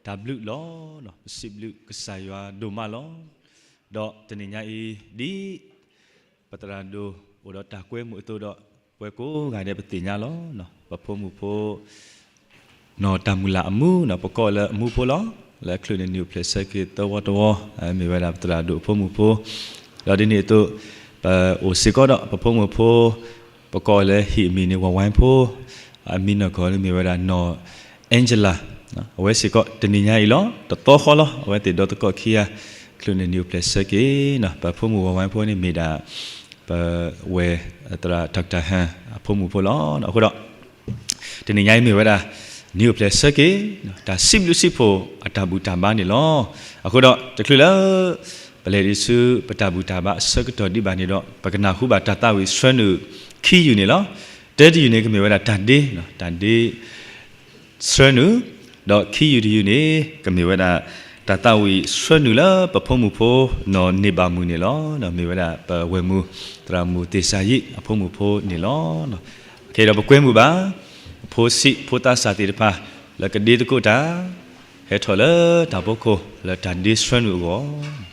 တၢ်ဘျုးလီၤ. ပစံးဘျုးကစၢ်ယွၤဒိၣ်မးလီၤ. ဒီးတနံၤညါအံၤ ဒ်ပသရၣ်ဒိၣ်အိၣ်ဒီးတၢ်ကွဲမုာ်အသိးဒီး ပှၤကိးဂၤဒဲးပသ့ၣ်ညါလီၤ. ပဖိမုၣ်ဖိ နီၢ်တၢ်မုၢ်လၢ်အမူ ပကိးလၢအမူဖိလီၤ. လၢအချုးန့ၣ် နံၣ်အိၣ်ဖျဲၣ်ဆၢက့ၤသၢဝီတဝီ မ့ၢ်ဝဲဒၣ်ပသရၣ်ဒိၣ်အဖိမုၣ်ဖိ ဒီးဒ်န့ၣ်အသိး ပအိၣ်စ့ၢ်ကီးဒီးပဖိမုၣ်ဖိ ပကိးလၢဟံၣ်အမံၤန့ၣ် ဝါဝါဖိ အမံၤနီၢ်ကီၢ်လၢမ့ၢ်ဝဲဒၣ်နီၢ် Angela အဝဲစ့ၢ်ကီးတနံၤညါအံၤလီၤ. တသီဃီလီၤ အဝဲသ့ၣ်ဒီသကိးခံဂၤ ချုးန့ၣ် နံၣ်အိၣ်ဖျဲၣ်ဆၢက့ၤ ပဖိမုၣ်ဝါဝါဖိန့ၣ်မ့ၢ်ဒၣ် ပဝဲ သရၣ် Doctor ဟၣ် အဖိမုၣ်ဖိလီၤ. အဃိဒီး တနံၤညါအံၤမ့ၢ်ဝဲဒၣ် နံၣ်အိၣ်ဖျဲၣ်ဆၢက့ၤ တၢ်စံးဘျုးစံးဖှိၣ်အတၢ်ဘူၣ်တၢ်ဘါန့ၣ်လီၤ. အဃိဒီးတချုးလၢ ပလဲၤဒံးဆူပတၢ်ဘူၣ်တၢ်ဘါအဆၢကတီၢ်ဒံးဘၣ်န့ၣ်ဒီး ပကနၢ်ဟူဘၣ်တၢ်သးဝံၣ်ဆှၢနုာ်ခံယုၢ်န့ၣ်လီၤ. တၢတယုၢ်န့ၣ် ကမ့ၢ်ဝဲဒၣ်တၢ်ဒ့ တၢ်ဒ့ ဆှၢနုာ်, ဒီးခံယုၢ်တယုၢ်န့ၣ် ကမ့ၢ်ဝဲဒၣ် တၢ်သးဝံၣ်ဆှၢနုာ်လၢပဖိမုၣ်ဖိ နီၢ်န့ၢ်ဘၣ်မုၢ်န့ၣ်လီၤ. မ့ၢ်ဝဲဒၣ်ပဝဲၢ်မုၢ် သရၣ်မုၣ်သ့ၣ်စၤယံးအဖိမုၣ်ဖိန့ၣ်လီၤ. ခဲအံၤဒီးပကွဲမုာ်ဘၣ် ဖိဆံးဖိသးစၢ်သ့ၣ်တဖၣ် လၢကဒ့သကိးတၢ် ဟဲထီၣ်လၢတၢ်ဖီခိၣ် လၢတၢ်ဒ့ဆှၢနုာ်အဂီၢ်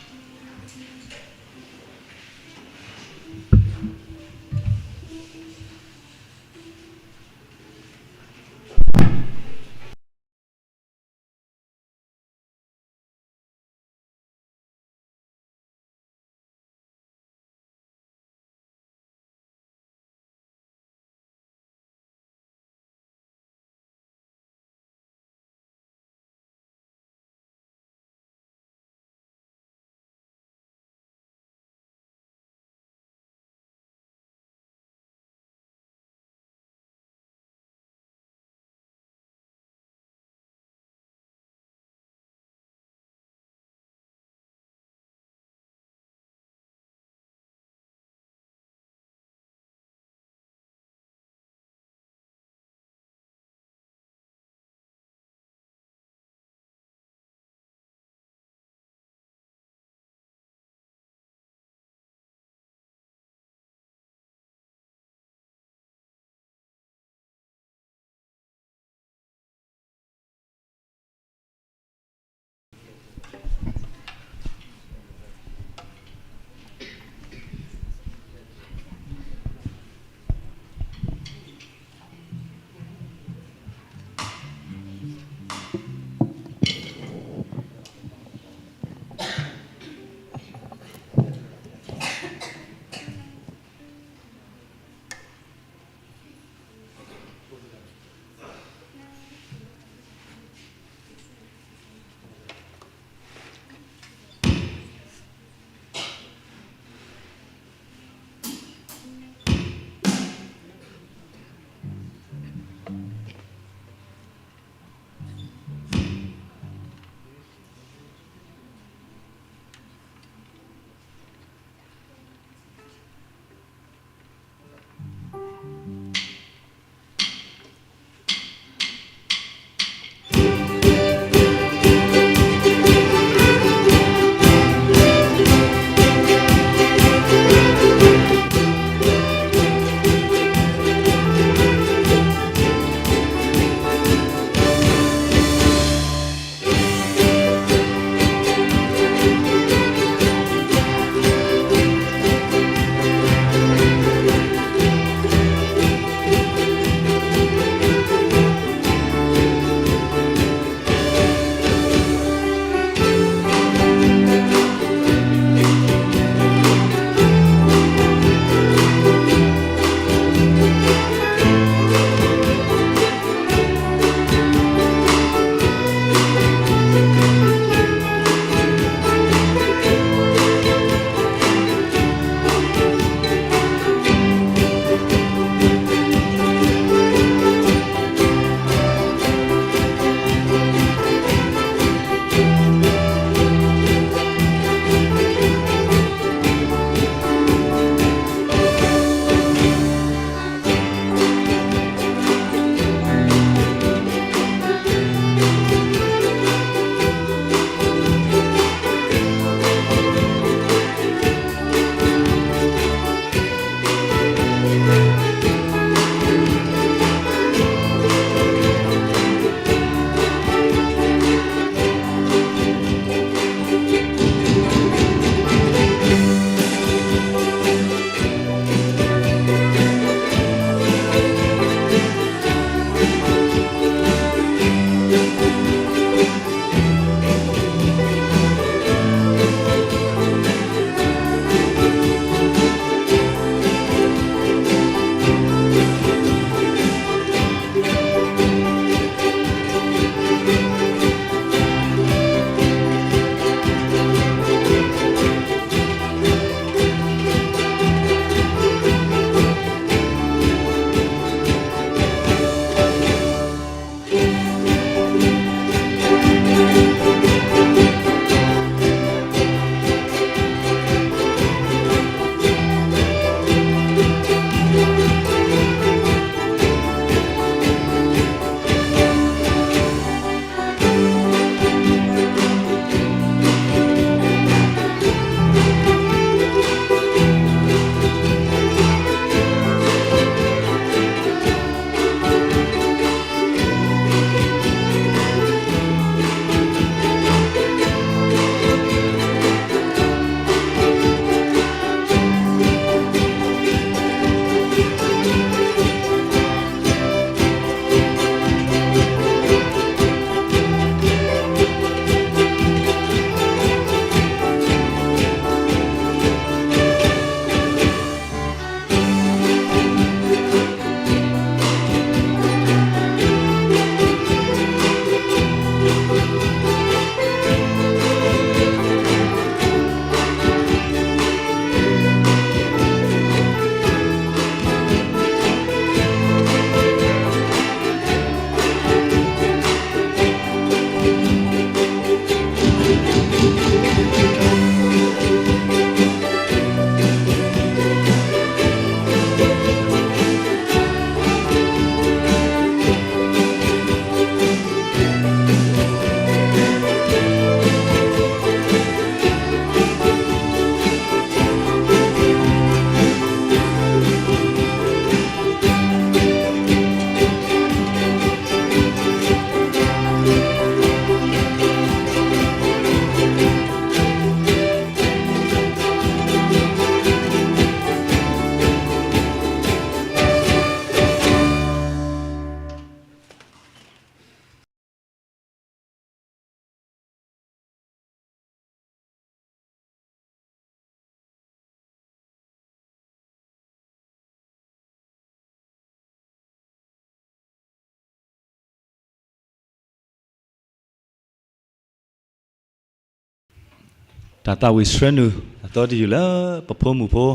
တၢ်သးဝံၣ်ဆှၢနုာ်အသီတယုၢ်လၢပဖိမုၣ်ဖိ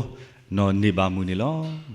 နီၢ်န့ၢ်ဘၣ်မုၢ်န့ၣ်လီၤ.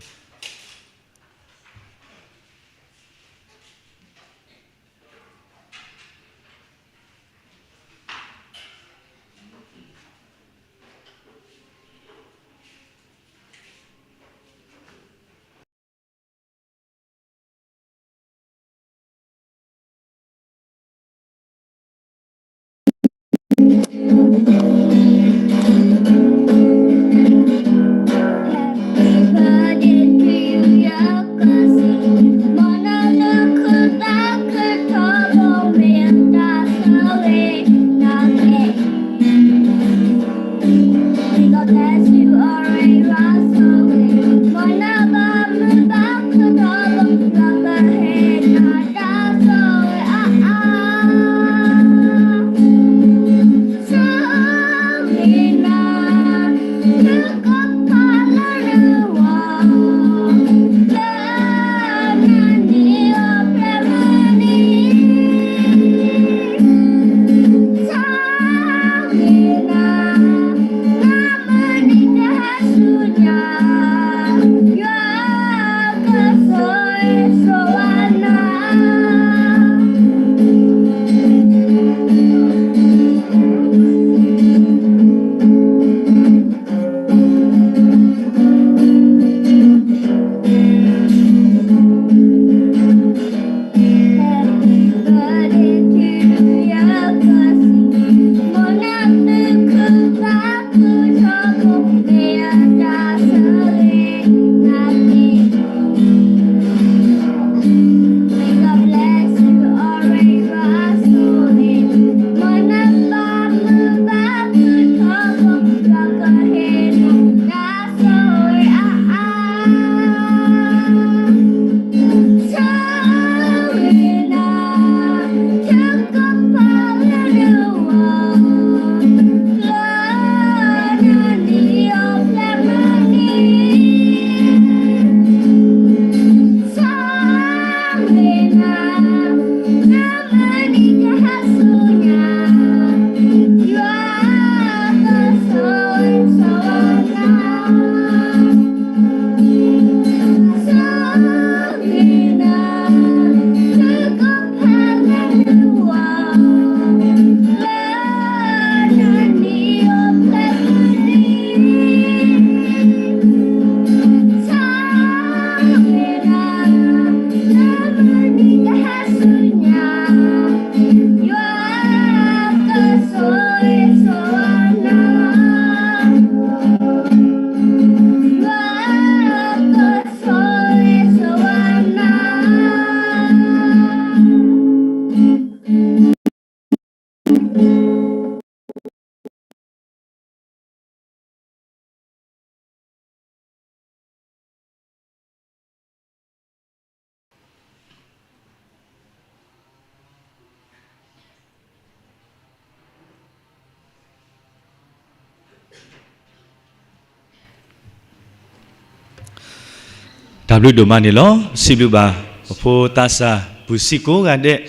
တၢ်ဘျုးဒိၣ်မးန့ၣ်လီၤ. စံးဘျုးဘၣ် ပဖိသးစၢ် ပူၤစံကိးဂၤဒဲး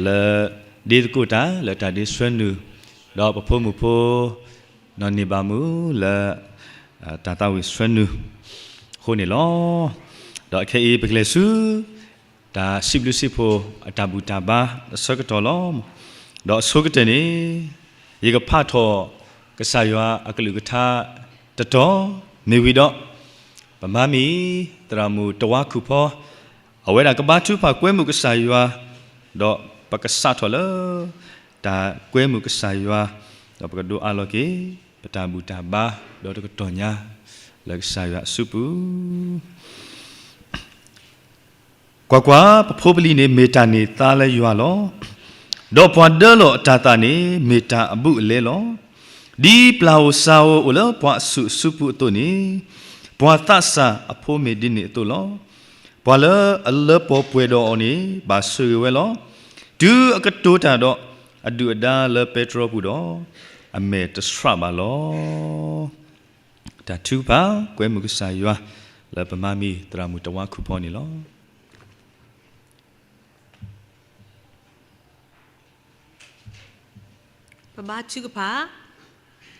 လၢ ဒ့သကိးတၢ် လၢတၢ်ဒ့ဆှၢနုာ် ဒီးပဖိမုၣ်ဖိ နီၢ်န့ၢ်ဘၣ်မုၢ်လၢ တၢ်သးဝံၣ်ဆှၢနုာ် အဃိန့ၣ်လီၤ. ဒီးခဲအံၤပကလဲၤဆူ တၢ်စံးဘျုးစံးဖှိၣ်အတၢ်ဘူၣ်တၢ်ဘါအဆၢကတီၢ်လီၤ. ဒီးအဆိကတၢၢ်န့ၣ် ယကဖးထီၣ် ကစၢ်ယွၤအကလုၢ်ကထါတတီၤ မ့ၢ်ဝံၤဒီး ပမါမံၤ သရၣ်မုၣ်တဝါခူၣ်ဖီ အဝဲဒၣ်ကဘါထုကဖၣ်ကွဲမုာ်ကစၢ်ယွၤ ဒီးပကစးထီၣ်လၢ တၢ်ကွဲမုာ်ကစၢ်ယွၤ ဒီးပကဒိးအးလီၤက့ၤ ပတၢ်ဘူၣ်တၢ်ဘါ ဒီးတကတီၢ်ညါ လၢကစၢ်ယွၤအစုပူၤ ကွၢ်ကွၢ်, ပဖိပလံၤန့ၣ်မ့ၢ်တၢ်န့ၢ်သါလၢယွၤလီၤ. ဒီးပှၤဒၢလီၤအတၤသၣ်န့ၣ် မ့ၢ်တၢ်အဘူးအလဲလီၤ. ဒ်ပျၢ်ဧိၤစၤဧိၤအိၣ်လၢပှၤအစုၣ်အစုပူၤအသိးန့ၣ်, ပှၤသးစၢ်အဖိမ့ၢ်ဒ်န့ၣ်အသိးလီၤ. ပှၤလၢအလၢပှီၤပှဲၤဒီးအီၤန့ၣ် ဘၣ်ဆိၣ်ဂ့ၤဝဲလီၤ. တုၤအကတိၤတၢ်ဒီး အဒုၣ်အဒါလၢပဲတြီပူၤဒီး အမဲာ်တဆှးဘၣ်လီၤ. တၢ်ထုကဖၣ် ကွဲမုာ်ကစၢ်ယွၤ လၢပမါမံၤသရၣ်မုၣ်တဝါခူၣ်ဖီန့ၣ်လီၤ. ပဘါထုကဖၣ်.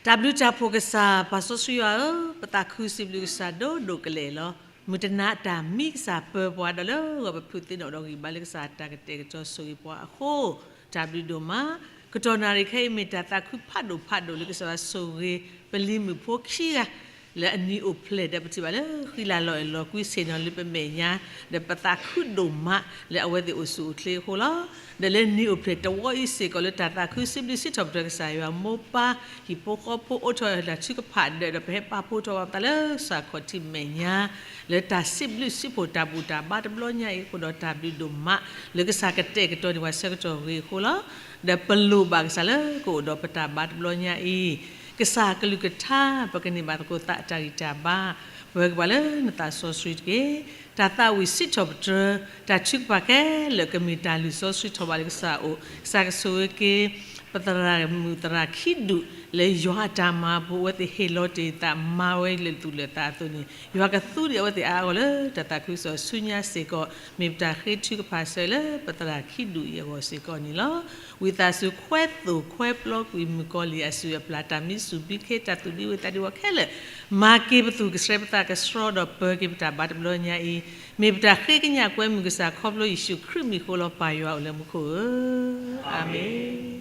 တၢ်ဘျုးတၢ်ဖှိၣ်ကစၢ် ပၢ်စီဆှံယွၤဧၢ, ပသးခုစံးဘျုးကစၢ်ဒိၣ်ဒိၣ်ကလဲာ်လီၤ. မုၢ်တနၤအတၢ်မံကစၢ်ပၢပှၤဒီးလၢဂီၢ် ပဖုးသ့ၣ်နီၣ်ဒီးဂံၢ်ဘါလၢကစၢ်တၢ်ကတဲာ်ကတီၤဆိၣ်ဂ့ၤပှၤအဃိ တၢ်ဘျုးဒိၣ်မး. ကတီၢ်နၣ်ရံၣ်ခဲအံၤ မ့ၢ်တၢ်သးခုဖးဒိၣ်ဖးဒိၣ်လၢကစၢ်ယွၤဆိၣ်ဂ့ၤ ပလံၤမုၣ်ဖိခံဂၤ လၢအနံၤအိၣ်ဖျဲၣ်ဒီး ပထံၣ်ဘၣ်လၢဃံလၤလီၤအဲၣ်လီၤကွံ ဆ့ၣ်နီၤလၢပမဲာ်ညါ ဒီးပသးခုဒိၣ်မးလၢအဝဲသ့ၣ်အိၣ်ဆူၣ်အိၣ်ချ့အဃိလီၤ. ဒီးလၢနံၤအိၣ်ဖျဲၣ်တဝီအံၤစ့ၢ်ကီး လၢတၢ်သးခုစံးဘျုးစံးထီၣ်ပတြၢၤကစၢ်ယွၤ မိၢ်ပၢ် ဟံၣ်ဖိဃီဖိအိးထီၣ်တၢ်ထုကဖၣ်ဒၢး ဒီးပဟဲပာ်ဖှိၣ်ထီၣ်ဘၣ်ပသးလၢကစၢ်ခီၣ်ထံးမဲာ်ညါ လၢတၢ်စံးဘျုးစံးဖှိၣ်တၢ်ဘူၣ်တၢ်ဘါတဘျီညါအံၤအဃိဒီး တၢ်ဘျုးဒိၣ်မး လၢကစၢ်ကတဲာ်ကတီၤန့ၢ်ပှၤဆၢကတီၢ်ဂ့ၤအဃိလီၤ. ဒီးပလိၣ်ဘၣ်ကစၢ်လၢကအိၣ်ဒီးပတၢ်ဘါတဘျီညါအံၤ ကစၢ်ကလုၢ်ကထါ ပကန့ၢ်ဘၣ်သကိးသးအတၢ်ဂံၢ်တၢ်ဘါ ပၢၤက့ၤပှၤလၢနသးစီဆှံတက့ၢ်. တၢ်သးဝံၣ်စံးထီၣ်ပတြၢၤ တၢ်ထုကဖၣ်ခဲလၢာ်ကမ့ၢ်တၢ်လုၢ်စီဆှံထီၣ်ဘၣ်လၢကစၢ်အအိၣ် ကစၢ်ကဆိၣ်ဂ့ၤက့ၤ ပသရၣ်မုၣ်သရၣ်ခံဒူၣ် လၢယွၤအတၢ်မၤအပူၤ အဝဲသ့ၣ်ဟ့ၣ်လီၤတ့ၢ်သးမၤဝဲလၢသူၣ်လၢသးအသိးန့ၣ် ယွၤကသူဒံးအဝဲသ့ၣ်အါအါဂီၢ်ဂီၢ်လၢတၢ်သးခုကစီၣ်ဆူညါစ့ၢ်ကီး မ့ၢ်ပတၢ်ဃ့ထုကဖၣ်စၢၤလၢပသရၣ်ခံဒူၣ်အံၤအဂီၢ်စ့ၢ်ကီးန့ၣ်လီၤ. ဝံသးစူၤခွဲသိၣ်ခွဲပျီကွံာ်မုၣ်ကီၤလံၢ်အစုၣ်အပျၢ် တၢ်မံစူၣ်ဘံခ့ တၢ်သူၣ်ဒံဝဲသးဒံဝဲခဲလၢာ် မၤက့ၤပသူၣ်ကဆှဲပသးကဆှီဒီး ပၢၤက့ၤပတၢ်ဘါတဘျီညါအံၤ မ့ၢ်ပတၢ်ဃ့ကညးကွဲမုာ်ကစၢ်ခီဖျိယ့ၣ်ၡူးခရံာ်မံၤအဃိလီၤ. ပၢ်ယွၤအိၣ်လၢမူခိၣ်ဧၢ, အၤမ့ၣ်.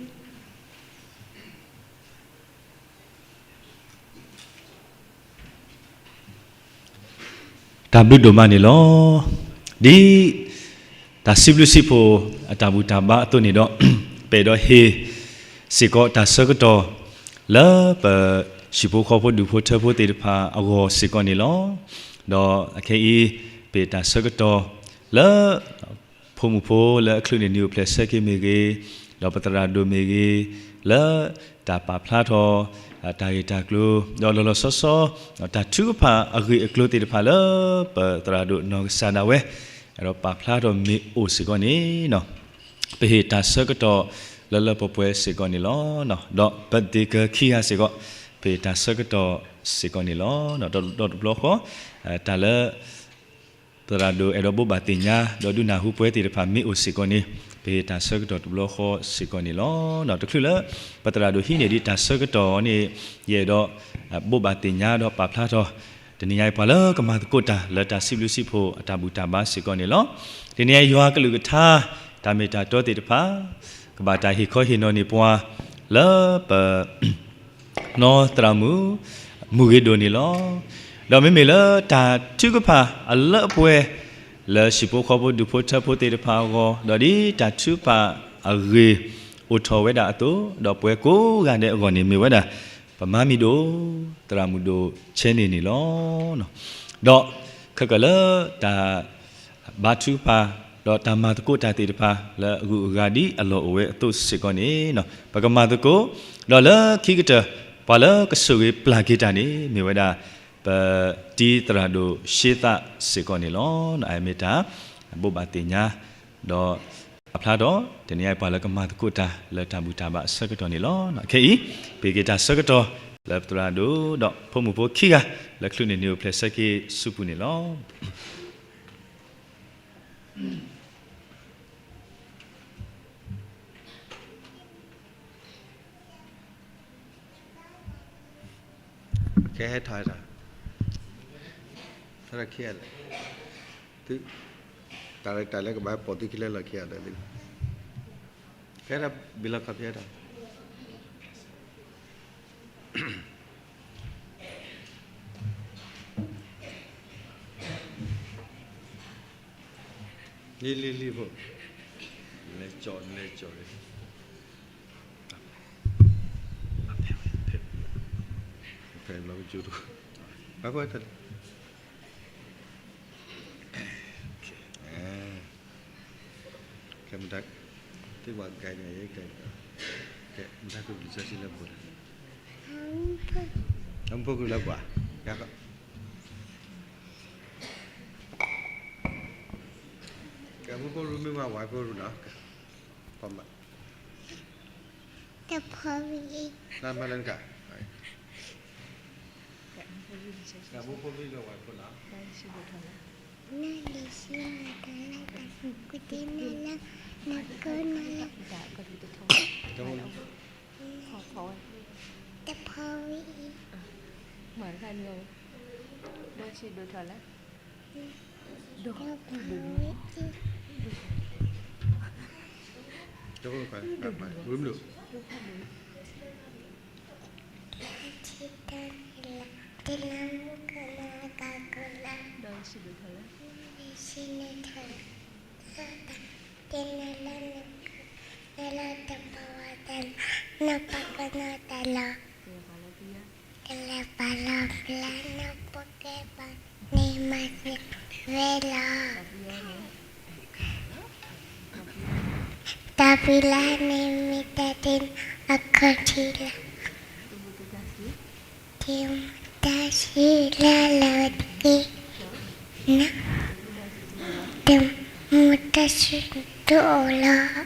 တၢ်ဘျုးဒိၣ်မးန့ၣ်လီၤ. ဒ်တၢ်စံးဘျုးစံးဖှိၣ်အတၢ်ဘူၣ်တၢ်ဘါအသိးန့ၣ်ဒီး ပအဲၣ်ဒိးဟ့ၣ်စ့ၢ်ကီးတၢ်ဆၢကတီၢ် လၢပဟံၣ်ဖိဃီဖိဒူၣ်ဖိထၢဖိသ့ၣ်တဖၣ်အဂီၢ်စ့ၢ်ကီးန့ၣ်လီၤ. ဒီးအခဲအံၤ ပဟ့ၣ်တၢ်ဆၢကတီၢ်လၢ ဖိမုၣ်ဖိလၢအချုးန့ၢ်နံၤအိၣ်ဖျဲၣ်ဆဲက့ၤမ့ၢ်ဂ့ၤ, ဒီးပသရၣ်ဒိၣ်မ့ၢ်ဂ့ၤ, လၢတၢ်ပာ်ဖျါထီၣ် တၢ်ဂ့ၢ်တၢ်ကျိၤ ဒီးလီၤလီၤဆီဆီ တၢ်ထုကဖၣ်အဂ့ၢ်အကျိၤသ့ၣ်တဖၣ်လၢ ပသရၣ်ဒိၣ်နီၢ်ကစၢ်ဒၣ်ဝဲ အဲၣ်ဒိးပာ်ဖျါထီၣ်မ့ၢ်အိၣ်စ့ၢ်ကီးန့ၣ် ပဟ့ၣ်တၢ်ဆၢကတီၢ်လၢလၢပှဲၤပှဲၤစ့ၢ်ကီးန့ၣ်လီၤ. ဒီး birthday girl ခံဂၤစ့ၢ်ကီး ပဟ့ၣ်တၢ်ဆၢကတီၢ်စ့ၢ်ကီးန့ၣ်လီၤ. ဒီးတဘျီဃီ တၢ်လၢ သရၣ်ဒိၣ်အဲၣ်ဒိးဘိးဘၣ်သ့ၣ်ညါ ဒီးဒုးနၢ်ဟူပှဲၤသ့ၣ်တဖၣ်မ့ၢ်အိၣ်စ့ၢ်ကီးန့ၣ် ပဟ့ၣ်တၢ်ဆၢကတီၢ်တဘျီဃီစ့ၢ်ကီးန့ၣ်လီၤ. တချုးလၢ ပသရၣ်ဒိၣ်ဟံးန့ၢ်ဒံးတၢ်ဆၢကတီၢ်န့ၣ် ယအဲၣ်ဒိး ဘိးဘၣ်သ့ၣ်ညါဒီးပာ်ဖျါထီၣ် တနံၤညါအံၤပှၤလၢကမၤသကိးတၢ်လၢတၢ်စံးဘျုးစံးဖှိၣ်အတၢ်ဘူၣ်တၢ်ဘါစ့ၢ်ကီးန့ၣ်လီၤ. တနံၤညါအံၤယွၤကလုၢ်ကထါ တၢ်မ့ၢ်တၢ်တီသ့ၣ်တဖၣ် ကဘၣ်တၢ်ဟ့ၣ်ခီဟ့ၣ်နီၤန့ၢ်ပှၤ လၢပ နီၢ်သရၣ်မုၣ် မုၢ်ဂ့ၤဒိၣ်န့ၣ်လီၤ. ဒီးမ့မ့ၢ်လၢတၢ်ထုကဖၣ်အလၢအပှဲၤ လၢဟံၣ်ဖိဃီဖိဒူၣ်ဖိထၢဖိသ့ၣ်တဖၣ်အဂီၢ် ဒီးဒ်တၢ်ထုကဖၣ်အဂ့ၢ်အိၣ်ထီၣ်ဝဲဒၣ်အသိး ဒီးပှၤကိးဂၤဒဲးအဂီၢ်န့ၣ်မ့ၢ်ဝဲဒၣ် ပမါမံၤဒိၣ် သရၣ်မုၣ်ဒိၣ်ဆဲန့ၣ်န့ၣ်လီၤ. ဒီးခဲကၢၣ်လၢတၢ် ဘါထုကဖၣ် ဒီးတၢ်မၤသကိးတၢ်သ့ၣ်တဖၣ် လၢအဂုၤအဂၤဒ်အလီၢ်အိၣ်ဝဲအသိးစ့ၢ်ကီးန့ၣ် ပကမၤသကိး, ဒီးလၢခံကတၢၢ် ပှၤလၢကဆိၣ်ဂ့ၤပျၢ်က့ၤတၢ်န့ၣ် မ့ၢ်ဝဲဒၣ် ပတံၤသရၣ်ဒိၣ်ရှ့သးစ့ၢ်ကီးန့ၣ်လီၤ. အမ့ၢ်တၢ် ဘိးဘၣ်သ့ၣ်ညါ ဒီး ပာ်ဖျါထီၣ် တနံၤအံၤပှၤလၢကမၤသကိးတၢ်လၢတၢ်ဘူၣ်တၢ်ဘါအဆၢကတီၢ်န့ၣ်လီၤ. ခဲအံၤ ပဟ့ၣ်က့ၤတၢ်ဆၢကတီၢ်လၢပသရၣ်ဒိၣ် ဒီးဖိမုၣ်ဖိခံဂၤ လၢချုးန့ၢ်နံၤအိၣ်ဖျဲၣ်ဆဲက့ၤဆူပူၤန့ၣ်လီၤ. ကဟဲထီၣ် သု တၢ်လၢကဘၣ်ပိာ်သုခံလၢလီၢ်ခံအီၤဒီး ကဲထီၣ်ဘံၣ်လီၤခီၣ်ဖံးထီၣ် လံလံလံဖိ လဲၤကၠီၣ်လဲၤကၠီၣ် ဖဲဘျီကစူၤတ ဘၣ်ဖဲ ကဲမတၤ သ့ၣ်ဝဲကဲန့ၣ် ကဲ ကဲမတၤကဘျံးစၢ်ဆံလၢဘိလၢ အမူဖိကလၢဘၣ် ကဲ ကဲမူဖိရူမ့ၢ်ဝဲဝဲဖိရူနီၤ ဖီမး တဖီမ့ၢ် နမၤလၢနက ကဲမူဖိရူလၢဝဲဖိနီၤ နလံၤဆံနတၢ်လၢတၢ်ကူၣ်တ့နလၢ နကိးနလၢ တ ဖီဝံၤအံၤ, မၤတခါန့ၣ်, ဒီးဆံးဒိၣ်ထီၣ်လၢ, ဒီးဖီဝံၤအံၤ, တၢ်ဖီဝံၤ, ဒီးဆံးဒိၣ်ထီၣ်လၢ, ဆံးဒိၣ်ထီၣ်လၢ, တနၤလၢနၤ, နလီၤတပီၤဝဲတၢ်လီၤ, နပာ်ပနီၣ်တၢ်လီၤ, ကလဲၤပာ်လီၤပျၢၤနဖိကဲပှၤန့ၣ်မၤစၢၤဝဲလီၤ. တၢ်ဖံးလၢ်န့ၣ်မ့ၢ်တၢ်ဒ်န့ၣ်အခီၣ်ထံးလီၤ. တၢ်ဆံးလၢလီၤတက့ၢ်, တၢ်မူတၢ်ဆူၣ်တအိၣ်လီၤ.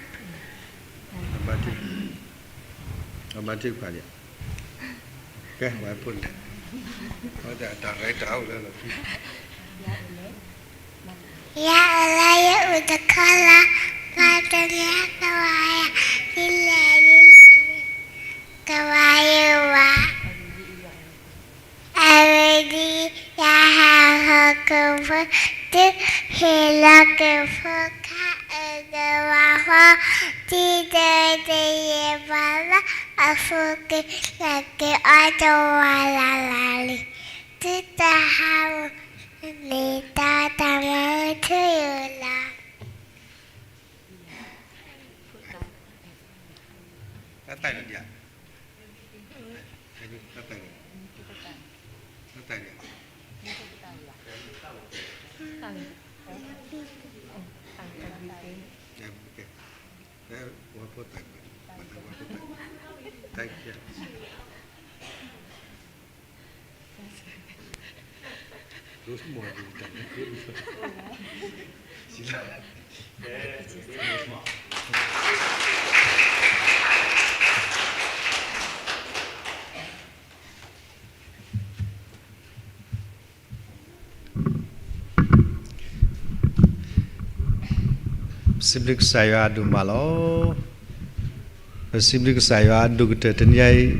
အဘါထုကဖၣ်န့ၣ်, ကဲဝဲဖိန့ၣ်, အဝဲတၢ်ရဲၣ်တၢ်အိၣ်လၢလီၤဖံ, ယၤအလါယအိၣ်တခီလီၤ, ပှၤတနၤကဝၤယၤ, ဒ်လဲၣ်ဒ်လဲၣ်န့ၣ်, ကဝၤယၤဝဲ အဝဲဒ် ယဟးဟီၣ်ကဝီၤ တုၤဟ့ၣ်လီၤက့ၤဖိခါအကဝၤဃီ, ဒ်တဝဲတယဲၢ်ပှၤလၢ အဖိက့ၤလၢက့ၤအီၣ်တဝၤလၢ်လၢ်လံ, တုၤတၢ်ဟးဂီၤန့ၣ် တၢ်တၢ်မၤဝဲထူယိာ်လီၤ. တၢ်တၢ်န့ၣ်ဒ်, တၢ်တၢ်န့ၣ်, တၢ်တၢ်န့ၣ်, ဝဲဖိတၢ်န့ၣ်, ဝဲဖိတၢ်န့ၣ်, တၢ် ပစံးဘျုးကစၢ်ယွၤအဒိၣ်မးလီၤ. ပစံးဘျုးကစၢ်ယွၤအဒိၣ်ကတၢၢ်တနံၤအံ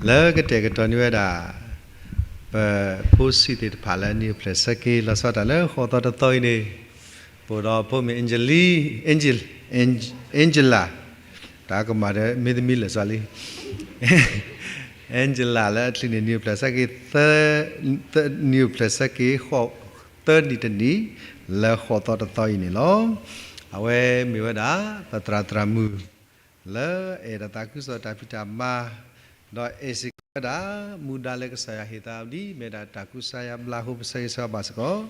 ၤ, လၢကတဲာ်ကတီၤန့ၢ်ဝဲဒၣ် ပဖိဆံးသ့ၣ်တဖၣ်လၢနံၣ်အိၣ်ဖျဲၣ်ဆၢက့ၤ လီၤဆီဒၣ်တၢ်လၢဃိးသီတသီအံၤန့ၣ်, ပအိၣ်ဒီးဖိမုၣ် Angeline, Angel, Angela, တၢ်ကမၣ်ဒီးမ့ၢ်သမံလၢာ်စီၤလံ Angela လၢအချံန့ၣ် နံၣ်အိၣ်ဖျဲၣ်ဆၢက့ၤ, နံၣ်အိၣ်ဖျဲၣ်ဆၢက့ၤ သၢနံၣ်တနံၣ် လၢဃိးသီတသီအံၤန့ၣ်လီၤ. အဝဲမ့ၢ်ဝဲဒၣ် ပသရၣ်သရၣ်မုၣ် လၢအဲၣ်ဒိးသးခုကစီၣ်တၢ်ဖံးတၢ်မၤ, ဒီးအဲၣ်စ့ၢ်ကီးဝဲဒၣ် မူဒါလၢကစၢ်ယွၤဟ့ၣ်သးဒ်မ့ၢ်ဒၣ်တၢ်ကူစါယါဘျါအဃိ ပဆၢဂ့ၤဆၢဝါဘၣ်စ့ၢ်ကီး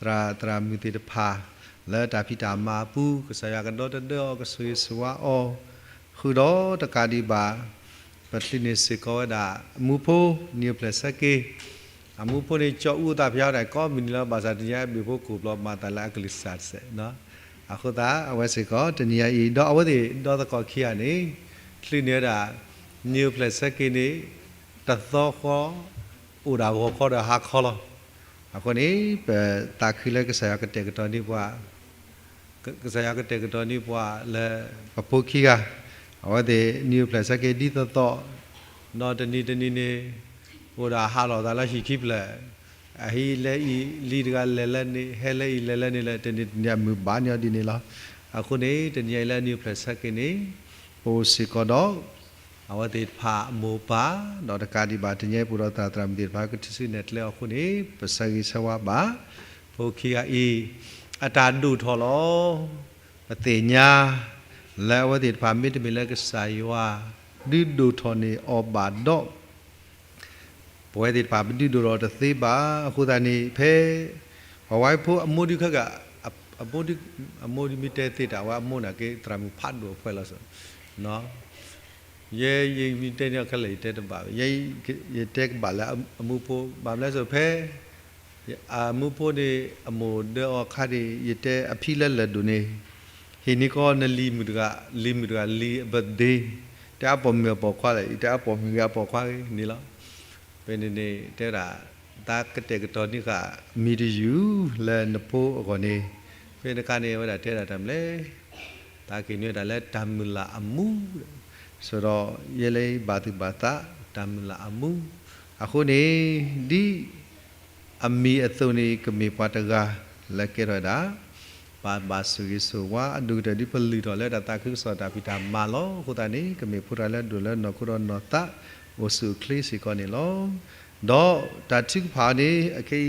သရၣ်သရၣ်မုၣ်သ့ၣ်တဖၣ် လၢတၢ်ဖံးတၢ်မၤအပူၤ ကစၢ်ယွၤကဒီတဒၢအီၤ ကဆိၣ်ဂ့ၤဆိၣ်ဝါအီၤ, ဃုာ်ဒီးတကးဒံးဘၣ် ပချံးန့ၢ်စ့ၢ်ကီးဝဲဒၣ် အမူဖိ နံၣ်အိၣ်ဖျဲၣ်ဆၢက့ၤ, အမူဖိန့ၣ် ကၠီအူအသးဖျါဒၣ်ကိးမုၢ်နံၤလၢၤဘၣ်ဆၣ် တနံၤအံၤဘၣ်ဖိကိၣ်ဘျီမၤသးလၢအကလုၢ်ကစၢ်တစဲး, အဃိသတး အဝဲစ့ၢ်ကီး တနံၤအံၤ ဒီးအဝဲသ့ၣ်ဒီသကိးခံဂၤန့ၣ် ချံးန့ၢ်ဝဲဒၣ် နံၣ်အိၣ်ဖျဲၣ်ဆၢက့ၤန့ၣ် တသီဃီ အိၣ်ဒၣ်ဂီၤခီဒီးဟါခီလီၤ. အဃိန့ၣ် ပသးခုလၢကစၢ်ယွၤကတဲာ်ကတီၤန့ၢ်ပှၤ ကစၢ်ယွၤကတဲာ်ကတီၤန့ၢ်ပှၤလၢ ပဖိခံဂၤ အဝဲသ့ၣ်နံၣ်အိၣ်ဖျဲၣ်ဆၢက့ၤဒ်သိးသိး, ဒီးတနံၤတနံၤန့ၣ် အိၣ်ဒီးဟးလီၤသးလၢဟံၣ်ခံဖျၢၣ်, အဟံးလၢအံၤလံတဂၤလဲၤလၢန့ၣ် ဟဲလၢအံၤလဲၤလၢန့ၣ်လၢ တနံၤတနံၤအမုာ်ဘၣ်န့ၢ်အီၤဒ်န့ၣ်လီၤ. အဃိန့ၣ် တနံၤအံၤလၢနံၣ်အိၣ်ဖျဲၣ်ဆၢက့ၤန့ၣ် ပအိၣ်စ့ၢ်ကီးဒီး အဝဲသ့ၣ်တဖၣ်အမိၢ်ပၢ်, ဒီးတကးဒံးဘၣ်တနံၤအံၤ ပအိၣ်ဒီးသရၣ်သရၣ်မုၣ်သ့ၣ်တဖၣ် ကထုးစုနဲၣ်ကျဲအီၤအဃိန့ၣ် ပဆၢဂ့ၤဆၢဝါဘၣ် ဖိခံဂၤအံၤ အတၢ်ဒိၣ်ထီၣ်လီၤ. ပသ့ၣ်ညါ လၢအဝဲသ့ၣ်တဖၣ်မ့တမ့ၢ်လၢကစၢ်ယွၤ ဒုးဒိၣ်ထီၣ်န့ၢ်အီၤဘၣ်ဒီး ပဝဲသ့ၣ်တဖၣ်ပဒုးဒိၣ်ထီၣ်တသ့ဘၣ်. အဃိသတးန့ၣ် ဖဲ ပဝဲဖိအမိၢ်ဒုးခဲက အမိၢ်ဒုး အမိၢ်ဒုးမ့ၢ်တဲသ့တၢ် အဝဲအမိၢ်န့ၣ်က့ သရၣ်မုၣ်ဖးဒိၣ်အဖှဲလီၤ. ယဲ ယမ့ၢ်တဲန့ၣ်ခဲလၢာ် ယတဲတဘၣ်ဘၣ်, ယဲ ယတဲကဘၣ်လၢအမူဖိ ဘၣ်မနုၤလဲၣ် ဖဲ အမူဖိန့ၣ် အမိၢ်ဒၢအီၤအခါန့ၣ် ယတဲအဖံလၢလၢၢ်ဒိၣ်န့ၣ် ဟ့ၣ်န့ၢ်ကီးနလံၤမုၣ်တဂၤ လံၤမုၣ်တဂၤ လံၤအ birthday, တဲအပိာ်မုၣ်အပိာ်ခွါလဲၣ်, ယတဲအပိာ်မုၣ်ဂ့ၤအပိာ်ခွါဂ့ၤန့ၣ်လီၤ. ဖဲန့ၣ်န့ၣ် တဲဝဲဒၣ် သးကတဲာ်ကတီၤန့ၢ်ဃာ် မံၤတယုၢ်လၢနဖိအဂီၢ်န့ၣ်, ဖဲန့ၣ်အခါန့ၣ် အဝဲဒၣ်တဲဒၣ်တၢ်မနုၤလဲၣ်, သးက့ၤန့ၢ်ဝဲဒၣ်လၢတၢ်မုၢ်လၢ်အမူ ဒီး ယဲလၢယဘၣ်သူၣ်ဘၣ်သး တၢ်မုၢ်လၢ်အမူ, အဃိန့ၣ် ဒ်အမံၤအသိးန့ၣ် ကမ့ၢ်ပှၤတဂၤလၢကဲထီၣ်ဝဲဒၣ် ပှၤဘၣ်ဆိၣ်ဂ့ၤဆိၣ်ဝါအဒိၣ်ကတၢၢ် ဒ်ပလုၢ်ထီၣ်လၢတၢ်သးခုကစီၣ်တၢ်ဖံးတၢ်မၤလီၤ. အဃိသတးန့ၣ် ကမ့ၢ်ဖိတဂၤလၢအဒိၣ်လၢနီၢ်ခိဒီးနီၢ်သးအိၣ်ဆူၣ်အိၣ်ချ့စ့ၢ်ကီးန့ၣ်လီၤ. ဒီးတၢ်ထုကဖၣ်န့ၣ် အခဲ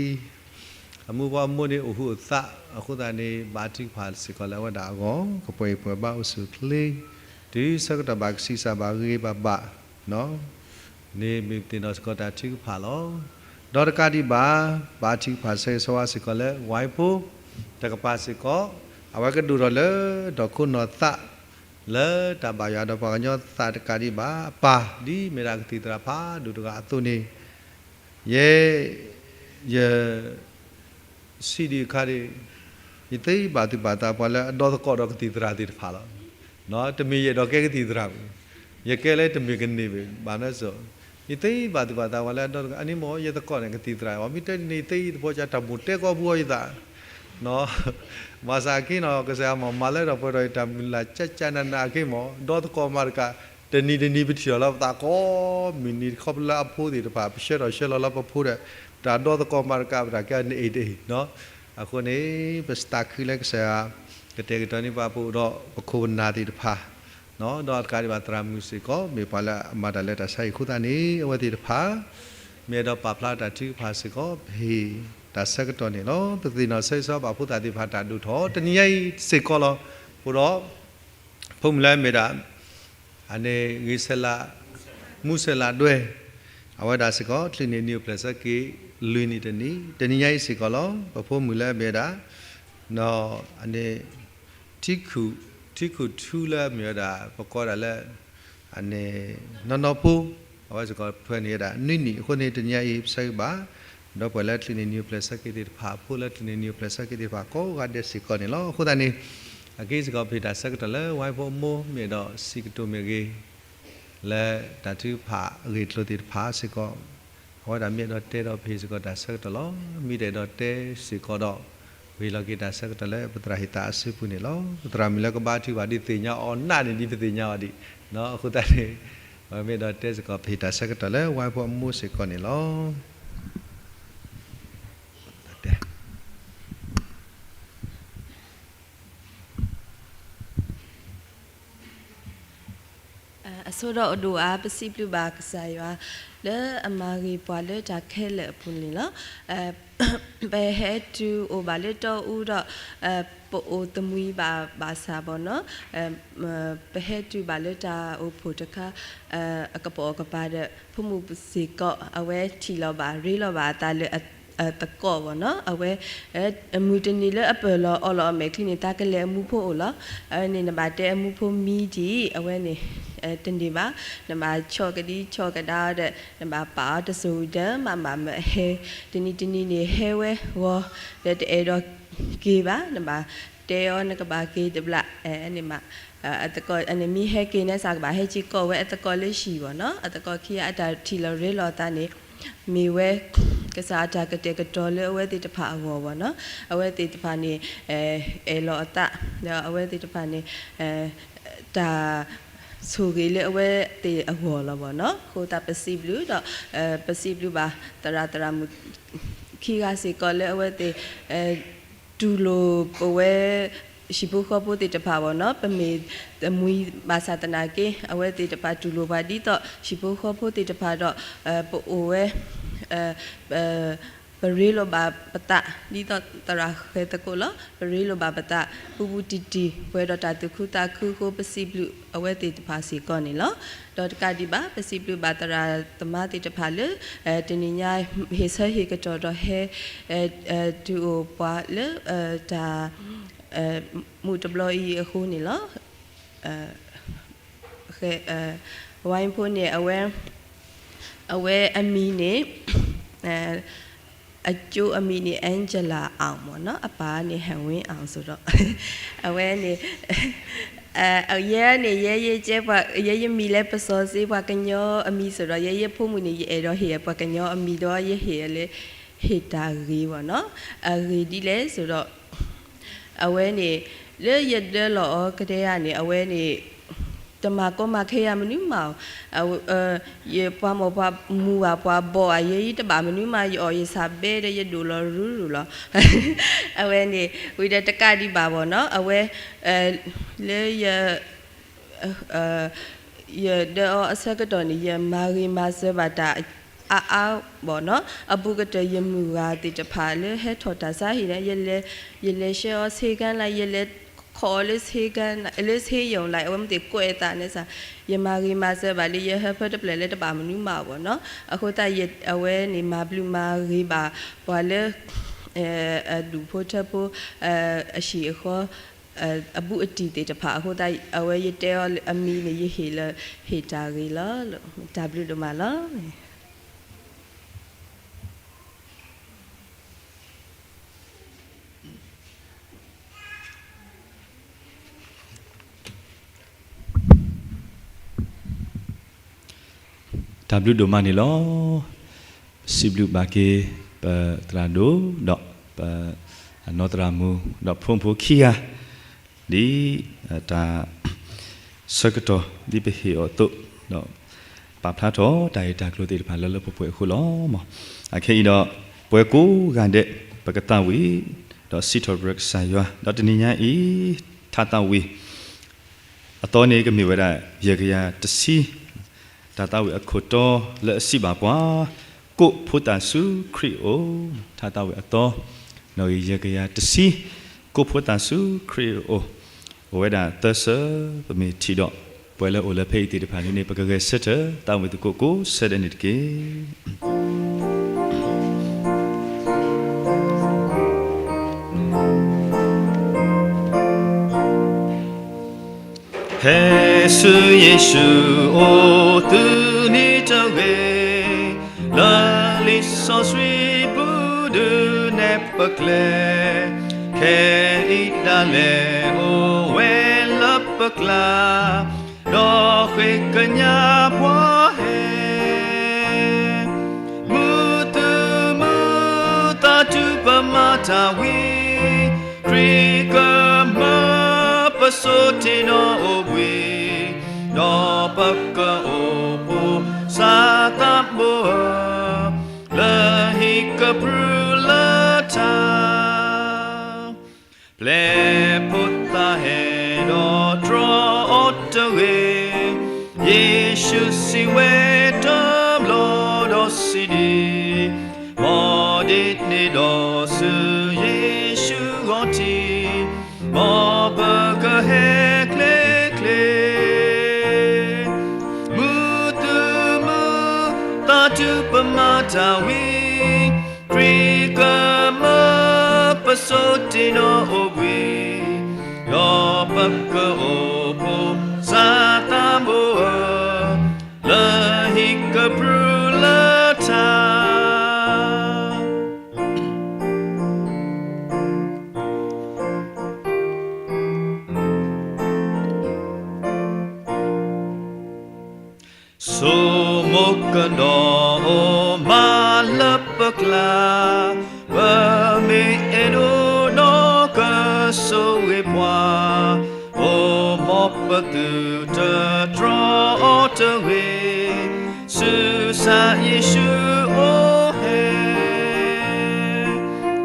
အံၤ အမူပှၤအမိၢ်န့ၣ်အိၣ်ဟူးအိၣ်သး, အဃိသတးန့ၣ် ဘါထုကဖၣ်စ့ၢ်ကီးလၢအဝဲဒၣ်အဂီၢ် ကပှဲၤအံၤပှဲၤဘါအိၣ်ဆူၣ်အိၣ်ချ့, တုၤဆၢကတီၢ်ဘၣ်ကဆံးစၢ်ဘၣ်ဂ့ၤဘၣ်ဘၣ် န့ၣ်မ့ၢ်ပသ့ၣ်နီၣ်စ့ၢ်ကီးတၢ်ထုကဖၣ်လီၤ. ဒီးတကးဒံးဘၣ် ဘါထုကဖၣ်ဆၢဂ့ၤဆၢဝါစ့ၢ်ကီးလၢ ဝါဖိတကပၤစ့ၢ်ကီး, အဝဲကဒိၣ်ထီၣ်လၢဒီးခိၣ်နီၢ်သး လၢတၢ်ဘၣ်ယွၤဒီးပှၤကညီသးတကးဒံးဘၣ် အပၢ်ဒ်မ့ၢ်ဒၣ်ကသံၣ်သရၣ်ဖးဒိၣ်တဂၤအသိးန့ၣ် ယဲ ယ စံးဒံးအခါဒီး ယသ့ဘၣ်သူၣ်ဘၣ်သးပှၤလၢအဒီသကိးဒီးကသံၣ်သရၣ်သ့ၣ်တဖၣ်လီၤ. တမ့ၢ်ယအဲၣ်ဒိးကဲကသံၣ်သရၣ်ဘၣ်, ယကဲလၢတမ့ၢ်ကန့ၢ်ဘၣ် ဘၣ်နီၢ်စိၤ, ယသ့ဘၣ်သူၣ်ဘၣ်သးပှၤလၢအဒီသကိး, အန့ၣ်မ့ၢ်ယသကိးန့ၣ်ကသံၣ်သရၣ်, မ့ၢ်တဲန့ၣ် ယသ့ယသပိာ်ကၢ်တၢ်မိၣ်တဲကီးပူၤအီၤယသး ဘၣ်ဆၣ်က့နီၤ ကစၢ်ယွၤမၤမၤလၢထီၣ်ပှဲၤထီၣ် ယတၢ်မုၢ်လၢ်ကၠၢ်ကၠၢ်နးနးအက့မ့ၢ် ဒီသကိးမၤတကး, တနံၤတနံၤပထံၣ်လီၤလၢပသးကိးမုၢ်နံၤ ခီဖျိလၢအဖိသ့ၣ်တဖၣ် ပဆှၢထီၣ်ဆှၢလီၤလၢပဖိဒီး တၢ်ဒီသကိးမၤတကး ပတၢ်ကဲန့ၣ်အံၤတအံၤ, အဃိန့ၣ် ပသးခုလၢကစၢ်ယွၤ ကတဲာ်ကတီၤန့ၢ်ပှၤပအိၣ်ဒီးပခိၣ်ပနၢ်သ့ၣ်တဖၣ် ဒီးတကးဒံးဘၣ်သရၣ်မုၣ်စ့ၢ်ကီး မ့ၢ်ပှၤလၢအမၤတၢ်လၢတၢ်ဆါဟံၣ်အဃိသတးန့ၣ် အဝဲသ့ၣ်တဖၣ် မ့ၢ်အဲၣ်ဒိးပာ်ဖျါတၢ်ထုကဖၣ်စ့ၢ်ကီး ပဟ့ၣ်တၢ်ဆၢကတီၢ်န့ၣ်လီၤ. ပသ့ၣ်နီၣ်ဆၢဂ့ၤဆၢဝါဘၣ်ဖိသၣ်သ့ၣ်တဖၣ်တၢ်ဒိၣ်ထီၣ် တနံၤညါအံၤစ့ၢ်ကီးလီၤ. အဃိဒီး ဖိမုၣ်လၢအမ့ၢ်ဒၣ် အန့ၣ် ဂ့ၤဆဲးလး မူဆဲးလးဒွဲၣ် အဝဲဒၣ်စ့ၢ်ကီး ချုးန့ၢ်နံၣ်အိၣ်ဖျဲၣ်ဆၢက့ၤ လွံၢ်နံၣ်တနံၣ် တနံၤညါအံၤစ့ၢ်ကီးလီၤ. ပဖိမုၣ်လၢအမ့ၢ်ဝဲဒၣ် အန့ၣ် ထံခုၣ် ထံခုၣ်ထူလၢအမ့ၢ်ဝဲဒၣ် ပကိးဒၣ်လၢ အန့ၣ် နီၢ်နီၢ်ဖိ အဝဲစ့ၢ်ကီးထွဲန့ၢ်ဝဲဒၣ် နွံနံၣ် အဃိန့ၣ် တနံၤညါအံၤ ပဆၢဂ့ၤဘၣ် ဒီပုၢ်ဝဲၢ်လၢချုးန့ၢ်နံၣ်အိၣ်ဖျဲၣ်ဆၢက့ၤသ့ၣ်တဖၣ် ဖိလၢချုးန့ၢ်နံၣ်အိၣ်ဖျဲၣ်ဆၢက့ၤသ့ၣ်တဖၣ် ကိးဂၤဒဲးစ့ၢ်ကီးန့ၣ်လီၤ. အဃိသတးန့ၣ် အက့စ့ၢ်ကီး ပဟ့ၣ်တၢ်ဆၢကတီၢ်လၢ ဝါဖိအမိၢ်မ့ၢ်အဲၣ်ဒိးစံးကတိၤမ့ၢ်ဂ့ၤ လၢတၢ်ထုကဖၣ်အဂ့ၢ်အကျိၤသ့ၣ်တဖၣ်စ့ၢ်ကီး အဝဲဒၣ်မ့ၢ်အဲၣ်ဒိးတဲဒီးပဟ့ၣ်စ့ၢ်ကီးတၢ်ဆၢကတီၢ်လီၤ. မ့ၢ်တအဲၣ်ဒိးတဲစ့ၢ်ကီးဒီး ပဟ့ၣ်လီၤက့ၤတၢ်ဆၢကတီၢ်လၢပသရၣ်ဟ့ၣ်သးအစုပူၤန့ၣ်လီၤ. ပသရၣ်မုၣ်လၢကဘါထုကဖၣ်ဒ်သ့ၣ်ညါအီၤနးန့ၣ် ဒ်ပသ့ၣ်ညါအီၤဒံး အဃိသတးန့ၣ် ပမ့ၢ်အဲၣ်ဒိးတဲစ့ၢ်ကီး ပဟ့ၣ်တၢ်ဆၢကတီၢ်လၢ ဝါဖိအမိၢ်စ့ၢ်ကီးန့ၣ်လီၤ. အဆိဒီးအဒိၣ်အါ ပစံးဘျုးဘၣ်ကစၢ်ယွၤ လၢအမၤဂ့ၤပှၤလၢတၢ်ခဲလၢာ်အပူၤန့ၣ်လီၤ. ပဟဲတုၤအိၣ်ဘၣ်လၢတီအူဒီး ပအိၣ်သမံဘၣ်ဘၣ်ဆၣ်ဘၣ်နီၤ ပဟဲတုၤဘၣ်လၢတၢ်အိၣ်ဖှိၣ်တခါ အကပိာ်အကပၤဒီး ဖိမုၣ်စ့ၢ်ကီး အဝဲထံၣ်လီၤဘၣ်ရ့လီၤဘၣ်အသးလၢအသကိးဘၣ်နီၤ အဝဲ မုၢ်တနံၤလၢအပၢၢ်လီၤအီလီၤအမဲာ်ချံန့ၣ် သးကလဲၤအမူဖိအိၣ်လီၤ. အဝဲန့ၣ် နဘၣ်တဲအမူဖိမံဒံး အဝဲန့ၣ် တန့ၢ်ဘၣ် နဘၣ်ဆီၣ်ကဒံဆီၣ်ကဒါအီၤဒီး နဘၣ်ပာ်အီၤတစိၤဝံၤဒီး မၤမးမးဟဲ တနံၤတနံၤန့ၣ် ဟဲဝဲဂီၤ ဒီးတအဲၣ်ဒိးက့ၤဘၣ် နဘၣ်တဲအီၤ နကဘၣ်က့ၤတဘျီ န့ၣ်မး အသကိးန့ၣ် မ့ၢ်ဟဲက့ၤန့ၣ် စးကဘၣ်ဟဲက့ၤကိးဝဲအသကိးလၢဟံၣ်ဘၣ်နီၤ အသကိးခံဂၤအတၢ်ထံၣ်လီၤရ့လီၤအသးန့ၣ် မ့ၢ်ဝဲ ကစၢ်အတၢ်ကတဲာ်ကတီၤလၢအဝဲသ့ၣ်တဖၣ်အဂီၢ်ဘၣ်နီၤ အဝဲသ့ၣ်တဖၣ်န့ၣ် အဲၣ်လီၤအသး ဒီးအဝဲသ့ၣ်တဖၣ်န့ၣ် တၢ်ဆိၣ်ဂ့ၤလၢအဝဲသ့ၣ်အဂီၢ်လီၤဘၣ်နီၤ အဃိသတးပစံးဘျုးဒီး ပစံးဘျုးဘၣ်သရၣ်သရၣ်မုၣ် ခံဂၤစ့ၢ်ကီးလၢအဝဲသ့ၣ် တူၢ်လိာ်ပဝဲ ဟံၣ်ဖိဃီဖိသ့ၣ်တဖၣ်ဘၣ်နီၤ ပမ့ၢ်တမှံဘၣ်ဆၣ်သနာ်က့ အဝဲသ့ၣ်တဖၣ်တူၢ်လိာ်ပှၤဒ်သိး ဟံၣ်ဖိဃီဖိသ့ၣ်တဖၣ်ဒီး ပအိၣ်ဝဲ ပရ့လိာ်ဘၣ်ပသး ဒ်သိးသရၣ်ဃဲၤသကိးလီၤ ပရ့လိာ်ဘၣ်ပသး ပူပူတံၢ်တံၢ် ပှဲၤဒီးတၢ်သူၣ်ခုသးခုအဃိ ပစံးဘျုးအဝဲသ့ၣ်တဖၣ်စ့ၢ်ကီးန့ၣ်လီၤ. ဒီးတကးဒံးဘၣ် ပစံးဘျုးဘၣ်သရၣ်သမါသ့ၣ်တဖၣ်လၢ တနံၤညါ ဟ့ၣ်ဆၢဟ့ၣ်ကတီၢ်ဒီးဟဲ တုၤအိၣ်ပှၤလၢ တၢ် မုၢ်တဘျီအံၤအဃိန့ၣ်လီၤ. ဝါဖိန့ၣ် အဝဲ အဝဲအမံၤန့ၣ် အကၠိအမံၤန့ၣ် Angela အောင် မ့ၢ်နီၤ အပၢ်န့ၣ် ဟဲဝ့ၣ် အောင် ဆိုတော့ အဝဲန့ၣ် ယဲန့ၣ် ယဲယကဲပှၤ ယဲယမံၤလၢပစီၤစ့ ပှၤကညီအမံၤ ဆိုတော့ ယဲယဖိမုၣ်န့ၣ် ယအဲၣ်ဒိးဟ့ၣ်ပှၤကညီအမံၤဒီး ယဟ့ၣ်လၢ ဟ့ၣ်တၢ်ဂ့ၤ ပေါ့နော် အဂ့ၢ်ဒ်လဲၣ်ဆိုတော့ အဝဲန့ၣ် လၢယဒၢလီၤအီၤကတၢၢ်န့ၣ် အဝဲန့ၣ် တမၤကီမၤခဲယၤမနုၤမး, ယပှၤမိၢ်ပှၤမူဘၣ်ပှၤဘီၣ်ဘၣ်ယဲ ယတဘၣ်မနုၤမး ယအီၣ်ယဆၣ်ဘဲဒီးယဒိၣ်လီၤရူရူလီၤ. အဝဲန့ၣ် ဝံၤဒီးတကးဒံးဘၣ်ဘၣ်နီၤ အဝဲ လၢယ ယဒၢအီၤအဆၢကတီၢ်န့ၣ် ယမၤဂ့ၤမၤစၢၤဘၣ်တၢ်အါအါဘၣ်နီၤ အဘူးကတၢၢ်ယမုၢ်ဂၤသ့ၣ်တဖၣ်လၢဟဲထီၣ်တၢ်ဆါဟံၣ်န့ၣ် ယလဲၤဆှၢအီၤဆ့ကၤလၢ ယလဲၤခီအီၤလၢဆ့ကၤ လၢဆ့ယိၣ်လၢ အဝဲမ့ၢ်သ့ၣ်ကွဲးအသးန့ၣ်စ့ၢ် ယမၤဂ့ၤမၤစၢၤဘၣ်လၢယဟၢဖၢတဖျၢၣ်လၢတဘၣ်မနုၤမးဘၣ်နီၤ အဃိသတး အဝဲန့ၣ်မၤဘျုးမၤဂ့ၤဘၣ်ပှၤလၢ အဒူၣ်ဖိထၢဖိ အဟံၣ်အဃီ အဘူးအတံၢ်သ့ၣ်တဖၣ်အဃိသတး အဝဲယတဲအီၤအမံၤန့ၣ် ယဟ့ၣ်လၢ ဟ့ၣ်တၢ်ဂ့ၤလီၤ. တၢ်ဘျုးဒိၣ်မးလီၤ. တၢ်ဘျုးဒိၣ်မးန့ၣ်လီၤ. ပစံးဘျုးဘၣ်က့ၤ ပသရၣ်ဒိၣ် ဒီး ပအနီၢ်သရၣ်မုၣ် ဒီးဖိမုၣ်ဖိခံဂၤ ဒ် တၢ် ဆၢကတီၢ် ဒ်ပဟ့ၣ်အီၤအသိး ဒီး ပာ်ဖျါထီၣ်တၢ်ဂ့ၢ်တၢ်ကျိၤသ့ၣ်တဖၣ်လၢလၢပှဲၤပှဲၤအဃိလီၤ. အခဲအံၤဒီး ပဝဲကိးဂၤဒဲး ပကသးဝံၣ် ဒီးစံးထီၣ်ပတြၢၤကစၢ်ယွၤ ဒီးတနံၤညါအံၤ ထါသးဝံၣ် အသီန့ၣ်ကမ့ၢ်ဝဲဒၣ် ယဲၢ်ကယၤတဆံ တၢ်သးဝံၣ်အခိၣ်တီလၢအစံးဘၣ်ပှၤ ကိးဖိသၣ်ဆူခရံာ်အအိၣ် ထါသးဝံၣ်အသီ နီၣ်ဂံၢ်ယဲၢ်ကယၤတဆံ ကိးဖိသၣ်ဆူခရံာ်အအိၣ် အိၣ်ဝဲဒၣ်သၢဆၢ ပမ့ၢ်ထံၣ်ဒီး ပှၤလၢအိၣ်လၢဖဲအံၤသ့ၣ်တဖၣ်န့ၣ် ပကဂဲၤဆၢထၢၣ် သးဝံၣ်သကိးကိးဆၢဒဲးန့ၣ်တက့ၢ်. ဖဲဆူယ့ၣ်ၡူးအိၣ်သုနံၤတဂ့ၤ, လၢလံာ်စီဆှံပူၤဒုးနဲၣ်ပကျဲ, ခဲအံၤဒၣ်လဲာ်အိၣ်ဝဲလၢပကျါ, ဒီးဃ့ကညးပှၤဟဲ မုၢ်သုးမုၢ်သးတုၤပမၤတၢ်ဝံၤ, ခရံာ်ကမၢပစိာ်တ့ၢ်နီၣ်အိၣ်ဘှံး, ဒီးပကအိၣ်ဖှိၣ်စးသးဘိဧၢ, လၢဟံၣ်ကပြုၢ်လၢထါ ပျဲၢ်ဖိသၣ်ဟဲဒီးတြီအီၤတဂ့ၤ, ယ့ၣ်ၡူးစံးဝဲတဘျီဒီးစံးဒံး, မ်ဒ်န့ၣ်ဒီးဆူယ့ၣ်ၡူးဂီၢ်ထံး, မ်ပကဟဲချ့ချ့ မုၢ်သုးမုၢ်သးတုၤပမၤတၢ်ဝံၤ, ခရံာ်ကမၢပစိာ်တ့ၢ်နီၣ်အိၣ်ဘှံး, ဒီးပကအိၣ်ဖှိၣ်စးသးဘိဧၢ, လၢဟံၣ်ကပြုၢ်လၢထါ ဆိမိၣ်ကဒီးအိၣ်မးလၢပကျါ, ပမ့ၢ်အဲၣ်ဒိးဒီးကဆိၣ်ဂ့ၤပှၤ, အိၣ်မ်ပသုးတတြီအီၤတဂ့ၤ, ဆူကစၢ်ယ့ၣ်ၡူးအိၣ်ဟဲ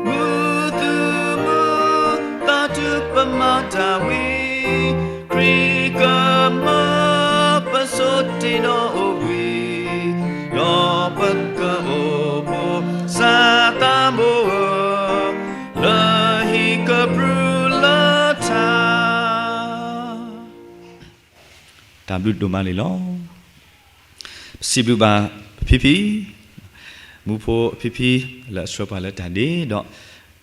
မုၢ်သုးမုၢ်သးတုၤပမၤတၢ်ဝံၤ, ခရံာ်ကမၢပစိာ်တ့ၢ်နီၣ်အိၣ်ဘှံး, ဒီးပကအိၣ်ဖှိၣ်စးသးဘိဧၢ, လၢဟံၣ်ကပြုၢ်လၢထါ တၢ်ဘျုးဒိၣ်မးန့ၣ်လီၤ. ပစံးဘျုးဘၣ်ပဖံဖံ, မူဖိအဖံဖံ လၢအဆှၢပှၤလၢတၢ်ဒ့, ဒီး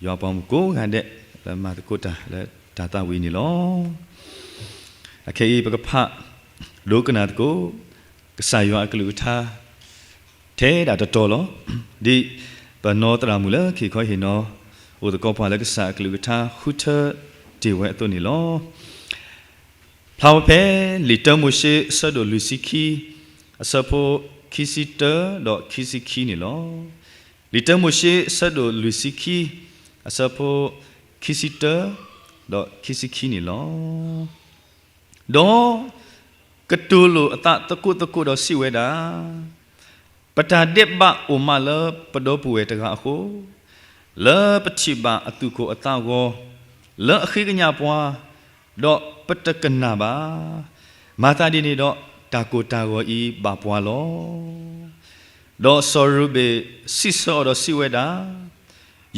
ယွၤပှၤမုၣ်ကိးဂၤဒဲး လၢမၤသကိးတၢ်လၢတၢ်သးဝံၣ်န့ၣ်လီၤ. အခဲအံၤပကဖးဒိကနၣ်သကိး ကစၢ်ယွၤအကလုၢ်ကထါ ထဲဒၣ်တတီၤလီၤ. ဒ်ပနီၢ်သရၣ်မုၣ်လၢခံခီဟ့ၣ်နီၤ အိၣ်သကိးပှၤလၢကစၢ်အကလုၢ်ကထါဃုထၢတ့ၢ်ဝဲအသိးန့ၣ်လီၤ. ဖျါဝဲဖဲ လံာ်တၢမိၤၡ့ အဆၢဒိၣ်လွံၢ်ဆံခံ အဆၢဖိ ခံဆံတၢ ဒီးခံဆံခံန့ၣ်လီၤ. လံာ်တၢမိၤၡ့ အဆၢဒိၣ်လွံၢ်ဆံခံ အဆၢဖိ ခံဆံတၢ ဒီးခံဆံခံန့ၣ်လီၤ. ဒီး ကတိၤလိာ်အသးသကိးသကိးဒီးစံးဝဲဒၣ်, ပတၢ်ဒဲးဘးအိၣ်မးလၢပဒီပုၢ်ဝဲၢ်တဂၤအဃိ, လၢပထံၣ်ဘၣ်အသူၣ်ကိၢ်အသးဂီၤ, လၢအဃ့ကညးပှၤ, ဒီးပတကနၣ်ဘၣ်. မၤသးဒ်န့ၣ်ဒီး တၢ်ကိၢ်တၢ်ဂီၤအံၤဘၣ်ပှၤလီၤ. ဒီးစီၤရူၤဘ့ၣ်စံးဆၢအီၤဒီးစံးဝဲဒၣ်,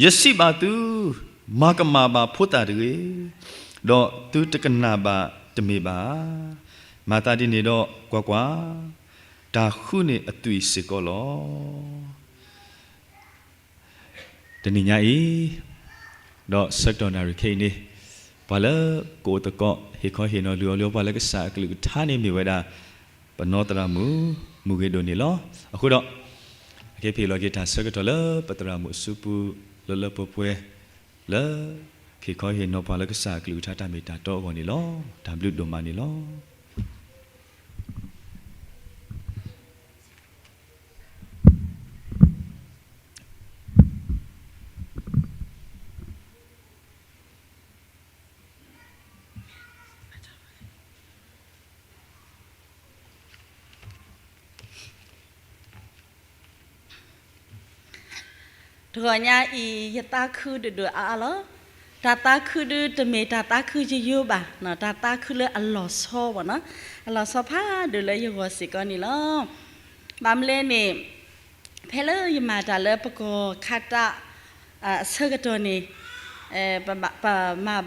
ယစံးဘၣ်သု, မၤကမၣ်ဘၣ်ဖိသၣ်တဂ့ၤ, ဒီးသုတကနၣ်ဘၣ်တမ့ၢ်ဘၣ်ဧါ. မၤသးဒ်န့ၣ်ဒီး ကွၢ်ကွၢ်, တၢ်ဃုန့ၢ်အသွံၣ်စ့ၢ်ကီးလီၤ. တနံၤညါအံၤ, ဒီးဆၢကတီၢ်နၣ်ရံၣ်ခဲအံၤန့ၣ်, ပှၤလၢကအိၣ်သကိး ဟ့ၣ်ခီဟ့ၣ်နီၤလုၢ်အီၤလုၢ်အီပှၤလၢကစၢ်အကလုၢ်ကထါန့ၣ်မ့ၢ်ဝဲဒၣ် ပနီၢ်သရၣ်မုၣ် မုၢ်ဂ့ၤဒိၣ်န့ၣ်လီၤ. အဃိဒီး အကဟ့ၣ်လီၤက့ၤတၢ်ဆၢကတီၢ်လၢပသရၣ်မုၣ်အစုပူၤ လၢလၢပှဲၤပှဲၤ လၢကဟ့ၣ်ခီဟ့ၣ်နီၤပှၤလၢကစၢ်အကလုၢ်ကထါတၢ်မ့ၢ်တၢ်တီအဂီၢ်န့ၣ်လီၤ. တၢ်ဘျုးဒိၣ်မးန့ၣ်လီၤ. တဂီၤညါအံၤ ယသးခုဒိၣ်ဒိၣ်အါအါလီၤ. တၢ်သးခုဒုးတမ့ၢ်တၢ်သးခုယိယိဘၣ်, တၢ်သးခုလၢအလီၤဆီဘၣ်နီၤ, အလီၤဆီဖးဒိၣ်လၢယဂီၢ်စ့ၢ်ကီးန့ၣ်လီၤ. ဘၣ်မနုၤလဲၣ်န့ၣ်, ဖဲလၢယမၤတၢ်လၢပကီၢ်ခးတၢ် အဆၢကတီၢ်န့ၣ်, ပမၤ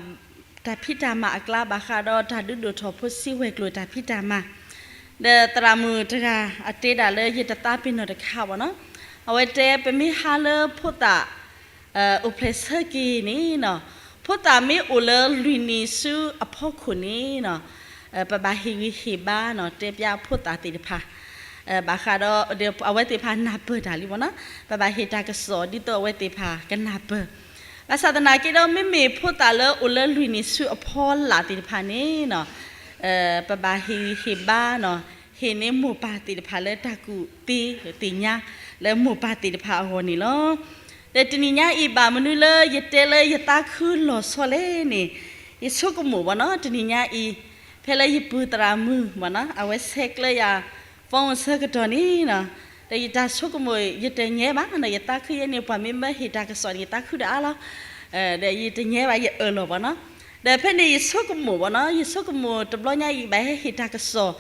တၢ်ဖံးတၢ်မၤအကျါဘၣ်ဃးဒီးတၢ်ဒုးဒိၣ်ထီၣ်ဖိစံဝဲၤကျိၤတၢ်ဖံးတၢ်မၤ, ဒီးသရၣ်မုၣ်တဂၤအတဲဒၣ်လၢယတသးပ့ၤနီၣ်တခါဘၣ်နီၤ, အဝဲတဲပမ့ၢ်ဟးလၢဖိသၣ် အိၣ်ဖျဲၣ်ဆၢက့ၤန့ၣ်နီၤ, ဖိသၣ်မ့ၢ်အိၣ်လၢလွံၢ်နံၣ်ဆူအဖီခိၣ်န့ၣ်နီၤ, ပဘၣ်ဟ့ၣ်ဂံၢ်ဟ့ၣ်ဘါနီၤ, တဲပျးဖိသၣ်သ့ၣ်တဖၣ် ဘၣ်ဃးဒီး အဝဲသ့ၣ်တဖၣ်နၢ်ပၢၢ်တၢ်လံဘၣ်နီၤ, ပဘၣ်ဟ့ၣ်တၢ်ကစီၣ်ဒ်သိးအဝဲသ့ၣ်တဖၣ်ကနၢ်ပၢၢ်. ဘၣ်ဆၣ်သနာ်က့ဒီး မ့မ့ၢ်ဖိသၣ်လၢအိၣ်လၢလွံၢ်နံၣ်ဆူအဖီလာ်သ့ၣ်တဖၣ်န့ၣ်နီၤ, ပဘၣ်ဟ့ၣ်ဂံၢ်ဟ့ၣ်ဘါနီၤ, ဟ့ၣ်န့ၢ်မိၢ်ပၢ်သ့ၣ်တဖၣ်လၢတၢ်ကူၣ်သ့သ့ၣ်ညါ လၢမိၢ်ပၢ်သ့ၣ်တဖၣ်အဂီၢ်န့ၣ်လီၤ. ဒီးတနံၤညါအံၤ ဘၣ်မနုၤလၢယတဲလၢယသးခုလီၤဆီလဲၣ်န့ၣ်, ယဆိကမိၣ်ဘၣ်နီၤ, တနံၤညါအံၤ ဖဲလၢယပုၢ်သရၣ်မုၣ်ဘၣ်နီၤ, အဝဲဆဲးကျၢယၤ phone ဆၢကတီၢ်န့ၣ်နီၤ, ဒီးယတၢ်ဆိကမိၣ် ယတညဲဘၣ်နီၤ, ယသးခုယဲန့ၣ် ပှၤမ့ၢ်မၢဟ့ၣ်တၢ်ကစီၣ်န့ၣ် ယသးခုဒၣ်အါလီၤ. ဒီးယတညဲဘၣ် ယအၢၣ်လီၤဘၣ်နီၤ. ဒီးဖဲန့ၣ်ယဆိကမိၣ်ဘၣ်နီၤ, ယဆိကမိၣ်တဘျီညါအံၤ ဘၣ်ဟဲဟ့ၣ်တၢ်ကစီၣ်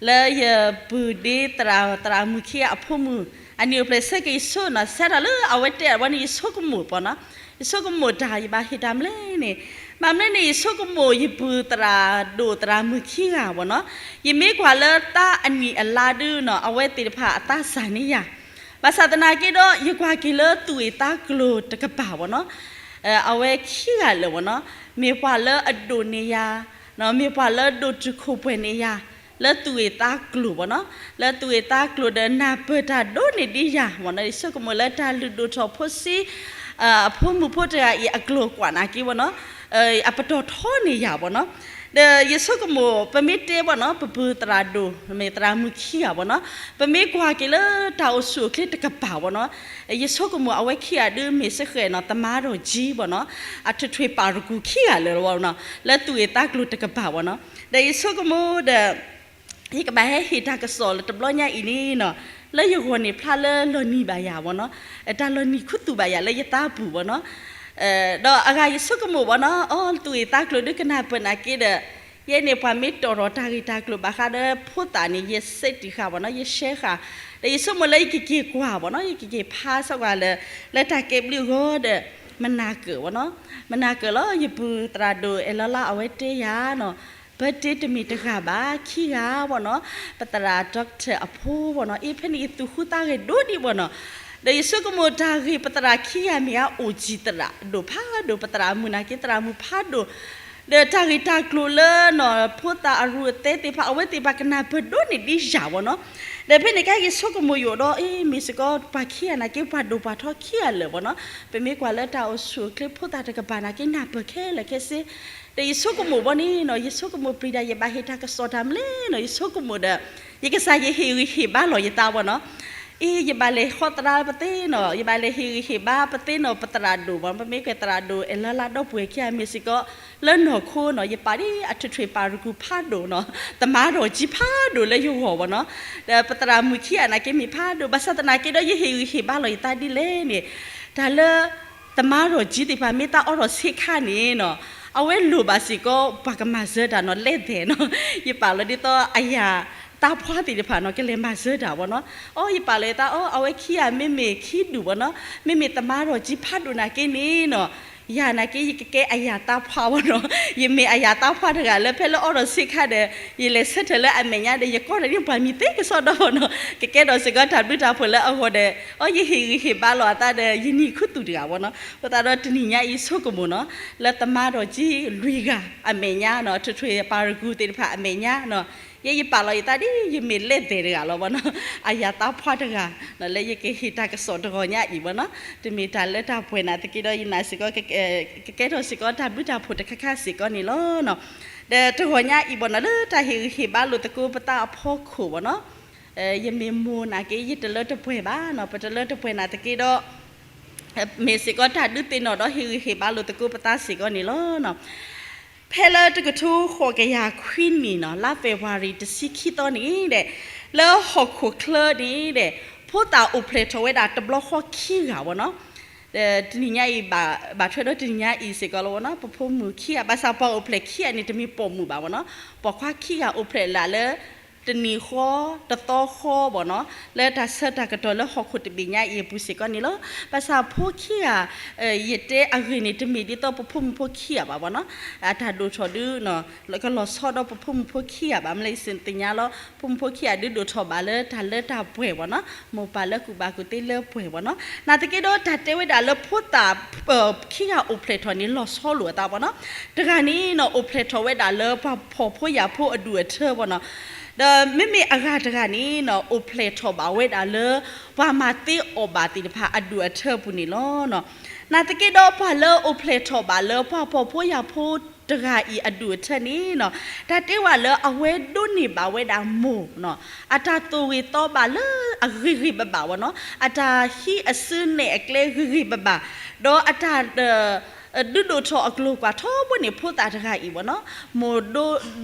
လၢယပုၢ်ဒ့သရၣ် သရၣ်မုၣ်ခံဂၤအဖိမုၣ် အနံၣ်အိၣ်ဖျဲၣ်ဆၢက့ၤယဆိနီၤ, ဆဲးတၢ်လၢအဝဲတဲအဝဲန့ၣ် ယဆိကမိၣ်ဘၣ်နီၤ, ယဆိကမိၣ်တၢ် ယဘၣ်ဟ့ၣ်တၢ်မနုၤလဲၣ်န့ၣ်, ဘၣ်မနုၤလဲၣ်န့ၣ် ယဆိကမိၣ်ယပုၢ်သရၣ်ဒိၣ်သရၣ်မုၣ်ခံဂၤဘၣ်နီၤ, ယမ့ၢ်ကွၢ်လၢသးအနံၣ်အလါဒုနီၤ, အဝဲသ့ၣ်တဖၣ်အသးစၢ်န့ၢ်ယၤ, ဘၣ်ဆၣ်သနာ်က့ဒီး ယကွၢ်က့ၤလၢသူၣ်ဂ့ၢ်သးကျိၤတကပၤဘၣ်နီၤ, အဝဲခံဂၤလၢာ်ဘၣ်နီၤ, မ့ၢ်ပှၤလၢအဒိၣ်န့ၢ်ယၤ, မ့ၢ်ပှၤလၢဒိၣ်တုာ်ခိၣ်ပှဲၤန့ၢ်ယၤ, လၢသူၣ်ဂ့ၢ်သးကျိၤဘၣ်နီၤ, လၢသူၣ်ဂ့ၢ်သးကျိၤဒီးနၢ်ပၢၢ်တၢ်ဒိၣ်န့ၢ်ဒံးယၤဘၣ်နီၤ, ယဆိကမိၣ်လၢတၢ်လုၢ်ဒိၣ်ထီၣ်ဖိစံ အဖိမုၣ်ဖိတဂၤအံၤအကျိၤကွၢ်နာ်က့ဘၣ်နီၤ, အပတီၢ်ထီန့ၢ်ယၤဘၣ်နီၤ, ဒီးယဆိကမိၣ် ပမ့ၢ်တဲဘၣ်နီၤ ပပုၢ်သရၣ်ဒိၣ် မ့ၢ်သရၣ်မုၣ်ခံဂၤဘၣ်နီၤ, ပမ့ၢ်ကွၢ်က့ၤလၢတၢ်အိၣ်ဆူၣ်အိၣ်ချ့တကပၤဘၣ်နီၤ, ယဆိကမိၣ်အဝဲခံဂၤဒုးမ့ၢ်စဃဲးနီၤ သမါဒီးကၠံဘၣ်နီၤ, အထွံၣ်ထွံၣ်ပာ်ရကူၣ်ခံဂၤလၢာ်လီၤဘၣ်နီၤ, လၢသူၣ်ဂ့ၢ်သးကျိၤတကပၤဘၣ်နီၤ, ဒီးယဆိကမိၣ်ဒီး ယကဘၣ်ဟဲဟ့ၣ်တၢ်ကစီၣ်လၢတဘျီညါအံၤန့ၣ်နီၤ, လၢယဂီၢ်န့ၣ်ဖျါလၢလီၤနံၤဘၣ်ယၤဘၣ်နီၤ, တၢ်လီၤနံၤခူသူၣ်ဘၣ်ယၤလၢယသးပူၤဘၣ်နီၤ, ဒီးအဂၤယဆိကမိၣ်ဘၣ်နီၤ, အိ သူၣ်ဂ့ၢ်သးကျိၤဒုးကနၢ်ပၢၢ်နာ်က့ဒီး, ယဲန့ၣ်ပှၤမ့ၢ်တီၣ်ထီၣ်တၢ်ဂ့ၢ်တၢ်ကျိၤဘၣ်ဃးဒီးဖိသၣ်န့ၣ် ယစဲးတံၢ်ဃာ်ဘၣ်နီၤ, ယရှဲဃာ်, ဒီးယဆိကမိၣ်လၢယကက့ၤကွၢ်ဘၣ်နီၤ, ယကက့ၤဖးစ့ၢ်ကီးလၢ လၢတၢ်ကဲဘျုးအဂီၢ်ဒီး, မနၤကၢၣ်ဘၣ်နီၤ, မနၤကၢၣ်လီၤ ယပုၢ်သရၣ်ဒိၣ်အဲၣ်လီၤလါအဝဲတဲယၤနီၤ, ပၢတ့တမ့ၢ်တဂၤဘၣ် ခံဂၤဘၣ်နီၤ, ပသရၣ် doctor အဖိဘၣ်နီၤ, အ့ ဖဲန့ၣ်ယသူၣ်ဃုသးဂဲၤဒိၣ်ဒံးဘၣ်နီၤ, ဒီးယဆိကမိၣ်တၢ်ဂ့ၢ်ပသရၣ်ခံဂၤမ့ၢ်ဂ့ၤ အိၣ်စံၣ်သရၣ်ဒိၣ်ဖးဒိၣ် ပသရၣ်မုၣ်နာ်က့သရၣ်မုၣ်ဖးဒိၣ်, ဒီးတၢ်ဂ့ၢ်တၢ်ကျိၤလၢနီၤ ဖိသၣ်အရူၢ်အသဲသ့ၣ်တဖၣ် အဝဲသ့ၣ်တဖၣ်ကနၢ်ပၢၢ်ဒိၣ်န့ၢ်ဒံးယၤဘၣ်နီၤ, ဒီးဖဲန့ၣ်ကါယဆိကမိၣ်ယိာ်ဒီး အ့ မ့ၢ်စ့ၢ်ကီးပှၤခံဂၤနာ်က့ ပှၤဒိၣ်ပှၤထီခံဂၤလၢာ်ဘၣ်နီၤ, ပမ့ၢ်ကွၢ်လၢတၢ်အိၣ်ဆူၣ်အိၣ်ချ့ဖိသၣ်တကပၤနာ်က့နၢ်ပၢၢ်ခဲလၢာ်ခဲဆ့, ဒီးယဆိကမိၣ်ဘၣ်န့ၣ်နီၤ ယဆိကမိၣ်ပျံၤတၢ် ယဘၣ်ဟ့ၣ်တၢ်ကစီၣ်တၢ်မနုၤလဲၣ်နီၤ ယဆိကမိၣ်ဒီး, ယကစၢ်ယဟ့ၣ်ဂံၢ်ဟ့ၣ်ဘါလီၤယသးဘၣ်နီၤ, အ့ ယဘၣ်လဲၤဃီသရၣ်ပသ့နီၤ ယဘၣ်လဲၤဟ့ၣ်ဂံၢ်ဟ့ၣ်ဘါပသ့နီၤ ပသရၣ်ဒိၣ်ဘၣ် ပမ့ၢ်ကွၢ်သရၣ်ဒိၣ်အဲၣ်လီၤလါဒီပုၢ်ဝဲၢ်ခံဂၤမ့ၢ်စ့ၢ်ကီး, လၢနီၢ်ခိနီၤ ယပာ်ဒ်အထွဲထွဲပၤရကူဖးဒိၣ်နီၤ, သမါထီၣ်ကၠံဖးဒိၣ်လၢယဂီၢ်ဘၣ်နီၤ, ဒီးပသရၣ်မုၣ်ခံဂၤနာ်က့မ့ၢ်ဖးဒိၣ်, ဘၣ်ဆၣ်သနာ်က့ဒီး ယဟ့ၣ်ဂံၢ်ဟ့ၣ်ဘါလီၤယသးဒ်လဲၣ်န့ၣ်, တၢ်လၢ သမါထီၣ်ကၠံသ့ၣ်တဖၣ် မ့ၢ်သးအိးထီၣ်ဆ့ခါန့ၣ်နီၤ, အဝဲလိၣ်ဘၣ်စ့ၢ်ကီး ပှၤကမၤစၢၤတၢ်နီၤ လဲသဲးနီၤ, ယပာ်လီၤဒ်သိးအယၤသးဖှါသ့ၣ်တဖၣ်နီၤ ကလဲၤမၤစၢၤတၢ်ဘၣ်နီၤ, အိ ယပာ်လီၤယသး အိ အဝဲခံဂၤမ့မ့ၢ်ခံဒူၣ်ဘၣ်နီၤ, မ့မ့ၢ်သမါထီၣ်ကၠံဖးဒိၣ်နာ်က့န့ၣ်နီၤ, ယၤနာ်က့ ယကကဲအယၤသးဖှါဘၣ်နီၤ, ယမ့ၢ်အယၤသးဖှါတဂၤလၢဖဲလၢအိးထီၣ်ဆ့ခါဒီး ယလဲၤဆၢထၢၣ်လၢအမဲာ်ညါဒီး ယကိးတၢ်န့ၣ်ပှၤမံၤသ့ကစီဒီဘၣ်နီၤ, ကကဲထီၣ်စ့ၢ်ကီးတၢ်ဘျုးတၢ်ဖှိၣ်လၢအဂီၢ်ဒီး အိ ယဟ့ၣ်ဂံၢ်ဟ့ၣ်ဘါလီၤအသးဒီး ယနံၤခူသူၣ်တဂၤဘၣ်နီၤ, အဃိသတးဒီးတနံၤညါအံၤဆိကမိၣ်နီၤ, လၢသမါထီၣ်ကၠံလွံၢ်ဂၤအမဲာ်ညါနီၤ ထွဲထွဲပၤရကူသ့ၣ်တဖၣ်အမဲာ်ညါနီၤ, ယဲယပာ်လီၤယသးဒ် ယမ့ၢ်လဲသဲးတဂၤလီၤဘၣ်နီၤ, အယၤသးဖှါတဂၤ လၢယကဟ့ၣ်တၢ်ကစီၣ်တဂီၤညါအံၤဘၣ်နီၤ, တမ့ၢ်တၢ်လၢတၢ်ပှဲၤနာ်သက့ဒီး ယနာ်စ့ၢ်ကီး ကကဲထီၣ်စ့ၢ်ကီးတၢ်ဘျုးတၢ်ဖှိၣ်တခါခါစ့ၢ်ကီးန့ၣ်လီၤ. ဒီးတဂီၤညါအံၤဘၣ်နီၤ လၢတၢ်ဟ့ၣ်ဂံၢ်ဟ့ၣ်ဘါလိာ်သကိးပသးအဖီခိၣ်ဘၣ်နီၤ, ယမ့ၢ်မိၢ်နာ်က့ ယတလၢတပှဲၤဘၣ်နီၤ, ပတလၢတပှဲၤနာ်သက့ဒီး မ့ၢ်စ့ၢ်ကီးတၢ်ဒုးသ့ၣ်နီၣ်ဒီးဟ့ၣ်ဂံၢ်ဟ့ၣ်ဘါလိာ်သကိးပသးစ့ၢ်ကီးန့ၣ်လီၤ. ဖဲလၢတကထိဃိးကယၤခွံနံၣ်နီၤ လါ February တဆံခံသီန့ၣ်ဒီး လၢဟီၣ်ခိၣ်ချၢန့ၣ်ဒီး ဖိသၣ်အိၣ်ဖျဲၣ်ထီၣ်ဝဲဒၣ်တဘျီဃီခံဂၤဘၣ်နီၤ, တနံၤညါအံၤ ဘၣ်ထွဲဒီးတနံၤညါအံၤစ့ၢ်ကီးလီၤဘၣ်နီၤ, ပဖိမုၣ်ခံဂၤ ဘၣ်ဆၣ်ပှၤအိၣ်ဖျဲၣ်ခံဂၤန့ၣ် တမ့ၢ်ပိာ်မုၣ်ဘၣ်ဘၣ်နီၤ, ပိာ်ခွါခံဂၤအိၣ်ဖျဲၣ်လၢ တနံၤဃီ တသီဃီဘၣ်နီၤ, လၢတၢ်ဆၢတၢ်ကတီၢ်လၢဟီၣ်ခိၣ်တဘ့ၣ်ညါအံၤအပူၤစ့ၢ်ကီးန့ၣ်လီၤ. ဘၣ်ဆၣ်ဖိခံဂၤ ယတဲအဂ့ၢ်န့ၣ် တမ့ၢ်ဒ်သိးပဖိမုၣ်ဖိခံဂၤဘၣ်ဘၣ်နီၤ, အတၢ်ဒိၣ်ထီၣ်ဒုး ကလီၤဆီဒီးပဖိမုၣ်ဖိခံဂၤဘၣ် မ့ၢ်လၢယသ့ၣ်ညါလီၤ, ဖိမုၣ်ဖိခံဂၤဒုးဒိၣ်ထီၣ်ဘၣ်လၢတၢ်လၢတၢ်ပှဲၤဘၣ်နီၤ, မိၢ်ပၢ်လၢကူၣ်ဘၣ်ကူၣ်သ့လၢပှဲၤဘၣ်နီၤ, နာ်သက့ဒီးတၢ်တဲဝဲဒၣ်လၢဖိသၣ် ခံဂၤအိၣ်ဖျဲၣ်ထီၣ်န့ၣ် လီၤဆီလိာ်အသးဘၣ်နီၤ, တဂၤန့ၣ်နီၤ အိၣ်ဖျဲၣ်ထီၣ်ဝဲဒၣ်လၢပှၤဖှီၣ်ဖိယာ်ဖိအဒူၣ်အထၢဘၣ်နီၤ, ဒီးမ့မ့ၢ်အဂၤတဂၤန့ၣ်နီၤ အိၣ်ဖျဲၣ်ထီၣ်ဘၣ်ဝဲဒၣ်လၢ ပှၤမၤသ့အီၣ်ဘၣ်သ့ၣ်တဖၣ်အဒူၣ်အထၢပူၤန့ၣ်လီၤ. နာ်သက့ဒီးပှၤလၢအိၣ်ဖျဲၣ်ထီၣ်ဘၣ်လၢပှၤဖှီၣ်ဖိယာ်ဖိတဂၤအံၤအဒူၣ်အထၢန့ၣ်နီၤ, တၢ်တဲဝဲလၢအဝဲဒိးန့ၢ်ဘၣ်ဝဲဒၣ်မိၢ်နီၤ, အတၢ်သိၣ်ဂ့ၤသီဘၣ်လၢအဂ့ၤဂ့ၤဘၣ်ဘၣ်ဝဲနီၤ, အတၢ်ဟံးအစုနဲၣ်အကျဲဂ့ၤဂ့ၤဘၣ်ဘၣ်, ဒီးအတၢ် ဒုးဒိၣ်ထီၣ်အကျိၤကွၢ်ထီဘိန့ၣ် ဖိသၣ်တဂၤအံၤဘၣ်နီၤ, မိၢ်ဒိး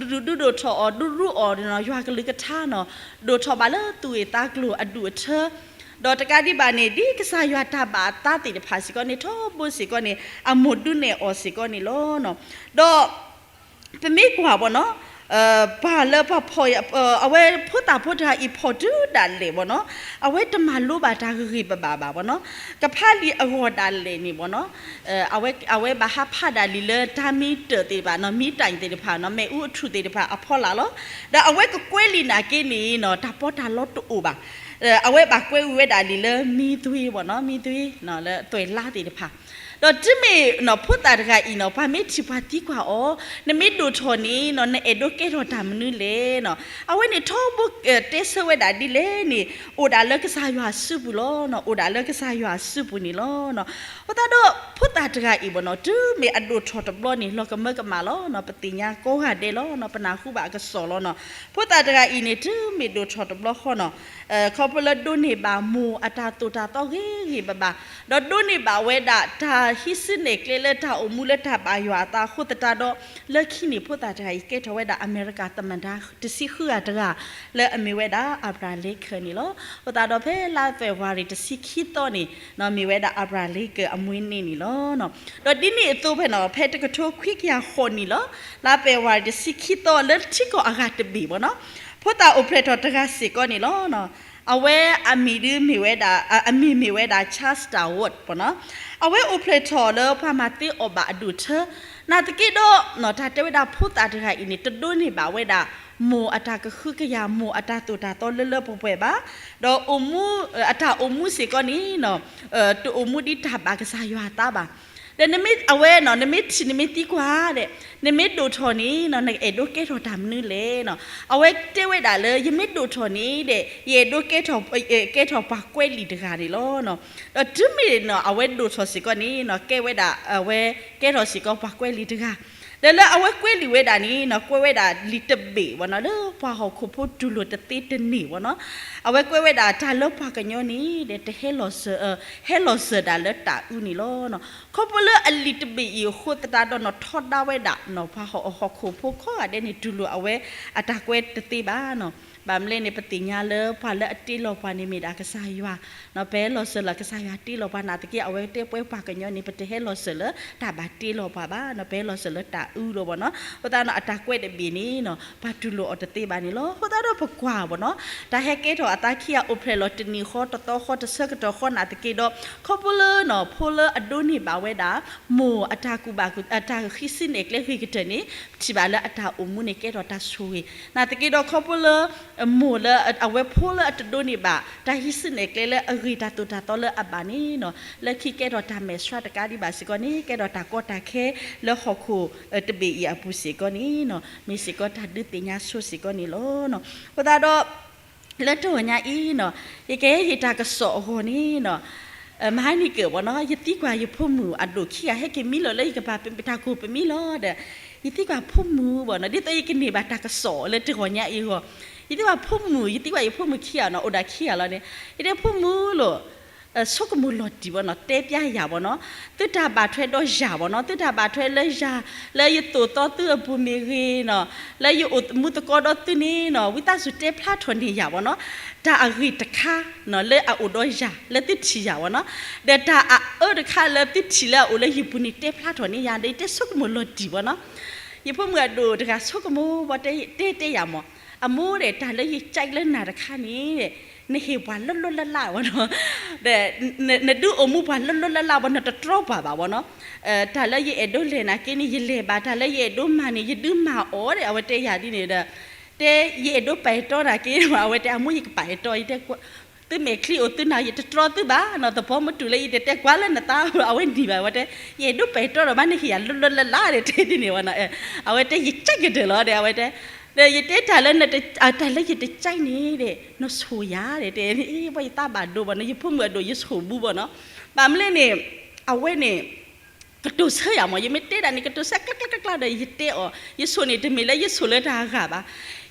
ဒုးဒိၣ်ထီၣ်အီၤ ဒုးရူးအီၤ ယွၤကလုၢ်ကထါနီၤ, ဒိၣ်ထီၣ်ဘၣ်လၢသူၣ်ဂ့ၢ်သးကျိၤအဒူၣ်အထၢ, ဒီးတကးဒံးဘၣ်န့ၣ် ဒ်ကစၢ်ယွၤတၢ်ဘၣ်အသးသ့ၣ်တဖၣ်စ့ၢ်ကီးန့ၣ် ထီဘိစ့ၢ်ကီးန့ၣ် အမိၢ်ဒုးနဲၣ်အီၤစ့ၢ်ကီးန့ၣ်လီၤ. ဒီး ပမ့ၢ်ကွၢ်ဘၣ်နီၤ, ပှၤလၢပှၤဖှီၣ် အဝဲဖိသၣ်ဖိတဂၤအံၤဖှီၣ်တုၤဒၣ်လဲာ်ဘၣ်နီၤ, အဝဲတမၤလိဘၣ်တၢ်ဂ့ၤဂ့ၤဘၣ်ဘၣ်ဘၣ်ဘၣ်နီၤ, ကဖးလံာ်အဂီၢ်ဒၣ်လဲာ်န့ၣ်ဘၣ်နီၤ, အဝဲဘၣ်ဟးဖးဒၣ်လံာ်လၢတၢ်မံတၢၢ်သ့ၣ်တဖၣ်နီၤ, မံတၢ်သ့ၣ်တဖၣ်နီၤ, မ့ၣ်အူအထူၣ်သ့ၣ်တဖၣ်အဖီလာ်လီၤ. ဒီးအဝဲကကွဲးလံာ်နာ်က့န့ၣ်နီၤ, တၢ်ပီးတၢ်လီတအိၣ်ဘၣ်. အဝဲဘၣ်ကွဲးဝံၤဝဲဒၣ်လံာ်လၢမံသွ့ဘၣ်နီၤ, မံသွ့ လၢသွဲၣ်လါသ့ၣ်တဖၣ် ဒီးတုၤမ့ၢ်နီၤ ဖိသၣ်တဂၤအံၤနီၤ ပှၤမ့ၢ်ထံၣ်ပှၤသံကွၢ်အီၤ, နမ့ၢ်ဒိၣ်ထီၣ်န့ၣ်နီၤ နအဲၣ်ဒိးကဲထီၣ်တၢ်မနုၤလဲၣ်နီၤ, အဝဲန့ၣ်ထီဘိတဲဆၢဝဲဒၣ်ဒ်လဲၣ်န့ၣ်, အိၣ်ဒၣ်လၢကစၢ်ယွၤအစုပူၤလီၤနီၤ, အိၣ်ဒၣ်လၢကစၢ်ယွၤအစုပူၤန့ၣ်လီၤ. အဃိသတးဒီး ဖိသၣ်တဂၤအံၤဘၣ်နီၤ တုၤမ့ၢ်အဒိၣ်ထီၣ်တဘျီန့ၣ် လီၤကမၢကမၣ်လီၤနီၤ, ပသ့ၣ်ညါကိးဂၤဒဲးလီၤနီၤ, ပနၢ်ဟူဘၣ်အကစီၣ်လီၤနီၤ. ဖိသၣ်တဂၤအံၤန့ၣ် တုၤမ့ၢ်ဒိၣ်ထီၣ်တဘျီဃီနီၤ ခီဖျိလၢဒိးန့ၢ်ဘၣ်မိၢ်အတၢ်သိၣ်တၢ်သီဂ့ၤဂ့ၤဘၣ်ဘၣ်, ဒီးဒိးန့ၢ်ဘၣ်ဝဲဒၣ်တၢ်ဟံးစုနဲၣ်ကျဲလၢတၢ်အိၣ်မူလၢတၢ်ဘၣ်ယွၤအသးအဃိသတးဒီး, လၢခံန့ၣ်ဖိသၣ်တဂၤအံၤကဲထီၣ်ဝဲဒၣ်အမဲရကၤသမ္မတ တဆံဃုဂၤတဂၤ လၢအမ့ၢ်ဝဲဒၣ် Abraham Lincoln န့ၣ်လီၤ. အဃိသတးဒီးဖဲလါ February တဆံခံသီန့ၣ် မ့ၢ်ဝဲဒၣ် Abraham Lincoln အမွေးနေ့န့ၣ်လီၤ. ဒီးဒ်န့ၣ်အသိးဖဲနီၤ ဖဲတကထိခွံကယၤဃိးနံၣ်လီၤ, လါ February တဆံခံသီလၢထံကီၢ်အဂၤတဘ့ၣ်ဘၣ်နီၤ, ဖိသၣ်အိၣ်ဖျဲၣ်ထီၣ်တဂၤစ့ၢ်ကီးန့ၣ်လီၤ. အဝဲအမံၤဒုးမ့ၢ်ဝဲဒၣ် အမံၤမ့ၢ်ဝဲဒၣ် Charles Darwin ဘၣ်နီၤ, အဝဲအိၣ်ဖျဲၣ်ထီၣ်လၢပှၤမၤသ့အီၣ်ဘၣ်အဒူၣ်အထၢ, နာ်သက့ဒီး တၢ်တဲဝဲဒၣ်ဖိသၣ်တဂၤအံၤန့ၣ် တဒိးန့ၢ်ဘၣ်ဝဲဒၣ် မိၢ်အတၢ်ကဟုကယာ် မိၢ်အတၢ်သိၣ်တၢ်သီလၢလၢပှဲၤပှဲၤဘၣ်, ဒီးအိၣ်မူ အတၢ်အိၣ်မူစ့ၢ်ကီးန့ၣ် တအိၣ်မူဒ်တၢ်ဘၣ်ကစၢ်ယွၤအသးဘၣ်. ဒီးနမ့ၢ်အဝဲနီၤ နမ့ၢ်ထံၣ်နမ့ၢ်သံကွၢ်ဒီး နမ့ၢ်ဒိၣ်ထီၣ်န့ၣ်နီၤ နအဲၣ်ဒိးကဲထီၣ်တၢ်မနုၤလဲၣ်နီၤ, အဝဲတဲဝဲဒၣ်လၢ ယမ့ၢ်ဒိၣ်ထီၣ်န့ၣ်ဒီး ယအဲၣ်ဒိးကဲထီၣ် ကဲထီၣ်ပှၤကွဲးလံာ်တဂၤန့ၣ်လီၤ. ဒီးတုၤမ့ၢ်နီၤ အဝဲဒိၣ်ထီၣ်စ့ၢ်ကီးန့ၣ်နီၤ ကဲဝဲဒၣ် အဝဲကဲထီၣ်စ့ၢ်ကီးပှၤကွဲးလံာ်တဂၤ, ဒီးလၢအဝဲကွဲးလံာ်ဝဲဒၣ်န့ၣ်နီၤ ကွဲးဝဲဒၣ်လံာ်တဘ့ၣ်ဝဲနီၤ လၢပှၤဟီၣ်ခိၣ်ဖိတူၢ်လိာ်တသ့တန့ၢ်ဝဲနီၤ. အဝဲကွဲးဝဲဒၣ်တၢ်လၢပှၤကညီန့ၣ်ဒီး တဟဲလီၤစၢၤ, ဟဲလီၤစၢၤဒၣ်လၢတၢ်အုန့ၣ်လီၤ. ခီဖျိလၢအလံာ်တဘ့ၣ်အံၤအဃိသတးဒီးနီၤ ထီဒါဝဲဒၣ်နီၤ ပှၤဟီၣ်ခိၣ်ဖိကိးဂၤဒဲးန့ၣ် တူၢ်လိာ်အဝဲအတၢ်ကွဲးတသ့ဘၣ်နီၤ. ဘၣ်မနုၤလဲၣ်န့ၣ် ပသ့ၣ်ညါလၢပှၤလၢအတ့လီၤပှၤန့ၣ်မ့ၢ်ဒၣ်ကစၢ်ယွၤ ပဟဲလီၤစၢၤလၢကစၢ်ယွၤတ့လီၤပှၤနာ်သက့ အဝဲတဲပဝဲပှၤကညီန့ၣ် ပတဟဲလီၤစၢၤလၢတၢ်ဘၣ်တ့လီၤပှၤဘၣ်နီၤ, ပဟဲလီၤစၢၤလၢတၢ်အုလီၤဘၣ်နီၤ. အဃိသတးဒီးအတၢ်ကွဲးတဘ့ၣ်န့ၣ်နီၤ ပှၤတူၢ်လိာ်အီၤတသ့ဘၣ်န့ၣ်လီၤ. အဃိသတးဒီးပကွၢ်ဘၣ်နီၤ တၢ်ဟဲကဲထီၣ်အသးခံဂၤအိၣ်ဖျဲၣ်လီၤ တနံၤဃီတသီဃီတဆၢကတီၢ်ဃီနာ်သက့ဒီး ခီဖျိလၢနီၤ ဖိလၢအဒိးန့ၢ်ဘၣ်ဝဲဒၣ် မိၢ်အတၢ်ကူၣ်ဘၣ်ကူၣ် အတၢ်ဃံးစုနဲၣ်ကျဲဂ့ၤကတၢၢ်န့ၣ် ပထံၣ်ဘၣ်လၢအတၢ်အိၣ်မူန့ၣ်ကဲထီၣ်တၢ်ဆိၣ်ဂ့ၤ နာ်သက့ဒီးခီဖျိလၢ မိၢ်လၢအဝဲဖိလၢအတဒိးန့ၢ်ဘၣ် တၢ်ဟံးစုနဲၣ်ကျဲလၢအဂ့ၤတၢ်သိၣ်တၢ်သီလၢအဘၣ်န့ၣ်နီၤ လၢခံကဲထီၣ်တၢ်မဲာ်ဆှးတကးဒံးဘၣ်စ့ၢ်ကီးန့ၣ် ကဲထီၣ်တၢ်ကီတၢ်ခဲလၢဟီၣ်ခိၣ်တဘ့ၣ်အံၤအပူၤစ့ၢ်ကီးန့ၣ်နီၤ မ့ၢ်စ့ၢ်ကီးတၢ်ဒုးသ့ၣ်ညါဆိစ့ၢ်ကီးန့ၣ်လီၤ. အဃိသတးဒီး လၢတဂီၤညါအံၤနီၤ ယကဟဲဟ့ၣ်တၢ်ကစီၣ်အဂီၢ်န့ၣ်နီၤ မဟါနံၤကၢၢ်ဘၣ်နီၤ ယသံကွၢ်ယဖိမုၣ်အဒိၣ်ခံဂၤ ဟဲက့ၤမံလီၤလၢယကပၤတၢ်ကိၢ်ပမံလီၤဒီး ယသံကွၢ်ဖိမုၣ်ဘၣ်နီၤ ဒ်သိးယကန့ၢ်ဘၣ်တၢ်ကစီၣ်လၢတဂီၤညါအံၤအဂီၢ် ယသံကွၢ်ဖိမုၣ် ယသံကွၢ်ယဖိမုၣ်ခံဂၤနီၤ အိၣ်ဒၣ်ခံဂၤလီၤန့ၣ် ယတဲဖိမုၣ်လိၤ ဆိကမိၣ်လီၤတံၢ်ဘၣ်နီၤ တဲပျါယၤဘၣ်နီၤ သုတၢ်ဘၣ်ထွဲဒီးယၤဘၣ်နီၤ သုတၢ်ဘၣ်ထွဲလၢယၤ လၢယသိၣ်သီသုအပူၤမ့ၢ်ဂ့ၤနီၤ လၢယအိၣ်မူသကိးဒီးသုန့ၣ်နီၤ ဝံသးစူၤတဲဖျါထီၣ်န့ၢ်ယၤဘၣ်နီၤ တၢ်အဂ့ၢ်တခါနီၤ လၢအအိၣ်ဒီးယၤ လၢသုထံၣ်ယၤဘၣ်နီၤ ဒီးတၢ်အအၢတခါလၢသုထံၣ်လၢအအိၣ်လၢယပူၤန့ၣ် တဲဖျါထီၣ်န့ၢ်ယၤ ဒီးယတဲဆိကမိၣ်လီၤတံၢ်ဘၣ်နီၤ ယဖိမုၣ်အဒိၣ်တဂၤဆိကမိၣ်ဘၣ်တဲတဲယၤမး အမိၢ်ဒီး တၢ်လၢယကၠဲးလၢနၤတခါန့ၣ် နဟ့ၣ်ပှၤလၢလၢလၢလၢဘၣ်နီၤ ဒီး နဒုးအိၣ်မူပှၤလၢလၢလၢလၢဘၣ် နတတြီပှၤဘၣ်ဘၣ်နီၤ တၢ်လၢယအဲၣ်ဒိးလဲၤနာ်က့န့ၣ် ယလဲၤဘၣ် တၢ်လၢယအဲၣ်ဒိးမၤန့ၣ် ယဒုးမၤအီၤဒီး အဝဲတဲယၤဒ်န့ၣ်ဒီး တဲယအဲၣ်ဒိးပာ်အဲၣ်တီနာ်က့ အဝဲတဲအမိၢ်ယကပာ်အဲၣ်တီ ယတဲ သုမဲာ်ချံအိၣ်သုနၤ ယတတြီသုဘၣ်နီၤ သဖီမုၢ်တူာ်လၢယတတဲကွၢ်လၢနသး အဝဲနံၤဘၣ် အဝဲတဲ ယအဲၣ်ဒိးပာ်အဲၣ်တီဒီး ဘၣ်နဟ့ၣ်ယၤလၢလၢလၢလၢဒီး တဲဒ်န့ၣ်ဝဲနီၤ အဝဲတဲယကၠဲးကတၢၢ်လီၤဒီး အဝဲတဲ ဒီးယတဲတၢ်လၢ တၢ်လၢယတကၠဲးန့ၣ်ဒီး နဆိၣ်ယၤဒီး တဲ ဘၣ်ယသးဘၣ်ဒိဘၣ်နီၤ ယဖိမုၣ်အဒိၣ်ယဆိၣ်ဘူးဘၣ်နီၤ ဘၣ်မနုၤလဲၣ်န့ၣ် အဝဲန့ၣ် ကတိၤဆၢယၤမး ယမ့ၢ်တဲဒၣ်န့ၣ် ကတိၤဆၢကျၢကျၢကျၢကျၢဒီး ယတဲအီၤ ယဆိၣ်န့ၣ် တမ့ၢ်လၢယဆိၣ်လၢတၢ်အဂၤဘၣ်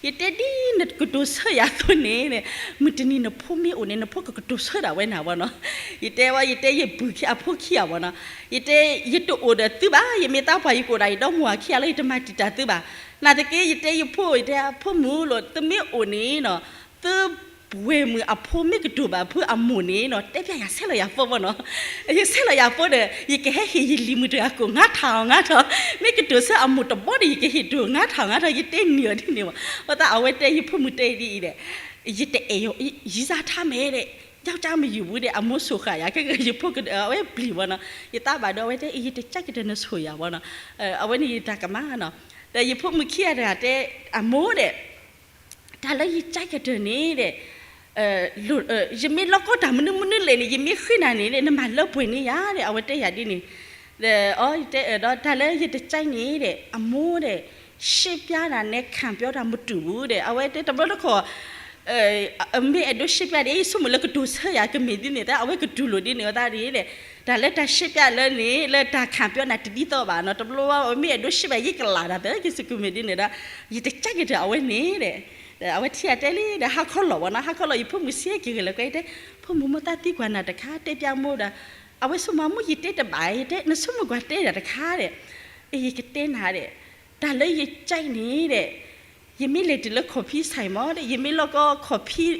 ယတဲဒ်နကတိၤဆၢယၤအသိးန့ၣ် မုၢ်တနံၤနဖိမ့ၢ်အိၣ်န့ၣ် နဖိကကတိၤဆၢဒၣ်ဝဲနၤဘၣ်နီၤ ယတဲဝဲ ယတဲယပုၢ်ခံအဖိခံဂၤဘၣ်နီၤ ယတဲ ယတအိၣ်ဒီးသုဘၣ် ယမ့ၢ်သးပှၢ်ယကအိၣ်ဒၣ်ယဒီမိၢ်ဝၤခံဂၤလၢ ယတမၤတံာ်တာ်သုဘၣ် နာ်သက့ ယတဲယဖိ ယတဲဖိမုၣ်လိၤ သုမ့ၢ်အိၣ်န့ၣ်နီၤ သုပှဲၤမုၣ်အဖိမ့ၢ်ကတိၤဘၣ်ဖုအမိၢ်န့ၣ်နီၤ တဲပျါယၤဆဲးလီၤယၤဖိဘၣ်နီၤ ယဆဲးလီၤယၤဖိဒီး ယကဟဲဟ့ၣ်ယလံၤမုၢ်တဂၤကိၣ် ငါးထောင် ငါးထောင် မ့ၢ်ကတိၤဆၢအမိၢ်တဘီဒီး ယကဟ့ၣ်တိၢ် ငါးထောင် ငါးထောင် ယတဲန့ၢ်အီၤဒ်န့ၣ်ဘၣ် အဃိသတး အဝဲတဲယဖိမုၣ်တဲဒ်အံၤဒီး ယတအဲၣ်ယီၤ ယစါထါမဲာ်ဒီး ယောက်ျားမယူဘူးဒီး အမိၢ်ဆိၣ်ဃာ်ယၤ ခဲကယဖိက အဝဲပျံၤဘၣ်နီၤ ယသးဘၣ်ဒီး အဝဲတဲ ယတကၠဲးကတၢၢ်နဆိၣ်ယၤဘၣ်နီၤ အဝဲန့ၣ်ယတၢ်ကမၣ်နီၤ ဒီးယဖိမုၣ်ခံဂၤတဂၤတဲ အမိၢ်ဒီး တၢ်လၢယကၠဲးကတၢၢ်န့ၣ်ဒီး ယမ့ၢ်လီၢ်ကီတၢ်မနုၤမနုၤလဲၣ်န့ၣ် ယမ့ၢ်ဃ့နၤန့ၣ်ဒီး နမၤလၢပှဲၤန့ၢ်ယၤဒီး အဝဲတဲယၤဒ်န့ၣ် ဒီး အတဲဒီး တၢ်လၢယတကၠဲးန့ၣ်ဒီး အမိၢ်ဒီး ရှင်းပြတာနဲ့ ခံပြောတာမတူဘူးဒီး အဝဲတဲတဘျီတခီၣ် မ့ၢ်အဲၣ်ဒိးရှင်းပြဒီး ယဆိကမိၣ်လၢကတိၤဆၢယၤကမ့ၢ်ဒ်န့ၣ် အဝဲကတူၢ်လိာ်ဒ်န့ၣ်အသးဒ်ဒီး တၢ်လၢတၢ်ရှင်းပြလၢန့ၣ် လၢတၢ်ခံပြောတာတဒ်သိးဘၣ်နီၤ တဘျီဝဲမ့ၢ်အဲၣ်ဒိးရှင်းပြ ယကလၢ်တၢ်သၢက့ၤစ့ၢ်ကီးမ့ၢ်ဒ်န့ၣ်ဒီး ယတကၠဲးကတၢၢ်အဝဲန့ၣ်ဒီး အဝဲထံၣ်အတဲလံဒီး ဟါခီလီၤဘၣ်နီၤ ဟါခီလီၤ ယဖိမုၣ်စံးက့ၤဂ့ၤလၢကွဲတဲ ဖိမုၣ်မိၢ်သးသံကွၢ်နၤတခါ တဲပျါမိၢ်ဒီး အဝဲဆိကမိၣ်မိၢ်ယတဲတဘၣ် ယတဲ နဆိကမိၣ်ကွၢ်တဲဒၣ်တခါဒီး ယကတဲနၤဒီး တၢ်လၢယကၠဲးန့ၣ်ဒီး ယမ့ၢ်လဲၤတုၤလၢခီၣ်ဖံးဆိုင်မးဒီး ယမ့ၢ်လီၢ်ကီခီၣ်ဖံး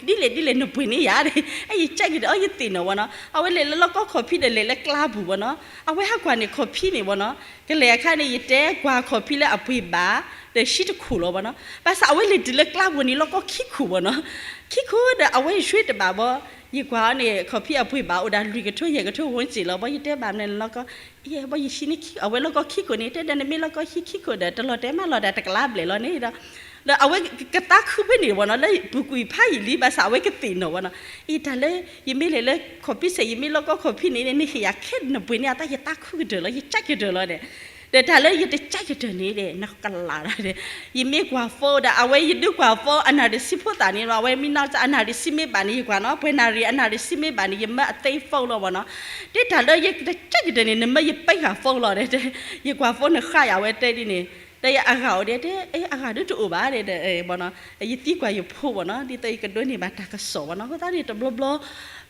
ဒ်လဲၣ်ဒ်လဲၣ်နပှ့ၤန့ၢ်ယၤဒီး အယကၠဲးကတၢၢ်အီၤ ယသ့ၣ်နီၣ်ဝဲနီၤ အဝဲလဲၤလၢလီၢ်ကီခီၣ်ဖံးဒီးလဲၤလၢကျါပူၤဝဲနီၤ အဝဲဟးကွၢ်န့ၣ်ခီၣ်ဖံးန့ၣ်ဝဲနီၤ ကလဲၤအခါန့ၣ် ယတဲကွၢ်ခီၣ်ဖံးလၢအပှ့ၤဘၣ် ဒီးဟံးတခိၣ်လီၤဝဲနီၤ ဘၣ်ဆၣ်အဝဲလဲၤတုၤလၢကျါပူၤန့ၣ် လီၢ်ကီခံခိၣ်ဝဲနီၤ ခံခိၣ်ဒီးအဝဲယဆွ့တဘၣ်ဘၣ် ယကွၢ်အီၤန့ၣ် ခီၣ်ဖံးအပှ့ၤဘၣ်အိၣ်ဒၣ်လွံၢ်ကထိယဲၢ်ကထိဝန်းကျင်လီၤ ဘၣ်ယတဲဘၣ်မနုၤလီၢ်ကီ ယဲ ဘၣ်ယဟံးန့ၢ်ခံ အဝဲလီၢ်ကီခံခိၣ်န့ၣ် တဲဒီးနမ့ၢ်လီၢ်ကီဟံးခံခိၣ်ဒီး တလီၤတဲာ်မးလီၤဒီးတကလးဘျဲၣ်လီၤန့ၣ်ဒီး ဒီးအဝဲကသးခုဖဲန့ၣ်ဝဲနီၤ လၢပူၤကွံာ်ဖးယံာ်လံ ဘၣ်ဆၣ်အဝဲကသ့ၣ်နီၣ်ဝဲနီၤ အံၤတၢ်လၢ ယမ့ၢ်လဲၤလၢခီၣ်ဖံးစဲး ယမ့ၢ်လီၢ်ကီခီၣ်ဖံးန့ၣ် နဟ့ၣ်ယၤခဲနပှ့ၤန့ၢ်အသး ယသးခုကတၢၢ်လီၤ ယကၠဲးကတၢၢ်လီၤဒီး ဒီးတၢ်လၢယတကးယတၢၢ်န့ၣ်ဒီး နကလးဒၣ်ဒီး ယမ့ၢ်ကွၢ် phone ဒီး အဝဲယဒုးကွၢ် phone အနၣ်ရံၣ်ဆံဖိသၣ်န့ၣ်လီၤ. အဝဲမ့ၢ်နီၢ်ကစၢ်အနၣ်ရံၣ်ဆံမ့ၢ်ဘၣ်န့ၣ် ယကွၢ်နီၤ, ပှဲၤနၣ်ရံၣ်အနၣ်ရံၣ်ဆံမ့ၢ်ဘၣ်န့ၣ် ယမၢအသ့ phone လီၤဘၣ်နီၤ. တဲတၢ်လၢယတကးယတၢၢ်န့ၣ် နမၢယပၢဃာ် phone လီၤဒီး ယကွၢ် phone နဃါယၤ အဝဲတဲဒ်န့ၣ်, ဒီးအဂၤအိၣ်ဒီးတဲ အဂၤဒုးတအိၣ်ဘၣ်ဒီး ဘၣ်နီၤ, ယသံကွၢ်ယဖိဘၣ်နီၤ, ဒ်သိးယကဒိးန့ၢ်ဘၣ်တၢ်ကစီၣ်ဘၣ်နီၤ. အဃိသတးန့ၣ် တဘျီဘျီ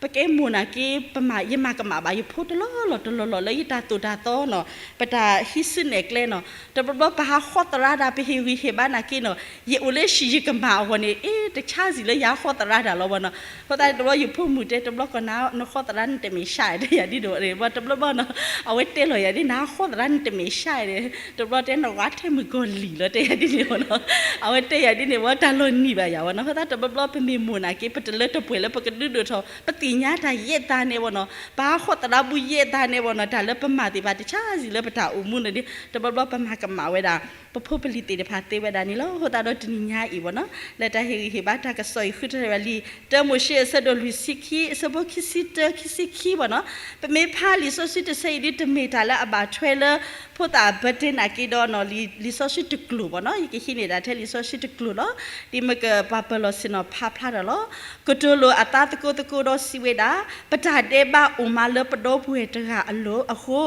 ပကဲမိၢ်နာ်က့ ပမၤ ယမၤကမၣ်ဘၣ်ယဖိတလီၢ်လီၢ်တလီၢ်လီၢ် လၢယတၢ်သိၣ်တၢ်သီနီၤ, ပတၢ်ဟံးစုနဲၣ်ကျဲနီၤ, တဘျီဘျီပဟးဃီသရၣ်ဒၣ် ပဟ့ၣ်ဂံၢ်ဟ့ၣ်ဘါနာ်က့နီၤ, ယအိၣ်လၢဟံၣ်ယကမၣ်အဂီၢ်န့ၣ် အ့ တဆါစံၣ်လၢယဟးဃီသရၣ်တၢ်လီၤဘၣ်နီၤ. အဃိသတးန့ၣ် တဘျီယဖိမုၣ်တဲ တဘျီကီၢ်နၤ နဃီသရၣ်နတမ့ၢ်ဆါ တဲယၤဒ်န့ၣ်, တဘျီဘျီနီၤ အဝဲတဲလီၤယၤဒ် နဟးဃီသရၣ်နတမ့ၢ်ဆါဒီး တဘျီတဲ နဂီၤထဲမုၣ်ကီၤလံၢ်လီၤ တဲယၤဒ်န့ၣ်ဘၣ်နီၤ. အဝဲတဲယၤဒ်န့ၣ် ဝဲတၢ်လီၤနံၤဘၣ်ယၤဘၣ်နီၤ. အဃိသတး တဘျီဘျီပမ့ၢ်မိၢ်နာ်က့ ပတလၢတပှဲၤလၢပကဒုးဒိၣ်ထီၣ် ပသ့ၣ်ညါတၢ်ယဲၢ်တၢ်န့ၣ်ဘၣ်နီၤ, ပဟးဃီသရၣ်ဘူၣ်ယဲၢ်တၢ်န့ၣ်ဘၣ်နီၤ, တၢ်လၢပမၤသ့ၣ်တဖၣ်တဆါစံၣ်လၢပတၢ်အိၣ်မူန့ၣ်ဒီး တဘျီဘျီပမၤကမၣ်ဝဲဒၣ် ပဖိပလံၤသ့ၣ်တဖၣ်သ့ဝဲဒၣ်န့ၣ်လီၤ. အဃိသတးဒီးတနံၤညါအံၤဘၣ်နီၤ လၢတၢ်ဟ့ၣ်ဂံၢ်ဟ့ၣ်ဘါတၢ်ကစီၣ်အံၤ ဃုထၢထီၣ်ဝဲလံာ်တၢမိၤၡ့အဆၢဒိၣ်လွံၢ်ဆံခံ အဆၢဖိခံဆံတၢ ခံဆံခံဘၣ်နီၤ. ပမ့ၢ်ဖးလံာ်စီဆှံတဆၢအံၤဒ် တမ့ၢ်တၢ်လၢအဘၣ်ထွဲလၢ ဖိသၣ်အ birthday နာ်က့ဒီးနီၤ, လံာ်စီဆှံတကျိာ်ဘၣ်နီၤ, ယကဟံးန့ၢ်ဒၣ်ထဲလံာ်စီဆှံတကျိာ်လီၤ. ဒ်မ့ၢ်ကပှၤပၢၤလီၢ်ဆ့ၣ်နီၤဖးဖျါတၢ်လီၤ. ကတိၤလိာ်အသးသကိးသကိးဒီးစံးဝဲဒၣ်, ပတၢ်ဒဲးဘးအိၣ်မးလၢပဒီပုၢ်ဝဲၢ်တဂၤအလိၤအဃိ,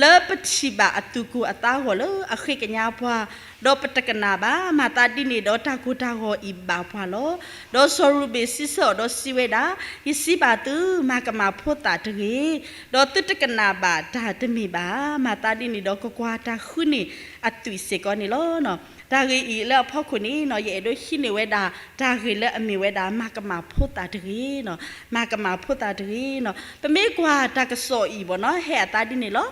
လၢပထံၣ်ဘၣ်အသူၣ်ကိၢ်အသးဂီၤလၢအဃ့ကညးပှၤ, ဒီးပတကနၣ်ဘၣ်, မၤသးဒ်န့ၣ်ဒီးတၢ်ကိၢ်တၢ်ဂီၤအံၤဘၣ်ပှၤလီၤ. ဒီးစီၤရူဘ့ၣ်စံးဆၢအီၤဒီးစံးဝဲဒၣ်, ယစံးဘၣ်သု, မၤကမၣ်ဖိသၣ်တဂ့ၤ, ဒီးသုတကနၣ်ဘၣ်တၢ်တမ့ၢ်ဘၣ်, မၤသးဒ်န့ၣ်ဒီးကကွၢ်တၢ်ဃုန့ၢ်အသွံၣ်စ့ၢ်ကီးန့ၣ်လီၤ. တၢ်ဂ့ၢ်အံၤလၢအဖီခိၣ်န့ၣ်နီၤ, ယအဲၣ်ဒိးဟံးန့ၢ်ဝဲဒၣ် တၢ်ဂ့ၢ်လၢအမ့ၢ်ဝဲဒၣ် မၤကမၣ်ဖိသၣ်တဂ့ၤနီၤ, မၤကမၣ်ဖိသၣ်တဂ့ၤနီၤ. ပမ့ၢ်ကွၢ်တၢ်ကစီၣ်အံၤဘၣ်နီၤ, ဟဲအသးဒ်န့ၣ်လီၤ.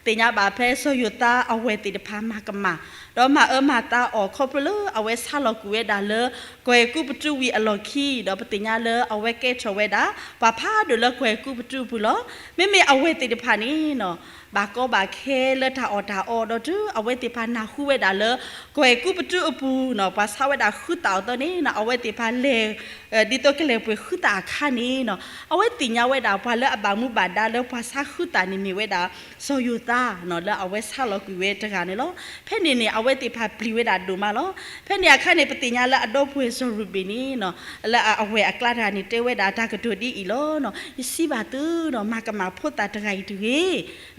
သ့ၣ်ညါဘၣ်ဖဲစီၤယိၤသးအဝဲၢ်သ့ၣ်တဖၣ်မၤကမၣ်, ဒီးမၤအၢမၤသးအီၤခီဖျိလၢအဝဲဆါလီၤကွံာ်ဝဲဒၣ်လၢ ကီၢ်အဲၤကူပတူးဝံၤအလီၢ်ခံ, ဒီးပသ့ၣ်ညါလၢအဝဲကဲထီၣ်ဝဲဒၣ် ပှၤဖးဒိၣ်လၢကီၢ်အဲၤကူပတူးအပူၤလီၤ. မ့မ့ၢ်အဝဲၢ်သ့ၣ်တဖၣ်န့ၣ်နီၤ, ဘၣ်ကီဘၣ်ခဲလၢတၢ်အီၣ်တၢ်အီဒီးတုၤ အဝဲသ့ၣ်တဖၣ်နၢ်ဟူဝဲဒၣ်လၢ ကီၢ်အဲၤကူပတူးအပူၤနီၤ, ပှၤဆါဝဲဒၣ်ဃုသၣ်အီၤအသိးန့ၣ်နီၤ, အဝဲသ့ၣ်တဖၣ်လဲၤ ဒ်သိးကလဲၤပှ့ၤဃုသၣ်အခါန့ၣ်နီၤ, အဝဲသ့ၣ်ညါဝဲဒၣ်ပှၤလၢအဘၣ်မူဘၣ်ဒါလၢပှၤဆါဃုသၣ်န့ၣ်မ့ၢ်ဝဲဒၣ် စီၤယိၤသးနီၤ, လၢအဝဲဆါလီၤကွံာ်ဝဲတဂၤန့ၣ်လီၤ. ဖဲန့ၣ်န့ၣ် အဝဲသ့ၣ်တဖၣ်ပျံၤဝဲဒၣ်ဒိၣ်မးလီၤ. ဖဲန့ၣ်အခါန့ၣ် ပသ့ၣ်ညါလၢအဒီပုၢ်ဝဲၢ်စီၤရူဘ့ၣ်န့ၣ်နီၤ, လၢအဝဲၢ်အကျါတဂၤန့ၣ် တဲဝဲဒၣ်တၢ်ကတိၤဒ်အံၤလီၤနီၤ, ယစံးဘၣ်သုနီၤ, မၤကမၣ်ဖိသၣ်တဂၤအံၤတဂ့ၤ,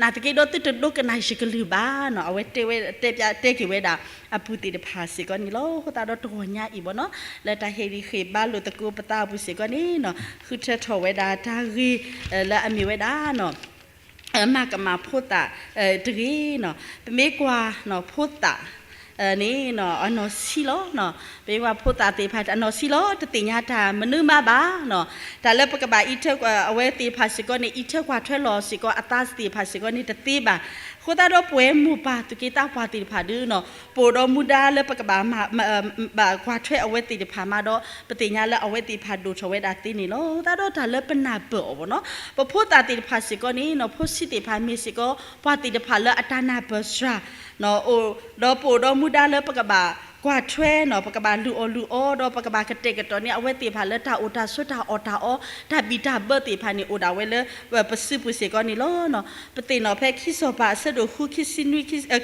နာ်သက့ဒီးသုတဒိကနၣ်ယကလုၢ်ဘၣ်နီၤ. အဝဲတဲဝဲ တဲပျး တဲက့ၤဝဲဒၣ် အပုၢ်သ့ၣ်တဖၣ်စ့ၢ်ကီးန့ၣ်လီၤ. အဃိသတးဒီးတဂီၤညါအံၤဘၣ်နီၤ, လၢတၢ်ဟ့ၣ်ဂံၢ်ဟ့ၣ်ဘါလိာ်သကိးပသးအပူၤစ့ၢ်ကီးန့ၣ်နီၤ, ဃုထၢထီၣ်ဝဲဒၣ်တၢ်ဂ့ၢ် လၢအမ့ၢ်ဝဲဒၣ်နီၤ မၤကမၣ်ဖိသၣ်တဂ့ၤနီၤ. ပမ့ၢ်ကွၢ်နီၤ ဖိသၣ်န့ၣ်နီၤ အနီၢ်ဆံးလီၤ. ပမ့ၢ်ကွၢ်ဖိသၣ်သ့ၣ်တဖၣ်အနီၢ်ဆံးလီၤ, တသ့ၣ်ညါတၢ်မနုၤမးဘၣ်နီၤ. တၢ်လၢပကဘၣ်အံးထွဲ အဝဲသ့ၣ်တဖၣ်စ့ၢ်ကီးန့ၣ် အံးထွဲကွၢ်ထွဲလီၤစ့ၢ်ကီးအသးသ့ၣ်တဖၣ်စ့ၢ်ကီးန့ၣ် တသ့ဘၣ်. အဃိသတးဒီးပဝဲမိၢ်ပၢ်သူၣ်က့သးပှၢ်သ့ၣ်တဖၣ်ဒုနီၤ, ပအိၣ်ဒီးမူဒါလၢပကဘၣ် ဘၣ်ကွၢ်ထွဲအဝဲသ့ၣ်တဖၣ်မးဒီး ပသ့ၣ်ညါလၢအဝဲသ့ၣ်တဖၣ်ဒိၣ်ထီၣ်ဝဲဒၣ်သ့န့ၣ်လီၤ. အဃိသတးဒီးတၢ်လၢပနၢ်ပၢၢ်အီၤဘၣ်နီၤ, ပဖိသၣ်သ့ၣ်တဖၣ်စ့ၢ်ကီးန့ၣ်နီၤ, ဖိဆံးသ့ၣ်တဖၣ်မ့ၢ်စ့ၢ်ကီး ပှၤသ့ၣ်တဖၣ်လၢအတၢ်နၢ်ပၢၢ်စှၤ ဒီးပအိၣ်ဒီးမူဒါလၢပကဘၣ်ကွၢ်ထွဲနီၤ, ပကဘၣ်လုၢ်အီၣ်လုၢ်အီဒီး ပကဘၣ်ကတဲာ်ကတီၤန့ၢ် အဝဲသ့ၣ်တဖၣ်လၢတၢ်အိၣ်တၢ်ဆိး တၢ်အီၣ်တၢ်အီ တၢ်ဘံၣ်တၢ်ဘၢသ့ၣ်တဖၣ်န့ၣ် အိၣ်ဒၣ်ဝဲလၢ ပစုပူၤစ့ၢ်ကီးန့ၣ်လီၤ. ပသ့ၣ်နီၣ်ဖဲခံစီၤပၤအဆၢဒိၣ်ဃု ခံဆံဃိး ခံဆံ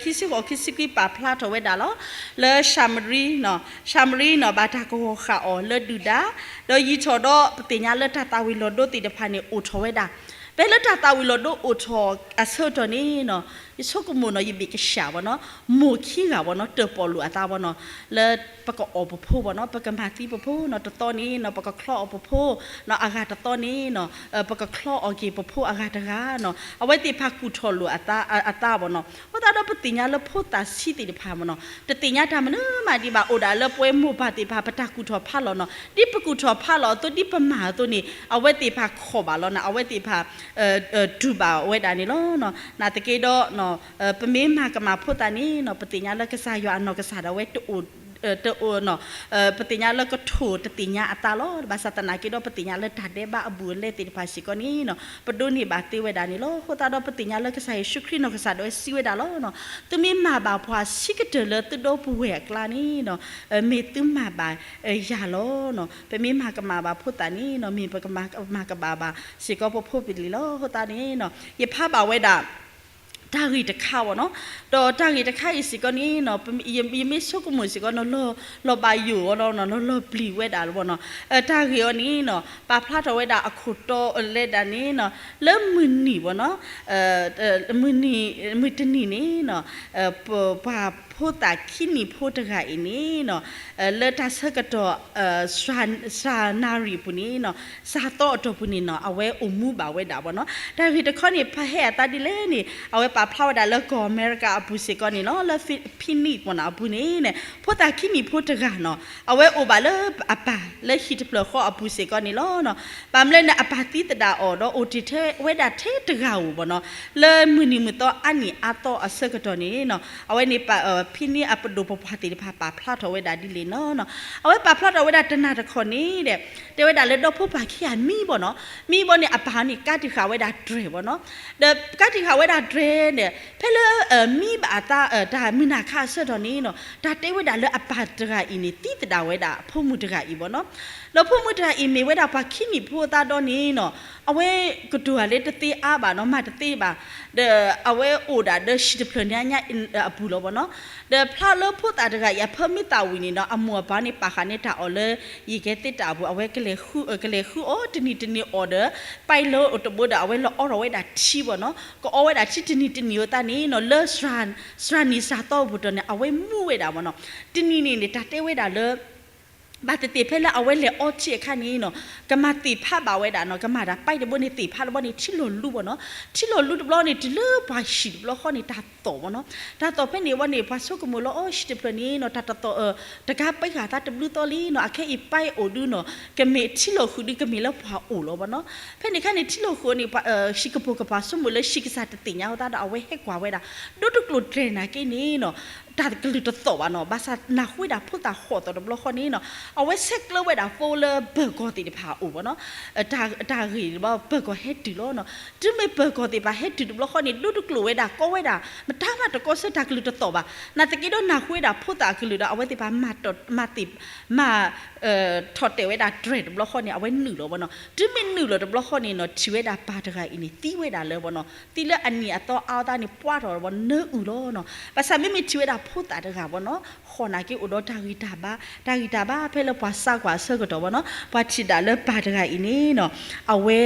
ခွံပာ်ဖျါထီၣ်ဝဲဒၣ်လီၤ. လၢၡၤမရံနီၤ, ၡၤမရံနီၤ ဘၣ်တၢ်ကဝီၤဃာ်အီၤလၢဒုၣ်ဒါ, ဒီးယံာ်ထီၣ်ဒီးပသ့ၣ်ညါလၢတၢ်သၣ်ဝံၤလီၤဒိသ့ၣ်တဖၣ်န့ၣ် အိၣ်ထီၣ်ဝဲဒၣ် ဖဲလၢတၢ်သၣ်ဝံၤလီၤဒိအိၣ်ထီၣ်အဆၢကတီၢ်န့ၣ်နီၤ, ယဆိကမိၣ်နီၤ ယဘ့ၣ်ကစၢ်ဘၣ်နီၤ, မိၢ်ခံဂၤဘၣ်နီၤ တၢၣ်ပီၣ်လိာ်အသးဘၣ်နီၤ, လၢပကအီၣ်ပဖိဘၣ်နီၤ, ပကမၤသံပဖိနီၤ, တသီန့ၣ်နီၤ ပကချီအီၣ်ပဖိနီၤ, အဂၤတသီန့ၣ်နီၤ ပကချီအီၣ်က့ၤပဖိအဂၤတဂၤနီၤ, အဝဲသ့ၣ်တဖၣ်ကူၣ်ထီၣ်လိာ်အသးဘၣ်နီၤ. အဃိသတးဒီးပသ့ၣ်ညါလၢဖိသၣ်ဆံးသ့ၣ်တဖၣ်ဘၣ်နီၤ, တသ့ၣ်ညါတၢ်မနုၤမးဒံးဘၣ်, အိၣ်ဒၣ်လၢပဝဲမိၢ်ပၢ်သ့ၣ်တဖၣ် ပတၢ်ကူၣ်ထီၣ်ဖးလီၤနီၤ, ဒ်ပကူၣ်ထီၣ်ဖးလီၤအသိး ဒ်ပမၤအသိးန့ၣ် အဝဲသ့ၣ်တဖၣ်ခိးဘၣ်လီၤနီၤ, အဝဲသ့ၣ်တဖၣ် တူၢ်ဘၣ်ဝဲဒၣ်န့ၣ်လီၤ. နာ်သက့ဒီး ပမ့ၢ်မၤကမၣ်ဖိသၣ်န့ၣ်နီၤ, ပသ့ၣ်ညါလၢကစၢ်ယွၤအနီၢ်ကစၢ်ဒၣ်ဝဲတအိၣ် တအိၣ်နီၤ, ပသ့ၣ်ညါလၢကထိၣ်တသ့ၣ်ညါအသးလီၤ. ဘၣ်ဆၣ်သနာ်က့ဒီး ပသ့ၣ်ညါလၢတၢ်ဒဲးဘးအဘူးအလဲသ့ၣ်တဖၣ်စ့ၢ်ကီးန့ၣ်နီၤ, ပဒိးန့ၢ်ဘၣ်သ့ဝဲဒၣ်န့ၣ်လီၤ. အဃိသတးဒီး ပသ့ၣ်ညါလၢကစၢ်ယ့ၣ်ၡူးခရံာ်နီၢ်ကစၢ်ဒၣ်ဝဲစံးဝဲဒၣ်လီၤ. သုမ့ၢ်မၤဘၣ်ပှၤဆံးကတၢၢ်လၢသုဒီပုၢ်ဝဲၢ်အကျါန့ၣ်နီၤ, မ့ၢ်သုမၤဘၣ်ယၤလီၤ. ပမ့ၢ်မၤကမၣ်ဘၣ်ဖိသၣ်န့ၣ်နီၤ, မ့ၢ်ပကမၤကမၣ်ဘၣ်စ့ၢ်ကီးပဖိပလံၤလီၤ. အဃိသတးန့ၣ်နီၤ, ယဖးဘၣ်ဝဲဒၣ် တၢ်ဂ့ၢ်တခါဘၣ်နီၤ. ဒီးတၢ်ဂ့ၢ်တခါအံၤစ့ၢ်ကီးန့ၣ်နီၤ ယမ့ၢ်ဆိကမိၣ်စ့ၢ်ကီးနီၤ လီၤဘၣ်ယိၣ်အီၤနီၤ လီၤပျံၤဝဲဒၣ်လီၤဘၣ်နီၤ. တၢ်ဂ့ၢ်အံၤန့ၣ်နီၤ ပာ်ဖျါထီၣ်ဝဲဒၣ်အခိၣ်တီလဲဒၣ်န့ၣ်နီၤ လၢမုၢ်နံၤဘၣ်နီၤ မုၢ်တနံၤန့ၣ်နီၤ ပှၤဖိသၣ်ခံနံၣ်ဖိတဂၤအံၤန့ၣ်နီၤ လၢတၢ်ဆၢကတီၢ် စှၤနၣ်ရံၣ်အပူၤန့ၣ်နီၤ စှၤသီအတီၢ်ပူၤန့ၣ်နီၤ အဝဲအိၣ်မူဘၣ်ဝဲဒၣ်ဘၣ်နီၤ. တၢ်ဂ့ၢ်တခါန့ၣ် ပဟဲအသးဒ်လဲၣ်န့ၣ် အဝဲပာ်ဖျါဝဲဒၣ်လၢကီၢ်အမဲရကၤအပူၤစ့ၢ်ကီးန့ၣ်လီၤ လၢ Philippines ပူၤန့ၣ်အပူၤန့ၣ် ဖိသၣ်ခံနံၣ်ဖိတဂၤနီၤ အဝဲအိၣ်ဘၣ်လၢအပၢ်လၢဟံၣ်တဖျၢၣ်ဃီအပူၤစ့ၢ်ကီးန့ၣ်လီၤ. ဘၣ်မနုၤလဲၣ်န့ၣ် အပၢ်သံသဒၣ်အီၤဒီးအိၣ်တ့ၢ်ထဲဝဲဒၣ်ထဲတဂၤဧိၤဘၣ်နီၤ လၢမုၢ်နံၤမုၢ်သီအါနံၣ်အါသီအဆၢကတီၢ်န့ၣ်နီၤ အဝဲန့ၣ် Philippines အပဒိၣ်ပပှၢ်သ့ၣ်တဖၣ်ပာ်ဖျါထီၣ်ဝဲဒၣ်ဒ်လဲၣ်နီၤ အဝဲပာ်ဖျါထီၣ်ဝဲဒၣ်တနၢ်တခီန့ၣ်ဒီး တဲဝဲဒၣ်လၢဒီဖိပၢ်ခံဂၤမံဘၣ်နီၤ မံဘၣ်န့ၣ် အပၢ်န့ၣ်ကါတံာ်ဃာ်ဝဲဒၣ်တြဲၤဘၣ်နီၤ ဒီးကါတံာ်ဃာ်ဝဲဒၣ်တြဲၤန့ၣ် ဖဲလၢမံဘၣ်အသးတၢ်မုၢ်နၤခါအဆၢကတီၢ်န့ၣ်နီၤ တၢ်တဲဝဲဒၣ်လၢအပၢ်တဂၤအံၤန့ၣ် သံသဒၣ်ဝဲဒၣ်အဖိမုၣ်တဂၤအံၤဘၣ်နီၤ ဒီးဖိမုၣ်တဂၤအံၤမ့ၢ်ဝဲဒၣ်ပှၤခံနံၣ်ဖိအသးဒီးန့ၣ်နီၤ အဝဲကတိၤတၢ်လၢတသ့အါဘၣ်နီၤ မၤတသ့ဘၣ် ဒီးအဝဲအိၣ်ဒၣ်ဒီးဟံၣ်တဖျၢၣ်ညါအပူၤလီၤဘၣ်နီၤ ဒီးဖျါလၢဖိသၣ်တဂၤအံၤအဖၢမ့ၢ်သးဝံၤန့ၣ်နီၤ အမိၢ်အပၢ်န့ၣ်ပာ်ဃာ်န့ၢ်တၢ်အီၣ်လၢ ယံာ်ကဲသ့တၢ်အပူၤ အဝဲကလဲၤဃုအီၤတနံၤတနံၤအီၣ်ဒီး ပာ်လၢအိၣ်တဘိဒီး အဝဲလဲၤအီထီၣ်ဝဲဒၣ်ထံဘၣ်နီၤ ကအီဝဲဒၣ်ထံတနံၤတနံၤအသးန့ၣ်နီၤ လၢ စှၤနံၣ်စှၤသီအပူၤတီၢ်န့ၣ် အဝဲမူဝဲဒၣ်ဘၣ်နီၤ တနံၤန့ၣ်န့ၣ် တၢ်တဲဝဲဒၣ်လၢ ဘၣ်သ့ၣ်သ့ၣ်ဖဲလၢအဝဲလဲၤအီထံအခါန့ၣ်နီၤ ကမၤသ့ၣ်ဖးဘၣ်ဝဲဒၣ်နီၤ ကမၤတၢ်ပာ်တဘိန့ၣ် သ့ၣ်ဖးတဘိန့ၣ် ထံလီၤလူဘၣ်နီၤ ထံလီၤလူတဘျီန့ၣ် တုၤလၢပှၤဟံၣ်တဘျီဃီန့ၣ် တၢ်သီၣ်ဘၣ်နီၤ တၢ်သီၣ်ဖဲန့ၣ်ဝဲန့ၣ် ပှၤဆိကမိၣ်လၢအီဟံၣ်တဖျၢၣ်န့ၣ်နီၤ တၢ်တသီၣ် တကးပာ်ဃာ်သးတဘျုးသီလံနီၤ အခဲအံၤပာ်အိၣ်ဒုနီၤ ကမ့ၢ်ထံလီၤဃုာ်ဒု ကမ့ၢ်လၢပှၤအိၣ်လီၤဘၣ်နီၤ ဖဲန့ၣ်ခါန့ၣ် ထံလီၤဃုာ်န့ၣ် ဟံၣ်ကပိာ်ကပၤဆိကမိၣ်လၢဟံၣ်ကစၢ်တသ့ၣ်ညါအသးဒီး အဝဲဟဲကွၢ်ဝဲဒၣ် ဒိတကျိၤတြဲၤနာ်က့န့ၣ်နီၤ တၢ်ကလုၢ်တသီၣ်ဘၣ်နီၤ ဘၣ်ဆၣ်နၢ်ဟူဝဲဒၣ်ဖိသၣ်ဃိးသီၣ်တဘျီဃီန့ၣ်နီၤ အဝဲဆဲးကျၢဝဲဒၣ် phone လၢဘၢၣ်ကီၢ်သ့ၣ်တဖၣ်အအိၣ်ဘၣ်နီၤ တၢ်ဂ့ၢ်ဘၣ် ဘၢၣ်ကီၢ်ဟဲတုၤလီၤနီၤ တုၤမ့ၢ်ဘၢၣ်ကီၢ်သ့ၣ်တဖၣ်ဟဲတုၤတဘျီဃီန့ၣ် ဒိတကျိၤဝဲဒၣ် ကီဝဲဒၣ် မတၤမးတကီဆၢ တၢ်ကလုၢ်တသီၣ်ဘၣ် နာ်သက့ဒီးနၢ်ဟူဝဲဒၣ်ဖိသၣ်အကလုၢ်ဒီး အဝဲသ့ၣ်တဖၣ်မၤသ့ၣ် မၤ ထီၣ်တဲာ်ဝဲဒၣ်တြဲၤတဘျီဃီန့ၣ် အဝဲနုာ်လီၤဘၣ်နီၤ တုၤမ့ၢ်နုာ်လီၤတဘျီဃီန့ၣ်နီၤ ထံၣ်ဝဲဒၣ်ပၢ်တဂၤအံၤန့ၣ် သံဝဲဒၣ်လၢဘၣ်နီၤ သံလၢအနံၣ်အသီအါအသးန့ၣ် ပှၢ်ထီၣ်ဘၣ်နၢအုၣ်လီၤနီၤ ဘၣ်ဆၣ်မ့မ့ၢ်ထံၣ်ဝဲဒၣ်ဖိသၣ်တဂၤဘၣ်နီၤ ဃိးနာ်က့အိၣ်ဒီးတၢ်ဂံၢ်တၢ်ဘါ တၢ်ဂံၢ်တၢ်ဘါဖဲလၢပှၤစါကွၢ်အဆၢကတီၢ်ဘၣ်နီၤ ပှၤထံၣ်ဒၣ်လၢပၢ်တဂၤအံၤန့ၣ်နီၤ အဝဲ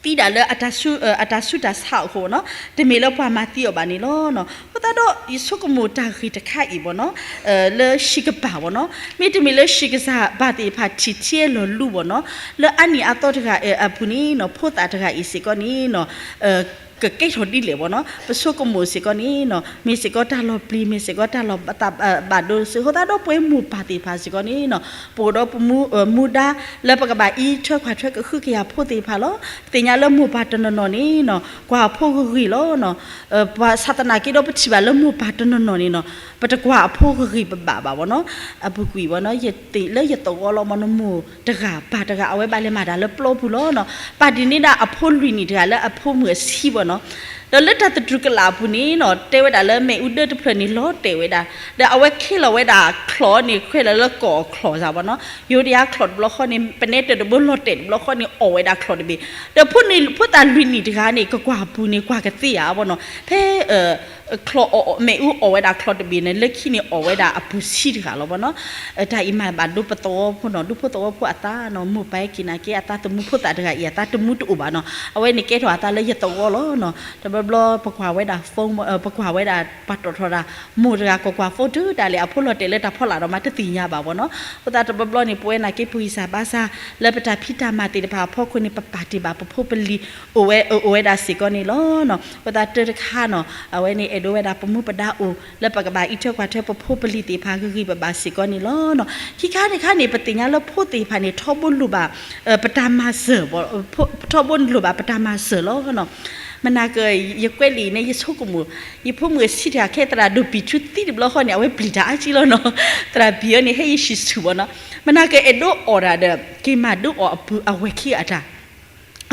သံဒၣ်လၢ အတၢ်ဆူးတၢ်ဆါအဃိနီၤ တမ့ၢ်လၢပှၤမၤသံအီၤဘၣ်န့ၣ်လီၤ. အဃိသတးဒီး ယဆိကမိၣ်တၢ်ဂ့ၢ်တခါအံၤဘၣ်နီၤ လၢဟံၣ်ကပၤဘၣ်နီၤ မ့တမ့ၢ်လၢဟံၣ်ကစၢ်ဘၣ်သ့ၣ်တဖၣ်ထံၣ်ထံလီၤလူဘၣ်နီၤ လၢအါနံၣ်အါသီတဂၤအပူၤန့ၣ်နီၤ ဖိသၣ်တဂၤအံၤစ့ၢ်ကီးန့ၣ်နီၤ ကကဲထီၣ်ဒ်လဲၣ်ဘၣ်နီၤ ပဆိကမိၣ်စ့ၢ်ကီးန့ၣ်နီၤ မ့ၢ်စ့ၢ်ကီးတၢ်လီၤပျံၤ မ့ၢ်စ့ၢ်ကီးတၢ်လီၤဘၣ်ဒိစ့ၢ်ကီး အဃိသတးဒီးပဝဲမိၢ်ပၢ်သ့ၣ်တဖၣ်စ့ၢ်ကီးန့ၣ်နီၤ ပအိၣ်ဒီးပမူဒါ လၢပကဘၣ်အံးထွဲကွၢ်ထွဲကဟုကယာ်ဖိသ့ၣ်တဖၣ်လီၤ. ပသ့ၣ်ညါလၢမိၢ်ပၢ်တနီၤနီၤန့ၣ်နီၤ ကွၢ်အဖိဂ့ၤဂ့ၤလီၤ. ဘၣ်ဆၣ်သနာ်က့ဒီးပထံၣ်ဘၣ်လၢမိၢ်ပၢ်တနီၤနီၤန့ၣ်နီၤ ပတကွၢ်အဖိဂ့ၤဂ့ၤဘၣ်ဘၣ်ဘၣ်နီၤ အပူၤကွံာ်ဘၣ်နီၤ ယသ့ၣ်လၢယသဝီလီၤမနီၤ မိၢ်တဂၤပၢ်တဂၤ အဝဲဘၣ်လဲၤမၤတၢ်လၢပျီပူၤလီၤနီၤ ပာ်ဒ်န့ၣ်ဒၣ်အဖိလွံၢ်နံၣ်တဂၤလၢအဖိမုၣ်အဆံးဘၣ်နီၤ ဒီးလၢတၢ်သတူၢ်ကလာ်အပူၤန့ၣ်နီၤ တဲဝဲဒၣ်လၢမ့ၣ်အူဒၢတဖျၢၣ်န့ၣ်လီၤတဲာ်ဝဲဒၣ် ဒီးအဝဲခ့လီၤဝဲဒၣ်ချီးန့ၣ် ခွဲးလီၤလၢကီၢ်ချီးစ့ၢ်ဘၣ်နီၤ ယိၤဒယါချီးတဘျီဃီန့ၣ် ပနဲတၢၢ်တဘိလီၤတဲာ်တဘျီဃီန့ၣ် အီၣ်ဝဲဒၣ်ချီးတဘ့ၣ် ဒီးဖိသၣ်လွံၢ်နံၣ်တဂၤန့ၣ် ကကွၢ်ပူၤန့ၣ် ကွၢ်ကသ့ဧါဘၣ်နီၤ ဖဲ ချီးအီၣ် မ့ၣ်အူအီၣ်ဝဲဒၣ်ချီးတဘ့ၣ်န့ၣ် လၢခံန့ၣ် အီၣ်ဝဲဒၣ်အပူၤဆံးတဂၤလီၤဘၣ်နီၤ. တၢ်အံၤမၤဘၣ်ဒိပသဝီဖိနီၤ ဒူဖိသဝီဖိအသးနီၤ မိၢ်ပၢ်ဟဲက့ၤနာ်က့ အသးသမူဖိသၣ်တဂၤအံၤ အသးတမူတအိၣ်ဘၣ်နီၤ အဝဲန့ၣ်ကဲထီၣ်အသးလၢယသဝီလီၤနီၤ. တဘျီဘျီပကွၢ်ဝဲဒၣ် phone ပကွၢ်ဝဲဒၣ် ပှၤတီၣ်ထီၣ်တၢ် မိၢ်တဂၤကွၢ်ကွၢ် phone တုၤဒၣ်လဲာ် အဖိလီၤတဲာ်လၢတၢ်ဖီလာ်ဒီးမးတသ့ၣ်ညါဘၣ်ဘၣ်နီၤ. အဃိသတးတဘျီဘျီန့ၣ် ပဝဲနာ်က့ ပဂံၢ်စၢ်ဘါစၢ် လၢပတၢ်ဖံးတၢ်မၤသ့ၣ်တဖၣ်အဖီခိၣ်န့ၣ် ပပာ်တ့ၢ်ဘၣ်ပဖိပလံၤ အိၣ်ဝဲ အိၣ်ဝဲဒၣ်စ့ၢ်ကီးန့ၣ်လီၤနီၤ. အဃိသတးတၢတခါနီၤ အဝဲန့ၣ်အဲၣ်ဒိးဝဲဒၣ်ပမူပဒါအိၣ် လၢပကဘၣ်အံးထွဲကွၢ်ထွဲပဖိပလံၤသ့ၣ်တဖၣ်ဂ့ၤဂ့ၤဘၣ်ဘၣ်စ့ၢ်ကီးန့ၣ်လီၤနီၤ. ခံခါတခါန့ၣ် ပသ့ၣ်ညါလၢဖိသ့ၣ်တဖၣ်န့ၣ် ထီဘိလိၣ်ဘၣ် ပတၢ်မၤစၢၤ ထီဘိလိၣ်ဘၣ်ပတၢ်မၤစၢၤလီၤနီၤ. မနၤက ယကွဲးလံာ်အံၤန့ၣ် ယဆိကမိၣ် ယဖိမုၣ်အဆံးတဂၤ ခဲသရၣ်ဒိၣ်ပံၤထူသံတဘျီဃီန့ၣ် အဝဲပျံၤတၢ်အါကံလီၤနီၤ. သရၣ်ပံၤအီၤန့ၣ် ဟဲယံၤဆံၣ်ဆူၣ်ဘၣ်နီၤ. မနၤကအဲၣ်ဒိးအီၣ်တၢ်ဒီး က့ၤမၤဒိးအီၣ်အပုၢ်အဝဲၢ်ခံဂၤအတၢ်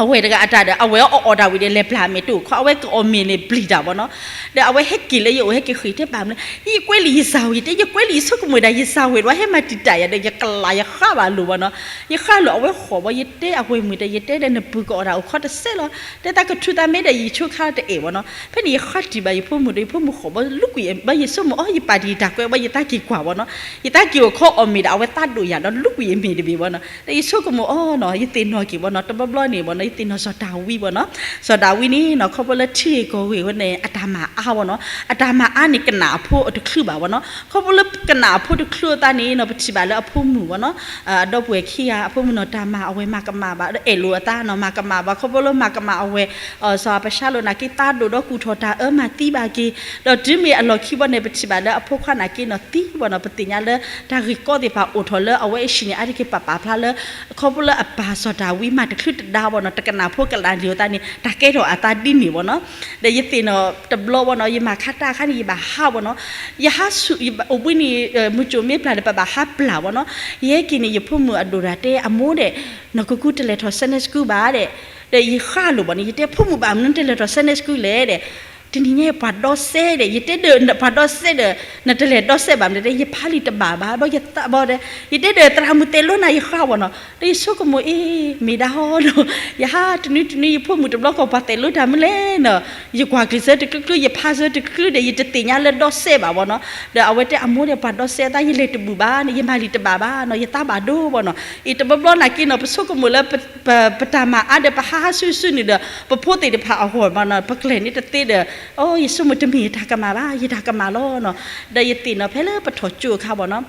အဝဲတဂၤအတၢ်ဒီး အဝဲအီၣ်အီၣ်တၢ်ဝံၤဒီး လဲၤပျၢ်အမဲာ်တအိၣ်ခီ အဝဲကအီၣ်မ့ၤန့ၣ်ပျံၤတၢ်ဘၣ်နီၤ. ဒီးအဝဲဟဲက့ၤလၢယအိၣ် ဟဲက့ၤဃ့ၢ်တဲဘၣ်မနုၤလဲၣ် ယကွဲးလံာ်ယစၢ်ဝဲ ယတဲ ယကွဲးလံာ်ယဆိကမိၣ်ဒၣ်ယစၢ်ဝဲဒီး ဟဲမၤတံာ်တာ်ယၤဒီး ယကလးယဃၣ်ဘၣ်လိာ်ဘၣ်နီၤ. ယဃၣ်လိာ်အဝဲဃီၣ်ဘၣ် ယတဲအဝဲမုၣ်ဒီး ယတဲဒီး နပုၢ်ကအိၣ်တၢ်အိၣ်ခီတစဲးလီၤ တဲသးကထုးသးမ့ၢ်ဒီး ယဆိခါတအဲၣ်ဘၣ်နီၤ. ဖဲန့ၣ်ယဃၣ်တံာ်ဘၣ်ယဖိမုၣ်ဒီး ယဖိမုၣ်ဃီၣ်ဘၣ် လူကွံာ်ဘၣ် ယဆိကမိၣ်အီၤ ယပာ်တံာ်ယတၢ်ကွဲးဘၣ် ယသးက့ၤကွၢ်ဘၣ်နီၤ. ယသးက့ၤအိၣ်ခီအီၣ်မ့ၤဒီး အဝဲသးဒိၣ်ယၤဒီး လူကွံာ်ယမဲာ်တဘ့ၣ်ဘၣ်နီၤ. ဒီးယဆိကမိၣ်အီၤနီၤ ယသ့ၣ်နီၣ်က့ၤဘၣ်နီၤ တဘျီဘျီန့ၣ်ဘၣ်နီၤ ယသ့ၣ်နီၣ်စီၤဒၤဝံးဘၣ်နီၤ. စီၤဒၤဝံးန့ၣ်နီၤ ခီဖျိလၢထံဂ့ၢ်ကီၢ်ဂ့ၢ်ဝဲန့ၣ် အတၢ်မၤအါဘၣ်နီၤ. အတၢ်မၤအါန့ၣ် ကနၣ်အဖိတချုးဘၣ်ဘၣ်နီၤ. ခီဖျိလၢကနၣ်အဖိတချုးအသးန့ၣ်နီၤ ပထံၣ်ဘၣ်လၢအဖိမုၣ်ဘၣ်နီၤ အဒီပုၢ်ဝဲၢ်ခံဂၤ အဖိမုၣ်နီၢ်တၤမၤ အဝဲမၤကမၣ်ဘၣ် ဒီးအဲၣ်လိာ်အသးနီၤ မၤကမၣ်ဘၣ် ခီဖျိလၢမၤကမၣ်အဝဲ စီၤအၤဘၡါလိၣ်နာ်က့ သးဒိၣ်ဒီးကူၣ်ထီၣ်တၢ်အၢမၤသံဘၣ်က့ၤ ဒီးတုၤမ့ၢ်အလီၢ်ခံဘၣ်န့ၣ် ပထံၣ်ဘၣ်လၢအဖိခွါနာ်က့နီၤ သံဘၣ်နီၤ. ပသ့ၣ်ညါလၢ တၢ်ဂ့ၢ်ကီသ့ၣ်တဖၣ်အိၣ်ထီၣ်လၢအဝဲအဟံၣ်န့ၣ် အါတက့ၢ်ပာ်ပာ်ဖျါလၢ ခီဖျိလၢအပၢ်စီၤဒၤဝံးမၤတချုးတဒါဘၣ်နီၤ တကနၣ်ဖိကနၣ်လံာ်အသးန့ၣ် တၢ်ကဲထီၣ်အသးဒ်န့ၣ်ဘၣ်နီၤ. ဒီးယသ့ၣ်နီၣ်တဘျီဘၣ်နီၤ ယမၤခါတၢ်အခါန့ၣ် ယဘၣ်ဟးဘၣ်နီၤ. ယဟးဆူၣ် အိၣ်ဘှံးနံၤ မုၢ်ကၠိၣ်မ့ၢ်ပျၢ်ဒီး ပဘၣ်ဟးပျၢ်ဘၣ်နီၤ. ယဟဲက့ၤန့ၣ် ယဖိမုၣ်အဒိၣ်တၢ်တဲ အမိၢ်ဒီး နီၢ်ကကူတလဲၤထီၣ် Sunday school ဘၣ်ဒီး ဒီးယဃၣ်လိာ်ဘၣ်န့ၣ် ယတဲဖိမုၣ်ဘၣ်မနုၤတလဲၤထီၣ် Sunday school လဲၣ်ဒီး တနံၤညါပှၤဒီစဲဒီး ယတဲဒီးပှၤဒီစဲဒီး နတလဲၤဒီစဲဘၣ်မနုၤဒီး ယဖးလံာ်တဘၣ်ဘၣ် ဒီးယသးဘၣ်ဒီး ယတဲဒီးသရၣ်မုၣ်တဲလိာ်နၤ ယဃၣ်ဘၣ်နီၤ. ဒီးယဆိကမိၣ်အ့ မ့ၢ်ဒၣ်ဟီဒီး ယဟးတနွံတနွံ ယဖိမုၣ်တဘျီကီၢ်ပှၤတဲလိာ်တၢ်မနုၤလဲၣ်နီၤ. ယကွၢ်ကျဲးစၢးတကျၢကျၢ ယဖးစၢၤတကျၢကျၢဒီး ယတသ့ၣ်ညါလၢဒီစဲဘၣ်ဘၣ်နီၤ. ဒီးအဝဲတဲအမိၢ်ဒီးပှၤဒီစဲသး ယလဲၤတဘူၣ်ဘၣ်န့ၣ် ယမၤလံာ်တဘၣ်ဘၣ်နီၤ ယသးဘၣ်ဒိဘၣ်နီၤ. အ့ တဘျီဘျီနာ်က့နီၤ ပဆိကမိၣ်လၢ ပတၢ်မၤအါဒီး ပဟးဟးဆူၣ်ဆူၣ်န့ၣ်ဒီး ပဖိသ့ၣ်တဖၣ်အဂီၢ်ဘၣ်နီၤ ပကျဲၤန့ၣ်တသ့ဒီး အိ ယဆိကမိၣ်တမ့ၢ်ယတၢ်ကမၣ်ဘၣ် ယတၢ်ကမၣ်လီၤနီၤ. ဒီးယသ့ၣ်နီၣ်ဖဲလၢပထီၣ်ကၠိအခါဘၣ်နီၤ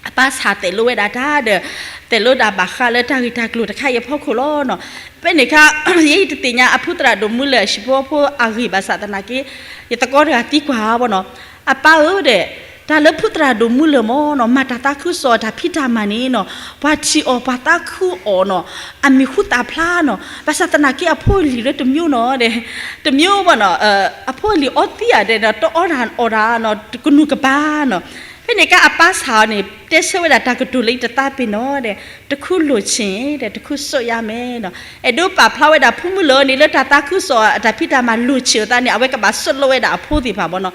အပၢ်ဆၣ်တဲလိာ်ဝဲဒၣ်တၢ်ဒီး တဲလိာ်ဒၣ်ဘၣ်ဃးလၢတၢ်ဂ့ၢ်တၢ်ကျိၤတခါအံၤအဖီခိၣ်လီၤနီၤ. ဖဲန့ၣ်အခါ ယဲယတသ့ၣ်ညါအဖုသရၣ်ဒိၣ်မူလၢာ်အဟံၣ်ဖိဃီဖိအဂ့ၢ်ဘၣ်ဆၣ်သနာ်က့ ယသကိးတဂၤသံကွၢ်ဘၣ်နီၤ အပၢ်ဧၢဒီး တၢ်လၢဖုသရၣ်ဒိၣ်မူလၢာ်မ့ၢ်နီၤ မၤတၢ်သးခုကစီၣ်အတၢ်ဖံးတၢ်မၤန့ၣ်နီၤ ပှၤထံၣ်အီၤပှၤသးခုအီၤနီၤ အမံၤဟူသၣ်ဖျါနီၤ ဘၣ်ဆၣ်သနာ်က့အဖိအလံၤလၢတမံၤနီၤဒီး တမံၤဘၣ်နီၤ အဖိအလံၤအီသံဧါဒီး တအီတၢ်အီတၢ်နီၤ တကနူၤကပၤနီၤ. ဖဲန့ၣ်အခါအပၢ်ဆၣ်အီၤန့ၣ် တဲဆၢဝဲဒၣ်တၢ်ကတိၤလၢယတသးပ့ၤနီၣ်ဒီး တခုလိုချင် ဒီး တခုစို့ရမယ်နီၤ အဲၣ်ဒိးပာ်ဖျါဝဲဒၣ်ဖုမူလၢာ်န့ၣ် လၢတၢ်သးခုကစီၣ်အတၢ်ဖံးတၢ်မၤ လိုချင် အသးန့ၣ် အဝဲကဘၣ်စိာ်လိာ်ဝဲဒၣ်အဖိသ့ၣ်တဖၣ်ဘၣ်နီၤ.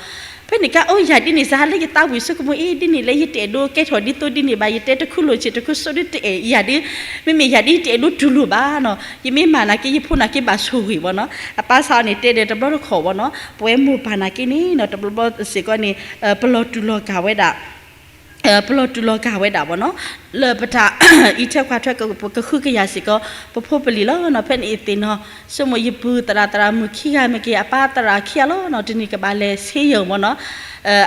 ဖဲန့ၣ်အခါ အိ ယၤဒ်န့ၣ်စ့ၢ် လၢယသးဝံၣ်ဆိကမိၣ်အ့ ဒ်န့ၣ်လၢ ယတအဲၣ်ဒိးကဲထီၣ်ဒ်သိးဒ်န့ၣ်ဘၣ် ယတဲတခုလိုချင် တခုစို့ဒ်တအဲၣ်ယၤဒ် မ့မ့ၢ်ယၤဒ်တအဲၣ်ဒိးတူၢ်လိာ်ဘၣ်နီၤ ယမ့ၢ်မၤနာ်က့ ယဖိနာ်က့ဘၣ်ဆိၣ်ဂ့ၤဘၣ်နီၤ. အပၢ်ဆၣ်အီၤန့ၣ် တဲဒီးတဘျီတခီၣ်ဘၣ်နီၤ ပဝဲမိၢ်ပၢ်နာ်က့န့ၣ်နီၤ တဘျီဘျီစ့ၢ်ကီးန့ၣ် ပလီၤတူာ်လီၤကာ်ဝဲဒၣ် ပလီၤတူာ်လီၤကာ်ဝဲဒၣ်ဘၣ်နီၤ လၢပတၢ်အံးထွဲကွၢ်ထွဲ ပကဃုကယၤစ့ၢ်ကီး ပဖိပလံၤလီၤနီၤ. ဖဲန့ၣ်ယသ့ၣ်နီၣ် ဆိကမိၣ်ယပုၢ်သရၣ် သရၣ်မုၣ်ခံဂၤမ့ၢ်က့ၤ အပၢ်သရၣ်ခံဂၤလီၤနီၤ တနံၤကဘၣ်လဲၤဆ့ယၢၢ်မ့ၢ်နီၤ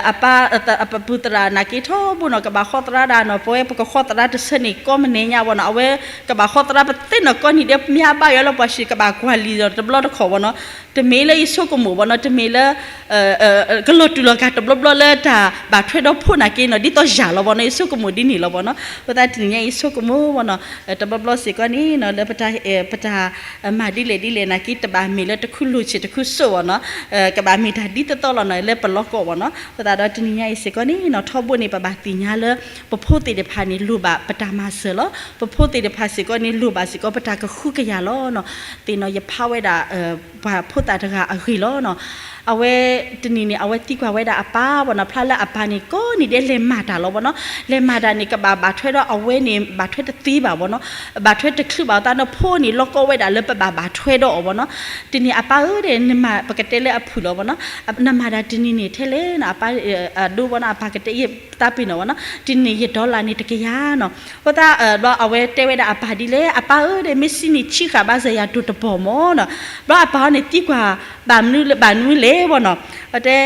အပၢ် ပပုၢ်သရၣ်နာ်က့ထီဘိနီၤ ကဘၣ်ဃီသရၣ်ဒၣ်နီၤ ပဝဲပကဃီသရၣ်တဆၢန့ၣ် ကိးမုၢ်နံၤညါဘၣ်နီၤ အဝဲကဘၣ်ဃီသရၣ် ပသ့ၣ်နီၣ်ကိးနံၤဒဲး မ့ၢ်အဘၣ်ယွၤလၢပှၤစံး ကဘၣ်ကွၢ်လံာ်ဒီးတဘျီတခီၣ်ဘၣ်နီၤ တမ့ၢ်လၢယဆိကမိၣ်ဘၣ်နီၤ တမ့ၢ်လၢ ကလီၤတူာ်လီၤကာ်တဘျီဘျီလၢတၢ်ဘၣ်ထွဲဒီးဖိနာ်က့နီၤ ဒ်သိးယၤလီၤဘၣ်နီၤ ယဆိကမိၣ်ဒ်န့ၣ်လီၤဘၣ်နီၤ. အဃိသတးတနံၤညါအံၤယဆိကမိၣ်ဘၣ်နီၤ တဘျီဘျီစ့ၢ်ကီးန့ၣ်နီၤ လၢပတၢ် ပတၢ်မၤဒ်လဲၣ်ဒ်လဲၣ်နာ်က့ တဘၣ်မ့ၢ်လၢတခုလိၣ်ဆံးတခုစိၣ်ဘၣ်နီၤ ကဘၣ်မ့ၢ်တၢ်ဒ်သိးသိးလီၤနီၤ လၢပလီၢ်ကီၢ်ဘၣ်နီၤ. အဃိသတးဒီးတနံၤညါအံၤစ့ၢ်ကီးန့ၣ်နီၤ ထီဘိန့ၣ် ပဘၣ်သ့ၣ်ညါလၢ ပဖိသ့ၣ်တဖၣ်န့ၣ် လိၣ်ဘၣ်ပတၢ်မၤစၢၤလီၤ. ပဖိသ့ၣ်တဖၣ်စ့ၢ်ကီးန့ၣ် လိၣ်ဘၣ်စ့ၢ်ကီးပတၢ်ကဃုကယၤလီၤနီၤ. သ့ၣ်နီၣ်ယဖးဝဲဒၣ် ပှၤဖိသၣ်တဂၤအဂ့ၢ်လီၤနီၤ. အဝဲတနံၤန့ၣ် အဝဲသံကွၢ်ဝဲဒၣ်အပၢ်ဘၣ်နီၤ ဖျါလၢအပၢ်န့ၣ် ကိးနံၤဒဲးလဲၤမၤတၢ်လီၤဘၣ်နီၤ. လဲၤမၤတၢ်န့ၣ် ကဘၣ်ဘၣ်ထွဲဒီးအဝဲန့ၣ် ဘၣ်ထွဲတသ့ဘၣ်ဘၣ်နီၤ. ဘၣ်ထွဲတချုးဘၣ်အသးနီၤ ဖိန့ၣ် လီၢ်ကီၢ်ဝဲဒၣ်လၢပဘၣ်ဘၣ်ထွဲဒီးအီၤဘၣ်နီၤ. တနံၤအပၢ်ဧၢဒီး နမၤ ပကတဲလၢအဖုၣ်လီၤဘၣ်နီၤ. နမၤတၢ်တနံၤန့ၣ်ထဲလဲၣ်နီၤ အပၢ် အဒိဘၣ်နီၤ အပၢ်ကတဲယသးပ့ၤနီၣ်ဘၣ်နီၤ တနံၤန့ၣ် ယdollarန့ၣ် တကယၤနီၤ. အဃိသတး ဘျီအဝဲတဲဝဲဒၣ်အပၢ်ဒ်လဲၣ် အပၢ်ဧၢဒီး မ့ၢ်စံးန့ၣ် ဆံဃာ်ဘၣ်စၢၤယၤတိၢ်တပီၢ်မ့ၢ်နီၤ. ဘျီအပၢ်ဟီန့ၣ်သံကွၢ် ဘၣ်မနုၤလၢ ဘၣ်မနုၤလဲၣ်ဘၣ်နီၤ. အတဲ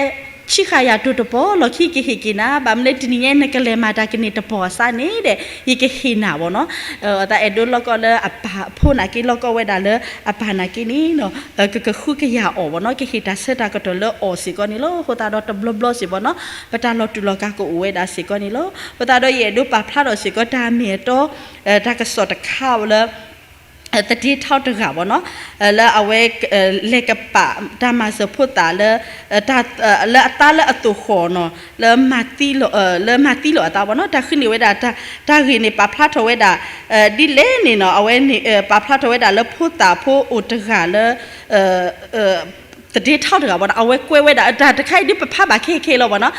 ဆံဃာ်ယၤတိၢ်တပီၢ် လီၢ်ခံကဟ့ၣ်က့ၤနၤ ဘၣ်မနုၤလဲၣ် တနံၤညါနကလဲၤမၤတၢ်ကန့ၢ်တပီၢ်အစးန့ၣ်ဒီး ယကဟ့ၣ်နၤဘၣ်နီၤ. အသးအဲၣ်ဒိးလီၢ်ကီၢ်လၢအပၢ်ဖိနာ်က့ လီၢ်ကီၢ်ဝဲဒၣ်လၢအပၢ်နာ်က့န့ၣ်နီၤ ကကဃုကယၤအီၤဘၣ်နီၤ ကဟ့ၣ်တၢ်ဆၢတၢ်ကတီၢ်လၢအီၤစ့ၢ်ကီးန့ၣ်လီၤ. အဃိသတးဒီးတဘျီဘျီစ့ၢ်ဘၣ်နီၤ ပတၢ်လီၤတူာ်လီၤကာ်ကအိၣ်ဝဲဒၣ်စ့ၢ်ကီးန့ၣ်လီၤ. အဃိသတးဒီးယအဲၣ်ဒိးပာ်ဖျါထီၣ်စ့ၢ်ကီးတၢ်မ့ၢ်အတီ တၢ်ကစီၣ်တခါလၢ သဒ့ထီၣ်တဂၤဘၣ်နီၤ, လၢအဝဲ လဲၤကပာ်တၢ်မၤစၢၤဖိသၣ်လၢ လၢအသးလၢအသိၣ်ဃီၣ်နီၤ, လၢ လၢမၤသံလိာ်အသးဘၣ်နီၤ, တၢ်ဃုန့ၢ်ဝဲဒၣ် တၢ်ဂ့ၢ်န့ၣ် ပာ်ဖျါထီၣ်ဝဲဒၣ် ဒ်လဲၣ်န့ၣ်နီၤ, အဝဲန့ၣ် ပာ်ဖျါထီၣ်ဝဲဒၣ်လၢဖိသၣ်ဖိအိၣ်တဂၤလၢ သဒ့ထီၣ်တဂၤဘၣ်နီၤ, အဝဲကွဲးဝဲဒၣ် တၢ်တခါအံၤဒ်ပဖးဘၣ်ခဲခဲလီၤဘၣ်နီၤ,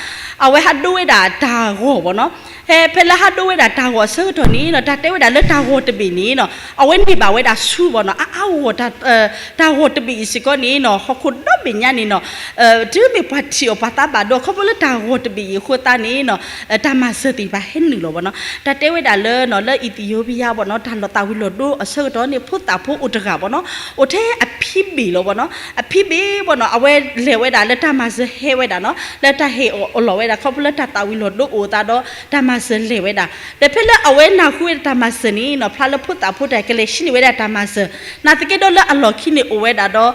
အဝဲဟးဒိဝဲဒၣ်တၢ်ဂီၤဘၣ်နီၤ, ဖဲ ဖဲလၢဟးဒိဝဲဒၣ်တၢ်ဂီၤအဆၢကတီၢ်န့ၣ်နီၤ, တၢ်တဲဝဲဒၣ်လၢတၢ်ဂီၤတဘ့ၣ်န့ၣ်နီၤ, အဝဲန့ၢ်ဘၣ်ဝဲဒၣ်ဆူဘၣ်နီၤ, အါအါဂီၢ် တၢ်ဂီၤတဘ့ၣ်အံၤစ့ၢ်ကီးန့ၣ်နီၤ, ဟီၣ်ခိၣ်ဒီဘ့ၣ်ညါန့ၣ်နီၤ, တုၤမ့ၢ်ပှၤထံၣ်အီၤပှၤသးဘၣ်ဒိ ခီဖျိလၢတၢ်ဂီၤတဘ့ၣ်အံၤအဃိသတးန့ၣ်နီၤ, တၢ်မၤစၢၤသ့ၣ်တဖၣ်ဟဲနုာ်လီၤဘၣ်နီၤ, တၢ်တဲဝဲဒၣ်လၢ လၢအံၣ်သံယိပံယါဘၣ်နီၤ, တၢ်လီၤသးဝံၤလီၤဒိအဆၢကတီၢ်န့ၣ် ဖိသၣ်ဖိအိၣ်တဂၤဘၣ်နီၤ, အိၣ်ထဲအဖံဘ့ၣ်လီၤဘၣ်နီၤ, အဖံဘ့ၣ်ဘၣ်နီၤ, အဝဲလဲၤဝဲဒၣ်လၢတၢ်မၤစၢၤဟဲဝဲဒၣ်နီၤ, လၢတၢ်ဟ့ၣ်အီၤအလီၢ်ဝဲဒၣ် ခီဖျိလၢတၢ်သးဝံၤလီၤဒိအိၣ်သးဒီး တၢ်မၤစၢၤလဲၤဝဲဒၣ်, ဒီးဖဲလၢအဝဲနၢ်ဟူဝဲဒၣ်တၢ်မၤစၢၤန့ၣ်နီၤ, ဖျါလၢဖိသၣ်ဖိတၢ်ကလဲၤဆှၢန့ၢ်ဝဲဒၣ်တၢ်မၤစၢၤ, နာ်သက့ဒီးလၢအလီၢ်ခံန့ၣ်အိၣ်ဝဲဒၣ်ဒီး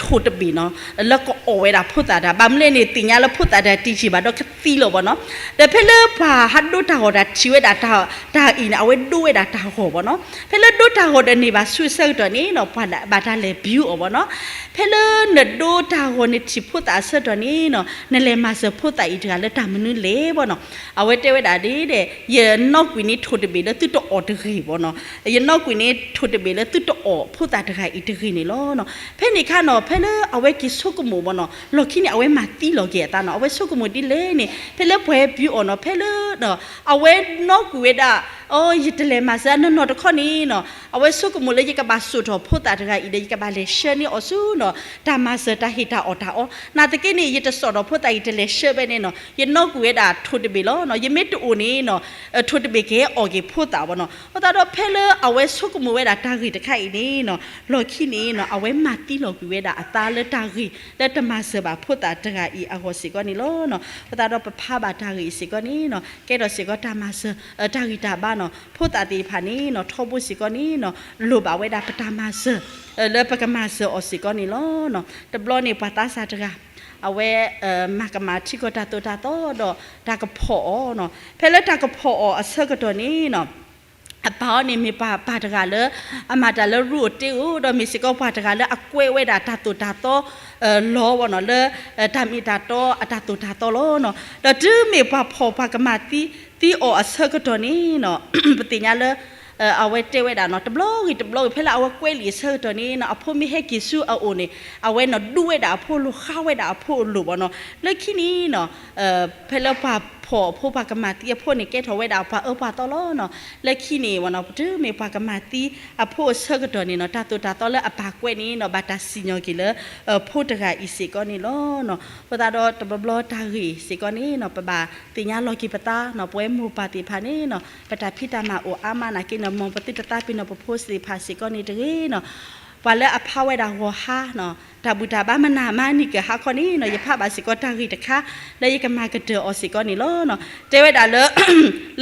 ထိၣ်တဘ့ၣ်နီၤ, လၢကအီၣ်ဝဲဒၣ်ဖိသၣ်တၢ်, ဘၣ်မနုၤလဲၣ်န့ၣ် သ့ၣ်ညါလၢဖိသၣ်တၢ်တယံာ်ဘၣ်ဒီးကသံလီၤဘၣ်နီၤ, ဒီးဖဲလၢပှၤဟးဒိတၢ်ဂီၤတၢ်ထံၣ်ဝဲဒၣ် တၢ်အံၤန့ၣ် အဝဲဒိဝဲဒၣ်တၢ်ဂီၤဘၣ်နီၤ, ဖဲလၢဒိတၢ်ဂီၤဒီးန့ၢ်ဘၣ်ဆူအဆၢကတီၢ်န့ၣ်နီၤ, ပှၤဘၣ်တၢ်လဲၤဘျုးအီၤဘၣ်နီၤ, ဖဲလၢနဒိတၢ်ဂီၤနထံၣ်ဖိသၣ်အဆၢကတီၢ်န့ၣ်နီၤ, နလဲၤမၤစၢၤဖိသၣ်အံၤတဂၤလၢတၢ်မနုၤလဲၣ်ဘၣ်နီၤ, အဝဲတဲဝဲဒၣ်ဒ်ဒီး ယနီၣ်ကွံာ်န့ၢ်ထိၣ်တဘ့ၣ်လၢသုတအီၣ်တဂ့ၤဘၣ်နီၤ, ယနီၣ်ကွံာ်န့ၢ်ထိၣ်တဘ့ၣ်လၢသုတအီၣ်ဖိသၣ်တဂၤအံၤတဂ့ၤန့ၣ်လီၤနီၤ, ဖဲန့ၣ်အခါနီၤ, ဖဲလၢအဝဲက့ၤဆိကမိၣ်ဘၣ်နီၤ, လီၢ်ခံန့ၣ် အဝဲမၤသံလီၤက့ၤအသးနီၤ, အဝဲဆိကမိၣ်ဒ်လဲၣ်န့ၣ် ဖဲလၢပှၤဟဲဘျုးအီၤနီၤ, ဖဲလၢ အဝဲနီၣ်ကွံာ်ဝဲဒၣ်, အိ ယတလဲၤမၤစၢၤအနီၢ်နီၢ်တခီန့ၣ်နီၤ, အဝဲဆိကမိၣ်လၢယကဘၣ်စိာ်ထီၣ်ဖိသၣ်တဂၤအံၤဒီး ယကဘၣ်လဲၤဆှၢန့ၢ်အီၤဆူနီၤ, တၢ်မၤစၢၤတၢ်ဟ့ၣ်တၢ်အီၣ်တၢ်အီ, နာ်သက့န့ၣ် ယတစိာ်ထီၣ်ဖိသၣ်အံၤတလဲၤဆှၢဘၣ်န့ၣ်နီၤ, ယနီၣ်ကွံာ်ဝဲဒၣ်ထိၣ်တဘ့ၣ်လီၤနီၤ, ယမ့ၢ်တအိၣ်န့ၣ်နီၤ, ထိၣ်တဘ့ၣ်ကဟဲအီၣ်က့ၤဖိသၣ်ဘၣ်နီၤ, အဃိသတးဒီးဖဲလၢအဝဲဆိကမိၣ်ဝဲဒၣ်တၢ်ဂ့ၢ်တခါအံၤန့ၣ်နီၤ, လီၢ်ခံန့ၣ်နီၤ, အဝဲမၤသံလီၤကွံာ်ဝဲဒၣ်အသးလၢတၢ်ဂ့ၢ် လၢတမၤစၢၤဘၣ်ဖိသၣ်တဂၤအံၤအဂီၢ်စ့ၢ်ကီးန့ၣ်လီၤနီၤ, အဃိသတးဒီးပဖးဘၣ်တၢ်ဂ့ၢ်အံၤစ့ၢ်ကီးန့ၣ်နီၤ, ကဲထီၣ်စ့ၢ်ကီးတၢ်မၤစၢၤ, တၢ်ဂံၢ်တၢ်ဘါနီၤ, ဖိသၣ်သ့ၣ်တဖၣ်န့ၣ်နီၤ, ထီဘိစ့ၢ်ကီးန့ၣ်နီၤ, လိၣ်ဘၣ်ဝဲဒၣ်ပတၢ်မၤစၢၤ, လၢပကမၤစၢၤအီၤစ့ၢ်ကီးန့ၣ်လီၤနီၤ, တဘျီန့ၣ် ပှၤသးစၢ်တဂၤ, အဝဲ မၤကမၣ်ထံကီၢ်တၢ်သိၣ်တၢ်သီဒီး တၢ်ကဖီၣ်အီၤနီၤ, ဖဲလၢတၢ်ကဖီၣ်အီၤအဆၢကတီၢ်န့ၣ်နီၤ, အပၢ်အီၤန့ၣ်မ့ၢ်ပှၤပၢ်တဂၤလၢ အမၤတၢ်လၢရူအိၣ်တ့အိၣ် ဒီးမ့ၢ်စ့ၢ်ကီးပှၤတဂၤလၢအကွဲးဝဲဒၣ်တၢ်သိၣ်တၢ်သီ လီၤဘၣ်နီၤ, လၢ တၢ်မ့ၢ်တၢ်တီအတၢ်သိၣ်တၢ်သီလီၤနီၤ, ဒီးတုၤမ့ၢ်ပှၤဖီၣ်ပှၤကမၣ်သံ သံအီၤအဆၢကတီၢ်န့ၣ်နီၤ, ပသ့ၣ်ညါလၢ အဝဲတဲဝဲဒၣ်နီၤ, တဘျီဂ့ၤတဘျီဂ့ၤ ဖဲလၢအဝဲကွဲးလံာ်အဆၢကတီၢ်န့ၣ်နီၤ, အဖိမ့ၢ်ဟဲက့ၤဆူအအိၣ်န့ၣ် အဝဲနီၤဒူဝဲဒၣ်အဖိ လိာ်ဃါဝဲဒၣ်အဖိအလိၤဘၣ်နီၤ, လၢခံန့ၣ်နီၤ ဖဲလၢပှၤဖီၣ်အဖိ ပှၤကမၣ်သံအဖိန့ၣ် ကဲထီၣ်ဝဲဒၣ်ပှၤအၢပှၤသီလီၤနီၤ, လၢခံန့ၣ်ဝဲနီၤ ပတုၤမ့ၢ်ပှၤကမၣ်သံအဖိအဆၢကတီၢ်န့ၣ်နီၤ, တၢ်သိၣ်တၢ်သီလၢအပၢ်ကွဲးန့ၣ်နီၤ ဘၣ်တၢ်စံၣ်ညီၣ်က့ၤလၢ ဖိတဂၤအံၤစ့ၢ်ကီးန့ၣ်လီၤနီၤ, အဃိသတးဒီးတဘျီဘျီတၢ်ဂ့ၢ်စ့ၢ်ကီးန့ၣ်နီၤ ပဘၣ်သ့ၣ်ညါလီၤက့ၤပသးနီၤ, ပဝဲမိၢ်ပၢ်သ့ၣ်တဖၣ်န့ၣ်နီၤ ပတၢ်ဖံးတၢ်မၤအိၣ်အါမးနာ်က့နီၤ, မ်ပသုတသးပ့ၤနီၣ်ပဖိသ့ၣ်တဖၣ်စ့ၢ်ကီးန့ၣ်တဂ့ၤနီၤ, ပှၤလၢအဖးဝဲဒၣ်ဂီၤဟါနီၤ, တၢ်ဘူၣ်တၢ်ဘါမနုၤမးနံၤကၢၢ်ဟါခီန့ၣ်နီၤ, ယဖးဘၣ်စ့ၢ်ကီးတၢ်ဂ့ၢ်တခါ လၢယကမၤကတၢၢ်အီၤစ့ၢ်ကီးန့ၣ်လီၤနီၤ, တဲဝဲဒၣ်လၢ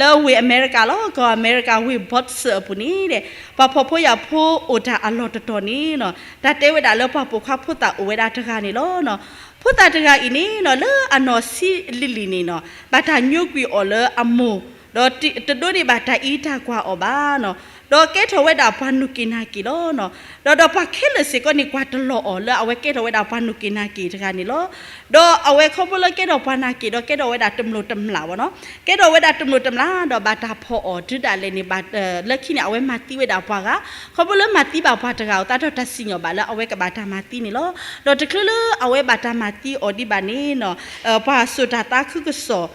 လၢဝ့ၢ်အမဲရကၤလီၤ, ကီၢ်အမဲရကၤဝ့ၢ် Boston အပူၤန့ၣ်ဒီး ပှၤဖှီၣ်ဖိယာ်ဖိအိၣ်တၢ်အလီၢ်တတီၤန့ၣ်နီၤ, တၢ်တဲဝဲဒၣ်လၢပှၤပိာ်ခွါဖိသၣ်အိၣ်ဝဲဒၣ်တဂၤန့ၣ်လီၤနီၤ, ဖိသၣ်တဂၤအံၤန့ၣ်နီၤ လၢအနီၢ်ဆံးလံၤလံၤန့ၣ်နီၤ ဘၣ်တၢ်ညိကွံာ်အီၤလၢအမိၢ်, ဒီးတဒိးန့ၢ်ဘၣ်တၢ်အံးတၢ်ကွၢ်အီၤဘၣ်နီၤ, ဒီးကဲထီၣ်ဝဲဒၣ်ပှၤနီၢ်က့ၤနာ်က့ၤလီၤနီၤ, ဒီးဒီးပှၤခဲလၢာ်စ့ၢ်ကီးန့ၣ် ကွၢ်တလီၤအီၤ လၢအဝဲကဲထီၣ်ဝဲဒၣ်ပှၤနီၢ်က့ၤနာ်က့ၤတဂၤန့ၣ်လီၤ, ဒီးအဝဲခီဖျိလၢကဲထီၣ်ပှၤနာ်က့ၤဒီး ကဲထီၣ်ဝဲဒၣ်တမျိးတမျာ်ဘၣ်နီၤ, ကဲထီၣ်ဝဲဒၣ်တမျိးတမျာ်ဒီးဘၣ်တၢ်ဖီၣ်အီၤတုၤဒၣ်လဲာ်န့ၣ် လၢခံန့ၣ် အဝဲမၤသံဝဲဒၣ်ပှၤဂၤ, ခီဖျိလၢမၤသံဘၣ်ပှၤတဂၤအဃိသတးဒီး တၢ်စံၣ်ညီၣ်ဘၣ်လၢအဝဲကဘၣ်တၢ်မၤသံန့ၣ်လီၤ, ဒီးတချုးလၢအဝဲဘၣ်တၢ်မၤသံအီၤဒံးဘၣ်န့ၣ်နီၤ, ပှၤစိာ်တၢ်သးခုကစီၣ်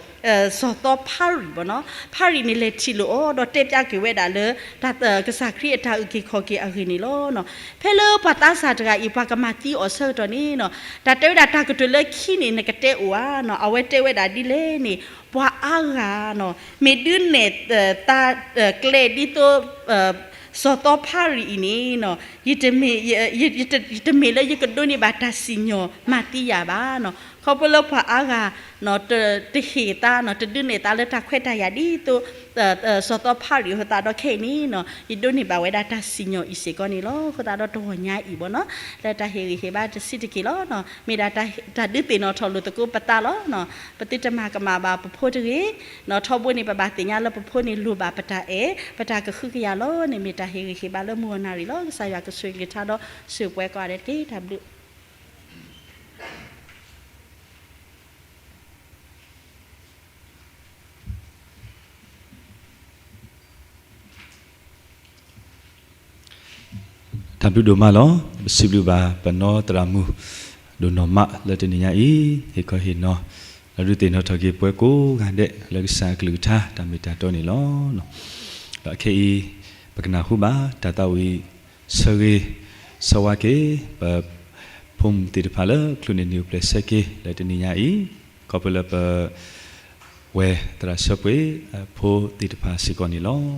စီၤသီဖါရံၣ်ဘၣ်နီၤ, ဖါရံၣ်န့ၣ်လဲၤထံၣ်လိာ်အီၤ ဒီးတဲဖျါက့ၤဝဲဒၣ်လၢ ကစၢ်ခရံာ်အတၢ်အုၣ်က့ၤခီၣ်က့ၤအဂ့ၢ်န့ၣ်လီၤ. ဖဲလၢပှၤသးစၢ်တဂၤအံၤ ပှၤကမၤသံအီၤအဆၢကတီၢ်န့ၣ်နီၤ, တၢ်တဲဝဲဒၣ်တၢ်ကတိၤလၢခံန့ၣ် နကတဲအိၣ်ဧါနီၤ, အဝဲတဲဝဲဒၣ်ဒ်လဲၣ်န့ၣ်, ပှၤအါဂၤနီၤ မ့ၢ်ဒုးနဲၣ်သးကျဲဒ်သိး စီၤသီဖါရံၣ်အံၤန့ၣ်နီၤ, ယတမ့ၢ်လၢယကဒိးန့ၢ်ဘၣ်တၢ်စံၣ်ညီၣ်မၤသံယၤဘၣ်နီၤ. ခီဖျိလၢပှၤအါဂၤ တဟ့ၣ်သါ တဒုးနဲၣ်သါလၢတၢ်ခွဲးတၢ်ယာ်ဒ်သိး စီၤသီဖးရံၣ်အဃိသတးဒီး ခဲအံၤန့ၣ် ယဒိးန့ၢ်ဘၣ်ဝဲဒၣ်တၢ်စံၣ်ညီၣ်အံၤစ့ၢ်ကီးန့ၣ်လီၤ. အဃိသတးဒီးတဂီၤညါအံၤဘၣ်နီၤ လၢတၢ်ဟ့ၣ်ဂံၢ်ဟ့ၣ်ဘါတဆံးတက့ၢ်လီၤ. မ့ၢ်ဒၣ်တၢ်ဒုးသ့ၣ်နီၣ်ထီၣ်လိာ်သကိးပသးလီၤ. ပသုတမၤကမၣ်ဘၣ်ပဖိတဂ့ၤ. ထီဘိန့ၣ် ပဘၣ်သ့ၣ်ညါလၢပဖိန့ၣ်လိၣ်ဘၣ်ပတၢ်အဲၣ် ပတၢ်ကဟုကယာ်လီၤန့ၣ် မ့ၢ်တၢ်ဟ့ၣ်ဂံၢ်ဟ့ၣ်ဘါလၢမုၢ်ဂီၤနၣ်ရံၣ်လီၤ. ကစၢ်ယွၤကဆိၣ်ဂ့ၤကလုၢ်ကထါဒီးစံးပှဲၤကိးဂၤဒဲးတက့ၢ်. တၢ်ဘျုး တၢ်ဘျုးဒိၣ်မးလီၤ. ပစံးဘျုးဘၣ်ပနီၢ်သရၣ်မုၣ် ဒိၣ်နီၢ်မးလၢတနံၤညါအံၤ ဟ့ၣ်ခီဟ့ၣ်နီၤ ဒီးဒုးသ့ၣ်နီၣ်ထီၣ်က့ၤပှၤကိးဂၤဒဲး လၢကစၢ်အကလုၢ်ကထါတၢ်မ့ၢ်တၢ်တီန့ၣ်လီၤ. ဒီးခဲအံၤ ပကနၢ်ဟူဘၣ်တၢ်သးဝံၣ်ဆၢဂ့ၤဆၢဝါက့ၤ ပဖိမုၣ်သ့ၣ်တဖၣ်လၢ ချုးန့ၢ်နံၣ်အိၣ်ဖျဲၣ်ဆၢက့ၤလၢတနံၤညါအံၤ ခီဖျိလၢပ ဝဲသရၣ်ဆၢပှ့ၤအဖိသ့ၣ်တဖၣ်စ့ၢ်ကီးန့ၣ်လီၤ.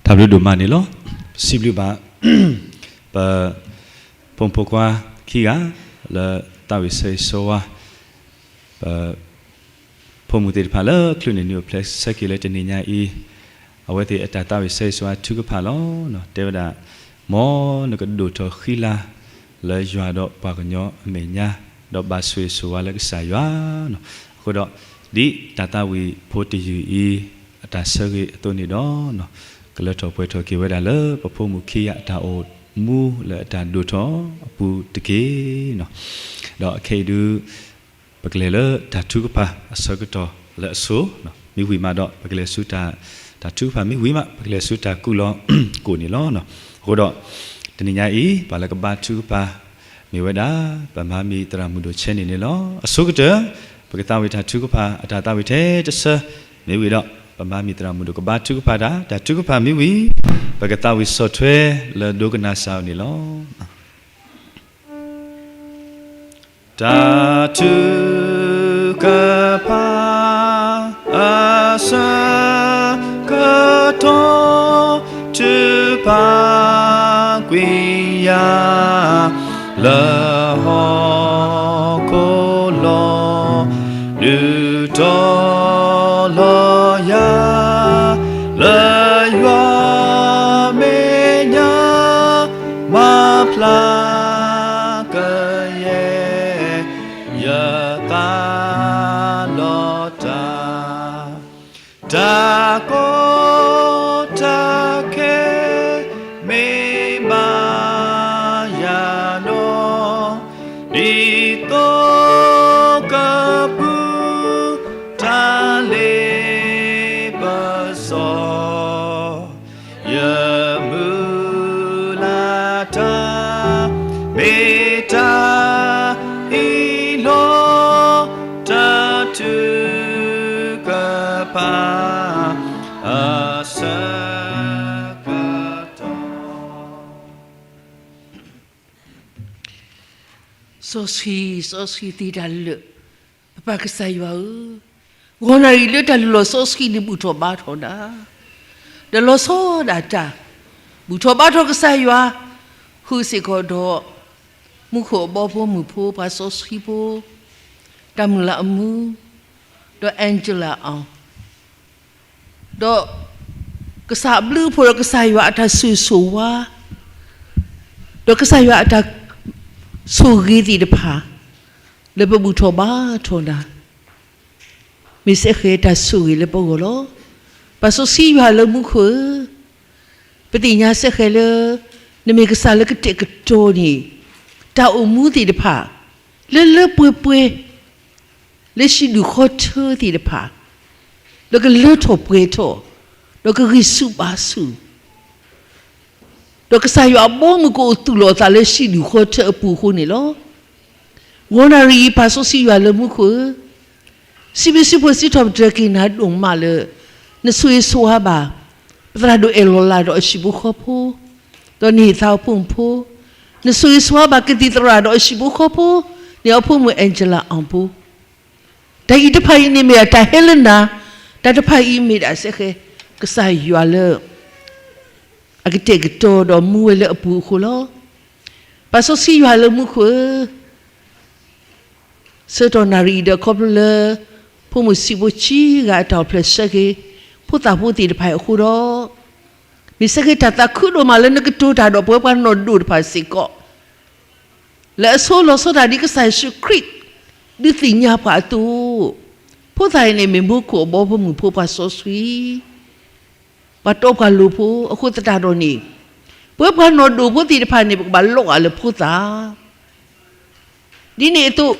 တၢ်ဘျုးဒိၣ်မးန့ၣ်လီၤ. ပစံးဘျုးဘၣ် ပ ဖိမုၣ်ဖိခွါ ခံဂၤ လၢသးဝံၣ်ဆၢဂ့ၤဆၢဝါ ပ ဖိမုၣ်သ့ၣ်တဖၣ်လၢ ချုးန့ၢ်နံၣ်အိၣ်ဖျဲၣ်ဆၢက့ၤလၢတနံၤညါအံၤ, အဝဲသ့ၣ်အတၢ်သးဝံၣ်ဆၢဂ့ၤဆၢဝါထုကဖၣ်လီၤ. တဲဝဲဒၣ်, မ်နကဒိၣ်ထီၣ်ဃံလၤ လၢယွၤဒီးပှၤကညီအမဲာ်ညါ, ဒီးဘၣ်ဆိၣ်ဂ့ၤဆိၣ်ဝါလၢကစၢ်ယွၤ. အဃိဒီး ဒ်တၢ်သးဝံၣ်ဖိတယုၢ်အံၤ အတၢ်ဆၢဂ့ၤအသိးန့ၣ်ဒီး, ကလၢထီၣ်ပှဲၤထီၣ်က့ၤဝဲဒၣ်လၢ ပဖိမုၣ်ခံဂၤအတၢ်အိၣ်မူလၢအတၢ်ဒိၣ်ထီၣ်အပူၤတက့ၢ်. ဒီးအခဲအံၤဒုး ပကလဲၤလၢတၢ်ထုကဖၣ်အဆၢကတီၢ်လၢအဆိ, မ့ၢ်ဝံၤမးဒီး ပကလဲၤဆူတၢ်, တၢ်ထုကဖၣ်မ့ၢ်ဝံၤမး ပကလဲၤဆူတၢ်ကူၣ်လီၤကိၣ်န့ၣ်လီၤ. အဃိဒီး တနံၤညါအံၤ ပှၤလၢကဘါထုကဖၣ် မ့ၢ်ဝဲဒၣ် ပမါမံၤသရၣ်မုၣ်ဒိၣ်ဆဲန့ၣ်န့ၣ်လီၤ. အဆိကတၢၢ် ပကသးဝံၣ်တၢ်ထုကဖၣ်အတၢ်သးဝံၣ်ထဲတဆၢ, မ့ၢ်ဝံၤဒီး ပမါမံၤသရၣ်မုၣ်ဒိၣ်ကဘါထုကဖၣ်တၢ်, တၢ်ထုကဖၣ်မ့ၢ်ဝံၤ ပကသးဝံၣ်ဆီၣ်ထွဲလၢဒိကနၣ်စၢ်အအိၣ်န့ၣ်လီၤ. တၢ်ထုကဖၣ်အဆၢကတီၢ် ထုကဖၣ်ကွံာ်ယၤ လၢဟီၣ်ခိၣ်လီၤ, ဒုးတီၤလီၤယၤ လၢယွၤမဲာ်ညါ မၤဖျါကယဲၢ် ယသးလီၤတၢ်, တၢ်ကီတၢ်ခဲ မ့ၢ်ဘၣ်ယၤနီၤ, ဒ်သိးကပူၤ တၢ်လ့ပစီ ယမုၢ်လၢ်တၢ် မ့ၢ်တၢ်အံၤလီၤ, တၢ်ထုကဖၣ် အဆၢကတီၢ်. စီဆှံ, စီဆှံသ့တၢ်လၢာ်, ပပၢ်ကစၢ်ယွၤဧၢ, ဂီၤနၣ်ရံၣ်လၢတၢ်လုၢ်လီၢ်စီဆှံန့ၣ် ဘူၣ်ထီၣ်ဘါထီၣ်နၤ, ဒီးလီၤဆီဒၣ်တၢ် ဘူၣ်ထီၣ်ဘါထီၣ်ကစၢ်ယွၤ, ဃုာ်စ့ၢ်ကီးဒီး မူခိၣ်အဘီဖိမုၢ်ဖိ ပှၤစီဆှံဖိ, တၢ်မုၢ်လၢ်အမူ, ဒီး Angela အီၤ ဒီး ကစၢ်အဘျုးအဖှိၣ်ဒီးကစၢ်ယွၤအတၢ်ဆိၣ်ဂ့ၤဆိၣ်ဝါ, ဒီးကစၢ်ယွၤအတၢ်ဆိၣ်ဂ့ၤသ့ၣ်တဖၣ် လၢပဘူၣ်ထီၣ်ဘါထီၣ်နၤ, မ့ၢ်စ့ၢ်ကီးတၢ်ဆိၣ်ဂ့ၤလၢပဂီၢ်လီၤ. ပၢ်စီဆှံယွၤလၢမူခိၣ်ဧၢ, ပသ့ၣ်ညါစ့ၢ်ကီးလၢ နမ့ၢ်ကစၢ်လၢကတဲာ်ကတီၤန့ၣ် တၢ်အိၣ်မူသ့ၣ်တဖၣ် လၢလၢပှဲၤပှဲၤ လၢဟံၣ်ဒူၣ်ဃီထၢသ့ၣ်တဖၣ် လၢကလၢထီၣ်ပှဲၤထီၣ် ဒီးကဂံၢ်ဆူၣ်ဘါဆူၣ်, ဒီးကစၢ်ယွၤအဘီအမုၢ်ကအိၣ်သူၣ်လီၤအသးလၢဟံၣ်ဒူၣ်ဃီထၢအပူၤအဃိန့ၣ်လီၤ. ဂီၤနၣ်ရံၣ်အံၤ ပၢ်စီဆှံယွၤလၢမူခိၣ်ဧၢ, စံးဘျုးစံးဖှိၣ်စံးထီၣ်ပတြၢၤက့ၤနၤဒိၣ်မးလၢ နဆိၣ်ဂ့ၤဆိၣ်ဝါဘၣ် ပသရၣ်ဒိၣ်အဲၣ်လီၤလးဒီးအဟံၣ်ဖိဃီဖိ ဒီးနဟ့ၣ်သါအဖိမုၣ်ဖိ, နဆိၣ်ဂ့ၤဆိၣ်ဝါဘၣ်ကသံၣ်သရၣ်ဒီးအဟံၣ်ဖိဃီဖိ န့ၣ်အဖိမုၣ် Angela အီၤဖိ, တၢ်အံၤတဖၣ်အံၤန့ၣ်မ့ၢ်အတၢ်ဟဲလၢနၤ, တၢ်တဖၣ်အံၤမ့ၢ်ဒၣ်စ့ၢ်ကီး ကစၢ်ယွၤလၢ အကတဲာ်ကတီၤဒီးမူဝဲလၢအပူၤအဃိလီၤ. ပၢ်စီဆှံယွၤလၢမူခိၣ်ဧၢ, ဆၢကတီၢ်နၣ်ရံၣ်အံၤဒီးခီဖျိလၢ ဖိမုၣ်ဆံးဖိဆံးဂၤအတၢ်အိၣ်ဖျဲၣ်ဆၢက့ၤ ဖိသၣ်ဖိသ့ၣ်တဖၣ်အံၤအဃိဒီး, မ့ၢ်စ့ၢ်ကီးတၢ်သးခုဒိၣ်မးလၢနကတိၤတၢ်ဒီးပဝဲပှၤနီၢ်ဒိၣ်တဖၣ်စ့ၢ်ကီး လၢအဆိလီၤဆီဒၣ်တၢ်ဒ်ကစၢ်ယ့ၣ်ၡူးခရံာ် ဒုးသ့ၣ်ညါပှၤအသိး, ဖိသၣ်အံၤန့ၣ်မ့ၢ်မူခိၣ်အဘီဖိမုၢ်ဖိပှၤစီဆှံ ပှၤတီပှၤလိၤဖိအဃိသတးဒီးန့ၣ်, ပဝဲပှၤနီၢ်ဒိၣ်ဖိသ့ၣ်တဖၣ်န့ၣ် ပကဘၣ်လီၤဂာ်လၢဖိသၣ် ဒ်န့ၣ်အသိး,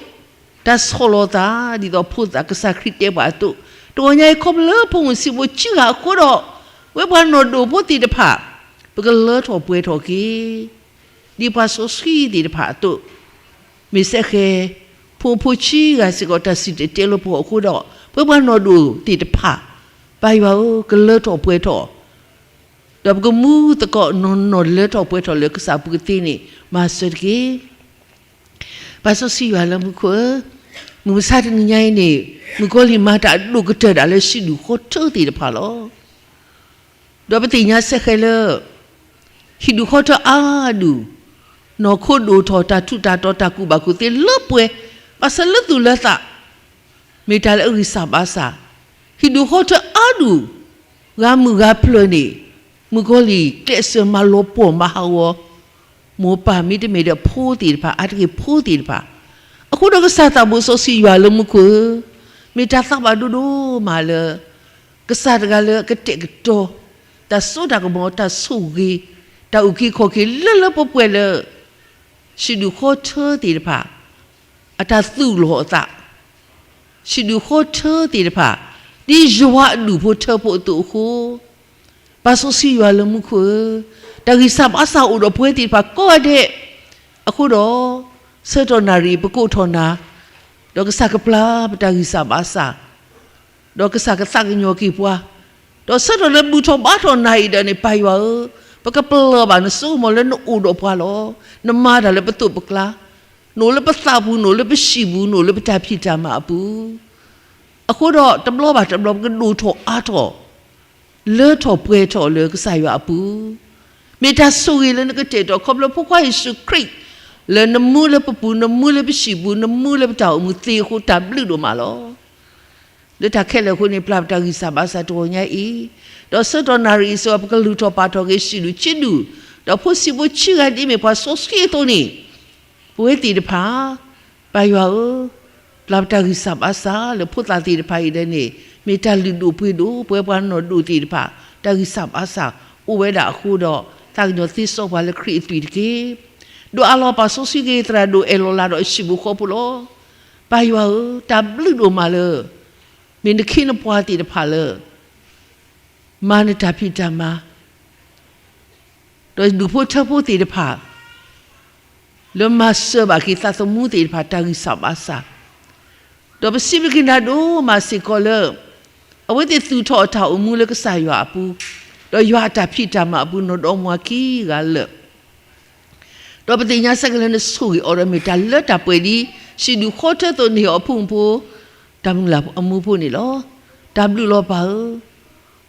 တၢ်ဆီၣ်လီၤသး ဒ်သိးဖိသၣ်ကစၢ်ခရံာ်တဲပှၤအသိး, တဂီၤညါအံၤခီဖျိလၢဖိမုၣ်ဆံးဖိဆံးဂၤအဃိဒီး, ပဝဲပှၤနီၢ်ဒိၣ်ဖိသ့ၣ်တဖၣ်, ပကလၢထီၣ်ပှဲၤထီၣ်က့ၤ ဒ်ပှၤစီဆှံသ့ၣ်တဖၣ်အသိး, မ့ၢ်စ့ၢ်ကီး ဖိဖိဆံးဂၤစ့ၢ်ကီးတၢ်စံၣ်တဲၤတဲလီၤပှၤအဃိဒီး, ပဝဲပှၤနီၢ်ဒိၣ်သ့ၣ်တဖၣ်, ပၢ်ယွၤဧၢ, ကလၢထီၣ်ပှဲၤထီၣ် ဒီးပကမူသကိးနီၢ်နီၢ်လၢထီၣ်ပှဲၤထီၣ်လၢကစၢ်အပူၤကသ့န့ၣ် မၤစၢၤတက့ၢ်. ပၢ်စီဆှံယွၤလၢမူခိၣ်ဧၢ, မုၢ်မဆါတနံၤညါအံၤန့ၣ်, မုၣ်ကီၤလံၤမၤတၢ်အဒိၣ်ကတၢၢ်ဒၣ်လၢဟံၣ်ဒူၣ်ဃီထၢသ့ၣ်တဖၣ်လီၤ. ဒီးပသ့ၣ်ညါစ့ၢ်ကီးလၢ ဟံၣ်ဒူၣ်ဃီထၢအါဒူၣ်, နီၢ်ခိဒိၣ်ထီၣ်တၢ်ထူးတၢ်တီၤတၢ်ကူၣ်ဘၣ်ကူၣ်သ့လၢပှဲၤ, ဘၣ်ဆၣ်လၢသူၣ်လၢသး မ့ၢ်တၢ်လၢအဂံၢ်စၢ်ဘါစၢ်, ဟံၣ်ဒူၣ်ဃီထၢအါဒူၣ်, ဂၤမုၢ်ဂၤဖျၢၣ်န့ၣ်, မုၣ်ကီၤလံၢ်ကျဲးစၢးမၤလီၤပှီၢ်မၤဟးဂီၤ, မိၢ်ပၢ်မ့တမ့ၢ်ဒီးဖိသ့ၣ်တဖၣ် အါတက့ၢ်ဖိသ့ၣ်တဖၣ်, အဃိဒီးကစၢ်သးဘိစီဆှံယွၤလၢမူခိၣ်ဧၢ, မ့ၢ်တၢ်သးဘၣ်ဒိဒိၣ်မးလၢ ကစၢ်တဂၤလၢအကတဲာ်ကတီၤ တၢ်စိတၢ်ကမီၤ တၢ်ဆိၣ်ဂ့ၤ တၢ်အုၣ်က့ၤခီၣ်က့ၤလၢလၢပှဲၤပှဲၤလၢ ဟံၣ်ဒူၣ်ဃီထၢသ့ၣ်တဖၣ် အတၢ်သူၣ်လီၤအသး, ဟံၣ်ဒူၣ်ဃီထၢသ့ၣ်တဖၣ် ဒ်ယွၤအဒူၣ်ဖိထၢဖိအသိးအဃိ, ပၢ်စီဆှံယွၤလၢမူခိၣ်ဧၢ, တၢ်ဂံၢ်စၢ်ဘါစၢ်အိၣ်ဒီးပဝဲသ့ၣ်တဖၣ်ကိးဂၤဒဲး, အဃိဒီး ဆၢကတီၢ်နၣ်ရံၣ်ပကိးထီၣ်နၤ, ဒီးကစၢ်ကပျၢ်ပတၢ်ဂံၢ်စၢ်ဘါစၢ် ဒီးကစၢ်ကသးကညီၤက့ၤပှၤ, ဒီးဆၢကတီၢ်လၢဘူၣ်ထီၣ်ဘါထီၣ်နၤအံၤဒီးန့ၣ် ပၢ်ယွၤဧၢ, ပကပလၢၢ်ဘၣ်နစိကမီၤလၢနအိၣ်ဒီးပှၤလီၤ. နမၤတၢ်လၢပသိးပကျါ, နအိၣ်လၢပသးပူၤ, နအိၣ်လၢပဟံၣ်ပူၤ, နအိၣ်လၢပတၢ်ဖံးတၢ်မၤအပူၤ, အဃိဒီးတဘျီဘၣ်တဘျီ ပကဒိၣ်ထီၣ်အါထီၣ် လၢထီၣ်ပှဲၤထီၣ်လၢကစၢ်ယွၤအပူၤ, မ့ၢ်တၢ်ဆိၣ်ဂ့ၤလၢနကတဲာ်ကတီၤခီဖျိဖိခွါယ့ၣ်ၡူးခရံာ်, လၢနမူလၢပပူၤ, နမူလၢပဟံၣ်ပူၤ, နမူလၢပတၢ်အိၣ်မူသ့အဃိ တၢ်ဘျုးဒိၣ်မးလီၤ. လၢတၢ်ခဲလၢာ်အဃိန့ၣ် ပျၢ်ပတၢ်ဂံၢ်စၢ်ဘါစၢ်တဂီၤညါအံၤ, ဒီးဆၢကတီၢ်နၣ်ရံၣ်အံၤစ့ၢ်ကီး ပကလုၢ်ထီၣ်ပာ်ထီၣ်က့ၤဟံၣ်ဒူၣ်ဆံးဒူၣ်, ဒီးဖိဆံးဖိဆံးဂၤဒ်အမ့ၢ်ပှၤစီဆှံအသိးန့ၣ်, ပဝဲသ့ၣ်တဖၣ်, ပၢ်ယွၤဧၢ, ပျၢ်ပတၢ်ဂံၢ်စၢ်ဘါစၢ်လၢဖိသၣ်သ့ၣ်တဖၣ်အံၤဒီးန့ၣ် မ့ၢ်တၢ်လုၢ်ဒိၣ်ပှ့ၤဒိၣ် ပဝဲပှၤနီၢ်ဒိၣ်သ့ၣ်တဖၣ် တၢ်ဂံၢ်စၢ်ဘါစၢ်အိၣ်ဝဲဒၣ်အဃိဒီး သးကညီၤသ့စီပှၤလၢခရံာ်အသွံၣ်တက့ၢ်. ဒိးအးလီၤပာ်စီဆှံက့ၤသရၣ်ဒိၣ်အဲၣ်လီၤလးဒီးအဟံၣ်ပူၤဃီပူၤလီၤ. ပၢ်ယွၤဧၢ, တၢ်ဘျုးဒိၣ်မးလၢ မ့ၢ်နခ့နပှၤသ့ၣ်တဖၣ်လၢ မၤနတၢ်ဖံးတၢ်မၤ ဒီးဒူၣ်ဖိထၢဖိသ့ၣ်တဖၣ် လၢမၤစၢၤဘၣ်က့ၤသးသမူသ့ၣ်တဖၣ် တၢ်ဂံၢ်စၢ်ဘါစၢ်, ဒီးပစံးဘျုးက့ၤနၤဒိၣ်မးစ့ၢ်ကီးလၢ အဝဲသ့ၣ်သူၣ်ထီၣ်အတၢ်အိၣ်မူလၢကစၢ်ယွၤအပူၤ, ဒီးယွၤအတၢ်ဖံးတၢ်မၤအပူၤ နီၢ်ဒီမါခံဂၤလၢာ် ဒီးပသ့ၣ်ညါဆၢက့ၤလၢနဆိၣ်ဂ့ၤအီၤဒီးမ့ၢ်တၢ်လၢတၢ်ပှဲၤဒ် ဟံၣ်ဒူၣ်ဃီထၢသိးန့ၣ်အီၤအဖိမုၣ်ဖိ တၢ်မုၢ်လၢ်အမူဖိန့ၣ်လီၤ. တၢ်ဘျုးလီၤပၢ်ဧၢ,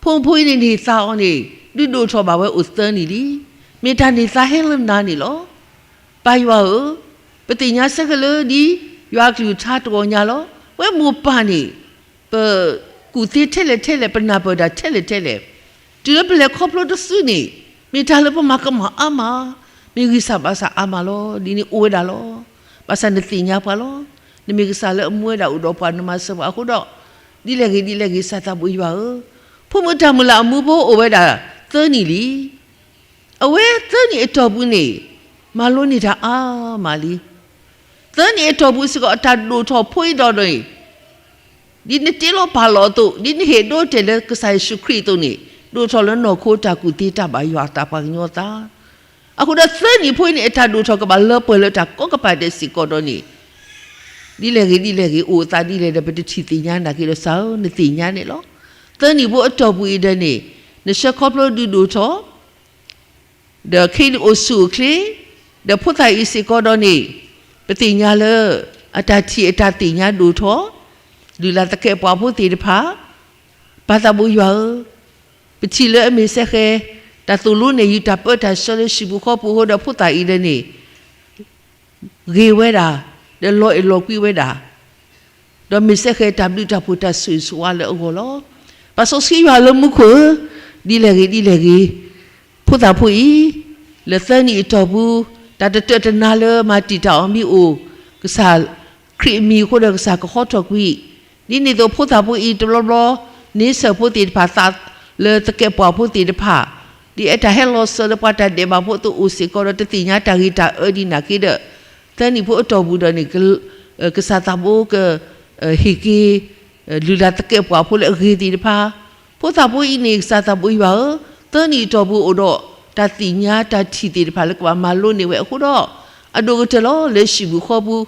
ဖိမုၣ်ဖိအံၤန့ၣ်န့ၢ်သါအီၤန့ၣ် ဒုးဒိၣ်ထီၣ်ဘၣ်ဝဲအိၣ်သၢနံၣ်လံ. မ့ၢ်တၢ်န့ၢ်သါဟဲလၢနၤန့ၣ်လီၤ. ပၢ်ယွၤဧၢ, ပသ့ၣ်ညါဆၢက့ၤလၢဒ်ယွၤအကလုၢ်ကထါတဂီၤညါလီၤ. ဝဲမိၢ်ပၢ်န့ၣ် ပကူၣ်သ့ထဲလဲၣ်ထဲလဲၣ် ပနၢ်ပၢၢ်တၢ်ထဲလဲၣ်ထဲလဲၣ်, တုၤလၢပလဲၤခီဖျိတစုန့ၣ် မ့ၢ်တၢ်လၢပမၤကမၣ်အါမး, မ့ၢ်ဂံၢ်စၢ်ဘါစၢ်အါမးလီၤ. ဒ်န့ၣ်အိၣ်ဝဲဒၣ်လီၤ. ဘၣ်ဆၣ်နသ့ၣ်ညါပှၤလီၤ. နမ့ၢ်ကစၢ်လၢအမူဝဲဒၣ်အိၣ်ဒီးပှၤ နမၤစၢၤပှၤအဃိဒီး, ဒ်လဲၣ်ဂ့ၤဒ်လဲၣ်ဂ့ၤ ကစၢ်သးဘိယွၤဧၢ, ဖိမုၣ်တၢ်မုၢ်လၢ်အမူဖိအိၣ်ဝဲဒၣ်သၢနံၣ်လံ. အဝဲသၢနံၣ်အတီၢ်ပူၤန့ၣ် မၤလိန့ၢ်တၢ်အါမးလံ. သၢနံၣ်အတီၢ်ပူၤစ့ၢ်ကီး အတၢ်ဒိၣ်ထီၣ်ဖိအံၤဒီးန့ၣ် ဒ်နတ့လီၤပာ်လီၤအသိး, ဒ်နဟ့ၣ်ဒိတဲာ်လၢကစၢ်ယ့ၣ်ၡူးခရံာ်အသိးန့ၣ်, ဒိၣ်ထီၣ်လၢနီၢ်ခိတၢ်ကူၣ်သ့တၢ်ဘၣ်ယွၤအသးပှၤကညီအသး. အဃိဒီးသၢနံၣ်ဖိအံၤန့ၣ် အတၢ်ဒိၣ်ထီၣ်ကဘၣ်လၢပှဲၤလၢတၢ်ကိးကပၤဒဲးစ့ၢ်ကီးဒီးန့ၣ်, ဒ်လဲၣ်ဂ့ၤဒ်လဲၣ်ဂ့ၤ အိၣ်အသးဒ်လဲၣ်ဒီး ပတထံၣ်သ့ၣ်ညါနာ်က့ဒီး ကစၢ်ဧၢ နသ့ၣ်ညါန့ၣ်လီၤ. သၢနံၣ်ဖိအတီၢ်ပူၤအံၤဒီးန့ၣ်, နဆၢခီဖျိဒုးဒိၣ်ထီၣ် ဒီးခဲအံၤန့ၣ်အိၣ်ဆူၣ်အိၣ်ချ့, ဒီးဖိသၣ်အံၤစ့ၢ်ကီးဒီးန့ၣ်, ပသ့ၣ်ညါလၢ အတၢ်ထံၣ်အတၢ်သ့ၣ်ညါဒိၣ်ထီၣ်, လုၢ်လၢ်သကဲးပှၤဖိသ့ၣ်တဖၣ်, ပၢ်သးဘိယွၤဧၢ, ပထံၣ်လၢအမ့ၢ်စဲဃဲၤ တၢ်သိၣ်လိနဲၣ်ယုာ်တၢ်ပၢတၢ်ဆှၢလၢဟံၣ်ပူၤဃီပူၤအဃိဒီးဖိသၣ်အံၤဒီးန့ၣ် ဂ့ၤဝဲဒၣ်, ဒီးလီၤအဲၣ်လီၤကွံဝဲဒၣ်, ဒီးမ့ၢ်စဲဃဲၤတၢ်ဘျုးတၢ်ဖှိၣ်တၢ်ဆိၣ်ဂ့ၤဆိၣ်ဝါလၢအဂီၢ်လီၤ. ပၢ်စီဆှံယွၤလၢမူခိၣ်ဧၢ, ဒ်လဲၣ်ဂ့ၤဒ်လဲၣ်ဂ့ၤ, ဖိသၣ်ဖိအံၤ, လၢသၢနံၣ်အတီၢ်ပူၤ, တၢ်တတၢၢ်တနါလၢမၤတံာ်တာ်အီၤမ့ၢ်အိၣ်, ကစၢ်ခရံာ်အမံၤအဃိဒီးကစၢ်ကဟီထီၣ်ကွံာ်, ဒ်န့ၣ်အသိးဖိသၣ်ဖိအံၤတဘျီဘျီ, န့ဆၢၣ်ဖိသ့ၣ်တဖၣ်သး, လၢသကဲးပှၤဖိသ့ၣ်တဖၣ် ဒ်အတၢ်ဟဲလီၤစၢၤလၢပှၤတၢ်ဒဲးဘးဖိအသိးအိၣ်စ့ၢ်ကီးဒီးတသ့ၣ်ညါတၢ်ဂ့ၤတၢ်အၢဒ်နာ်က့ဒီး, သၢနံၣ်ဖိအတီၢ်ပူၤဒီးန့ၣ်, ကစၢ်သးဘိက, ဟ့ၣ်က့ၤ, လုၢ်လၢ်သကဲးပှၤဖိလၢအဂ့ၤသ့ၣ်တဖၣ်, ဖိသၣ်ဖိအံၤန့ၣ် ကစၢ်သးဘိယွၤဧၢ, သၢနံၣ်အတီၢ်ပူၤအိၣ်ဒီး, တၢ်သ့ၣ်ညါတၢ်ထံၣ်သ့ၣ်တဖၣ်လၢကဘၣ်မၤလိန့ၢ်ဝဲအဃိဒီး, အဒိၣ်ကတၢၢ်လီၤလၢဟံၣ်ပူၤဃီပူၤ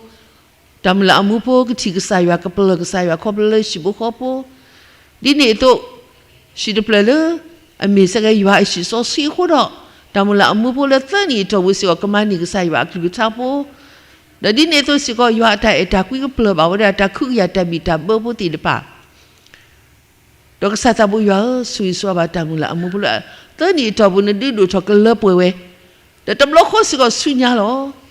တၢ်မုၢ်လၢ်အမူဖိကထံၣ်ကစၢ်ယွၤကပလၢၢ်ကစၢ်ယွၤခီဖျိလၢဟံၣ်ဖိဃီဖိ, ဒ်န့ၣ်အသိး, ဟံၣ်တဖျၢၣ်လၢ, အမ့ၢ်စဲဃဲၤယွၤအဟံၣ်စီဆှံအဃိဒီး, တၢ်မုၢ်လၢ်အမူဖိလၢသၢနံၣ်အတီၢ်ပူၤစ့ၢ်ကီးကမၤန့ၢ်ကစၢ်ယွၤအကလုၢ်ကထါဖိ, ဒီးဒ်န့ၣ်အသိးစ့ၢ်ကီး ယွၤအတၢ်အဲၣ်တၢ်ကွံကပျၢၢ်ဘၣ်ဝဲဒၣ်တၢ်ခုကယၤတၢ်ဘံၣ်တၢ်ဘၢဖိသ့ၣ်တဖၣ် ဒီးကစၢ်သးဘိယွၤဧၢ, ဆိၣ်ဂ့ၤဆိၣ်ဝါဘၣ်တၢ်မုၢ်လၢ်အမူဖိလၢ, သၢနံၣ်အတီၢ်ပူၤနဒုးဒိၣ်ထီၣ်ကလၢပှဲၤဝဲ, ဒီးတဘျီဃီစ့ၢ်ကီးဆူညါလီၤ.